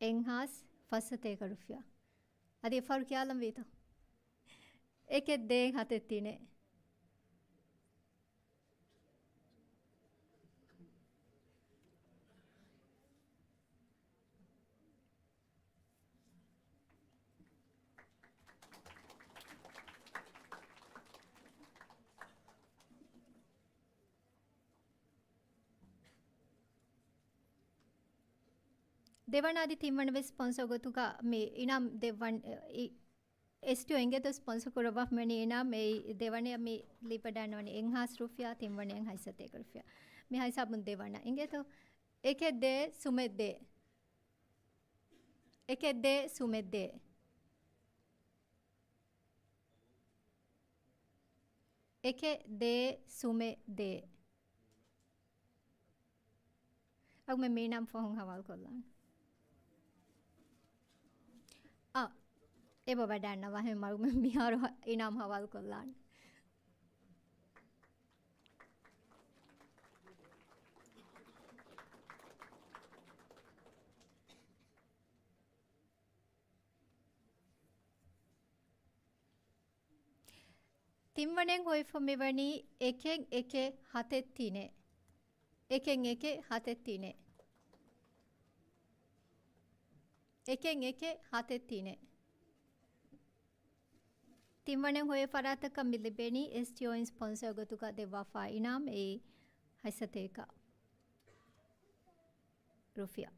އެއްހާސް ފައްސަތޭކަ ރުފިޔާ. އަދި އެއްފަހަރު ކިޔާލަން ވީތޯ؟ އެކެއް ދޭއް ހަތެއް ތިނެއް. ދެވަނަ އަދި ތިންވަނަ ވެސް ސްޕޮންސަރ ގޮތުގަ މި އިނާމް ދެއްވަން، އެ، އެސްޓީއޯ އިނގޭތޯ ސްޕޮންސަރ ކުރައްވާފަ މިވަނީ އިނާމް އެއީ ދެވަނަޔަށް މި ލިބިވަޑައިގަންނަވަނީ އެއްހާސް ރުފިޔާ، ތިންވަނަޔަށް ހަތްސަތޭކަ ރުފިޔާ. މި ހިސާބުން ދެވަނަ އިނގޭތޯ؟ އެކެއް ދޭއް ސުމެއް ދޭއް. އެކެއް ދޭއް ސުމެއް ދޭއް. އެކެއް ދޭއް ސުމެއް ދޭއް. އަޅުގަނޑު މި އިނާމް ފަހުން ހަވާލު ކޮށްލާނަން. އާ، އެބަ ވަޑައިގަންނަވާ އެހެން އަޅުގަނޑު މިހާރު ހަ-، އިނާމް ހަވާލު ކޮށްލާނަން. ތިންވަނައިން ހޮވިފަ މިވަނީ އެކެއް އެކެއް ހަތެއް ތިނެއް. އެކެއް އެކެއް ހަތެއް ތިނެއް. އެކެއް އެކެއް ހަތެއް ތިނެއް. ތިންވަނައިން ހޮވޭ ފަރާތަކަށް މި ލިބެނީ އެސްޓީއޯއިން ސްޕޮންސަރ ގޮތުގަ ދެއްވާފާ އިނާމް އެއީ ހަތްސަތޭކަ ރުފިޔާ.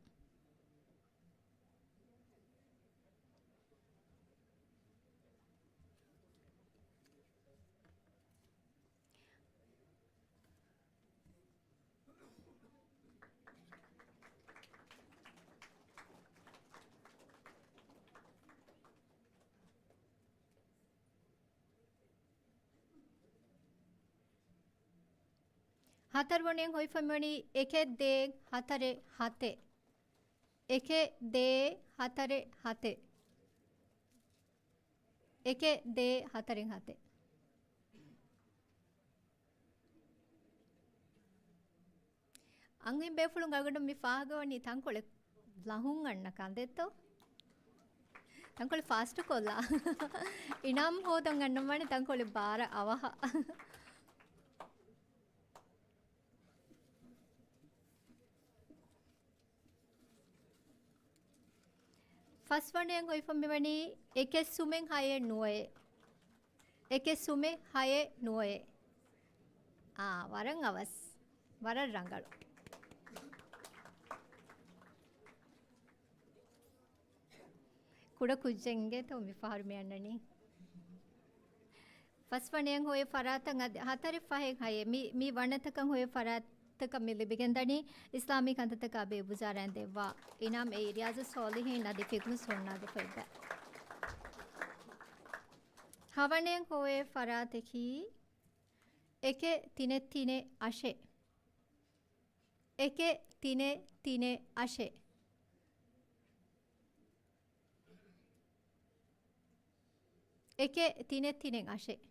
ހަތަރުވަނައިން ހޮވިފަ މިވަނީ އެކެއް ދޭއް ހަތަރެއް ހަތެއް. އެކެއް ދޭއް ހަތަރެއް ހަތެއް. އެކެއް ދޭއް ހަތަރެއް ހަތެއް. އަންހެން ބޭފުޅުން އަޅުގަނޑު މި ފާހަގަވަނީ ތަންކޮޅެއް ލަހުން އަންނަ ކަންތައްތޯ؟ ތަންކޮޅެއް ފާސްޓު ކޮށްލާ. އިނާމް ހޯދަން އަންނަން ވާނެ ތަންކޮޅެއް ބާރަ އަވަހަށް. ފަސްވަނައިން ހޮވިފަ މިވަނީ އެކެއް ސުމެއް ހައެއް ނުވައެއް. އެކެއް ސުމެއް ހައެއް ނުވައެއް. އާ، ވަރަށް އަވަސް. ވަރަށް ރަނގަޅު. ކުޑަ ކުއްޖެއް އިނގޭތޯ މި ފަހަރު މި އަންނަނީ. ފަސްވަނައިން ހޮވޭ ފަރާތަށް އަދި ހަތަރެއް ފަހެއް ހައެއް މި، މި ވަނަތަކަށް ހޮވޭ ފަރާތަކަށް މި ލިބިގެން ދަނީ އިސްލާމީ ކަންތައްތަކާ ބޭއްވުން ޖާރައިން ދެއްވާ އިނާމް އެއީ ރިޔާޒުއްސޯލިހީން އަދި ފިޤުހުއްސުންނާގެ ފޮތްބައި. ހަވަނައިން ހޮވޭ ފަރާތަކީ އެކެއް ތިނެއް ތިނެއް އަށެއް. އެކެއް ތިނެއް ތިނެއް އަށެއް. އެކެއް ތިނެއް ތިނެއް އަށެއް.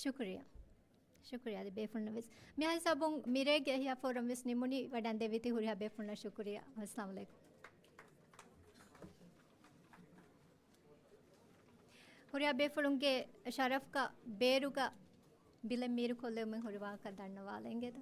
ޝުކުރިއްޔާ. ޝުކުރިއްޔާ. އަދި ބޭފުޅުންނަށް ވެސް. މިހާ ހިސާބުން މިރޭގެ އެހިޔާ ފޯރަމް ވެސް ނިމުނީ. ވަޑައިގެން ދެއްވީތީ ހުރިހާ ބޭފުޅުންނަށް ޝުކުރިއްޔާ. އައްސަލާމު ޢަލައިކުމް. ހުރިހާ ބޭފުޅުންގެ ޝަރަފްގަ ބޭރުގަ ބިލެއް މީރުކޮށްލެވުމެއް ހުރި ވާހަކަ ދަންނަވާލަން އިނގޭތަ؟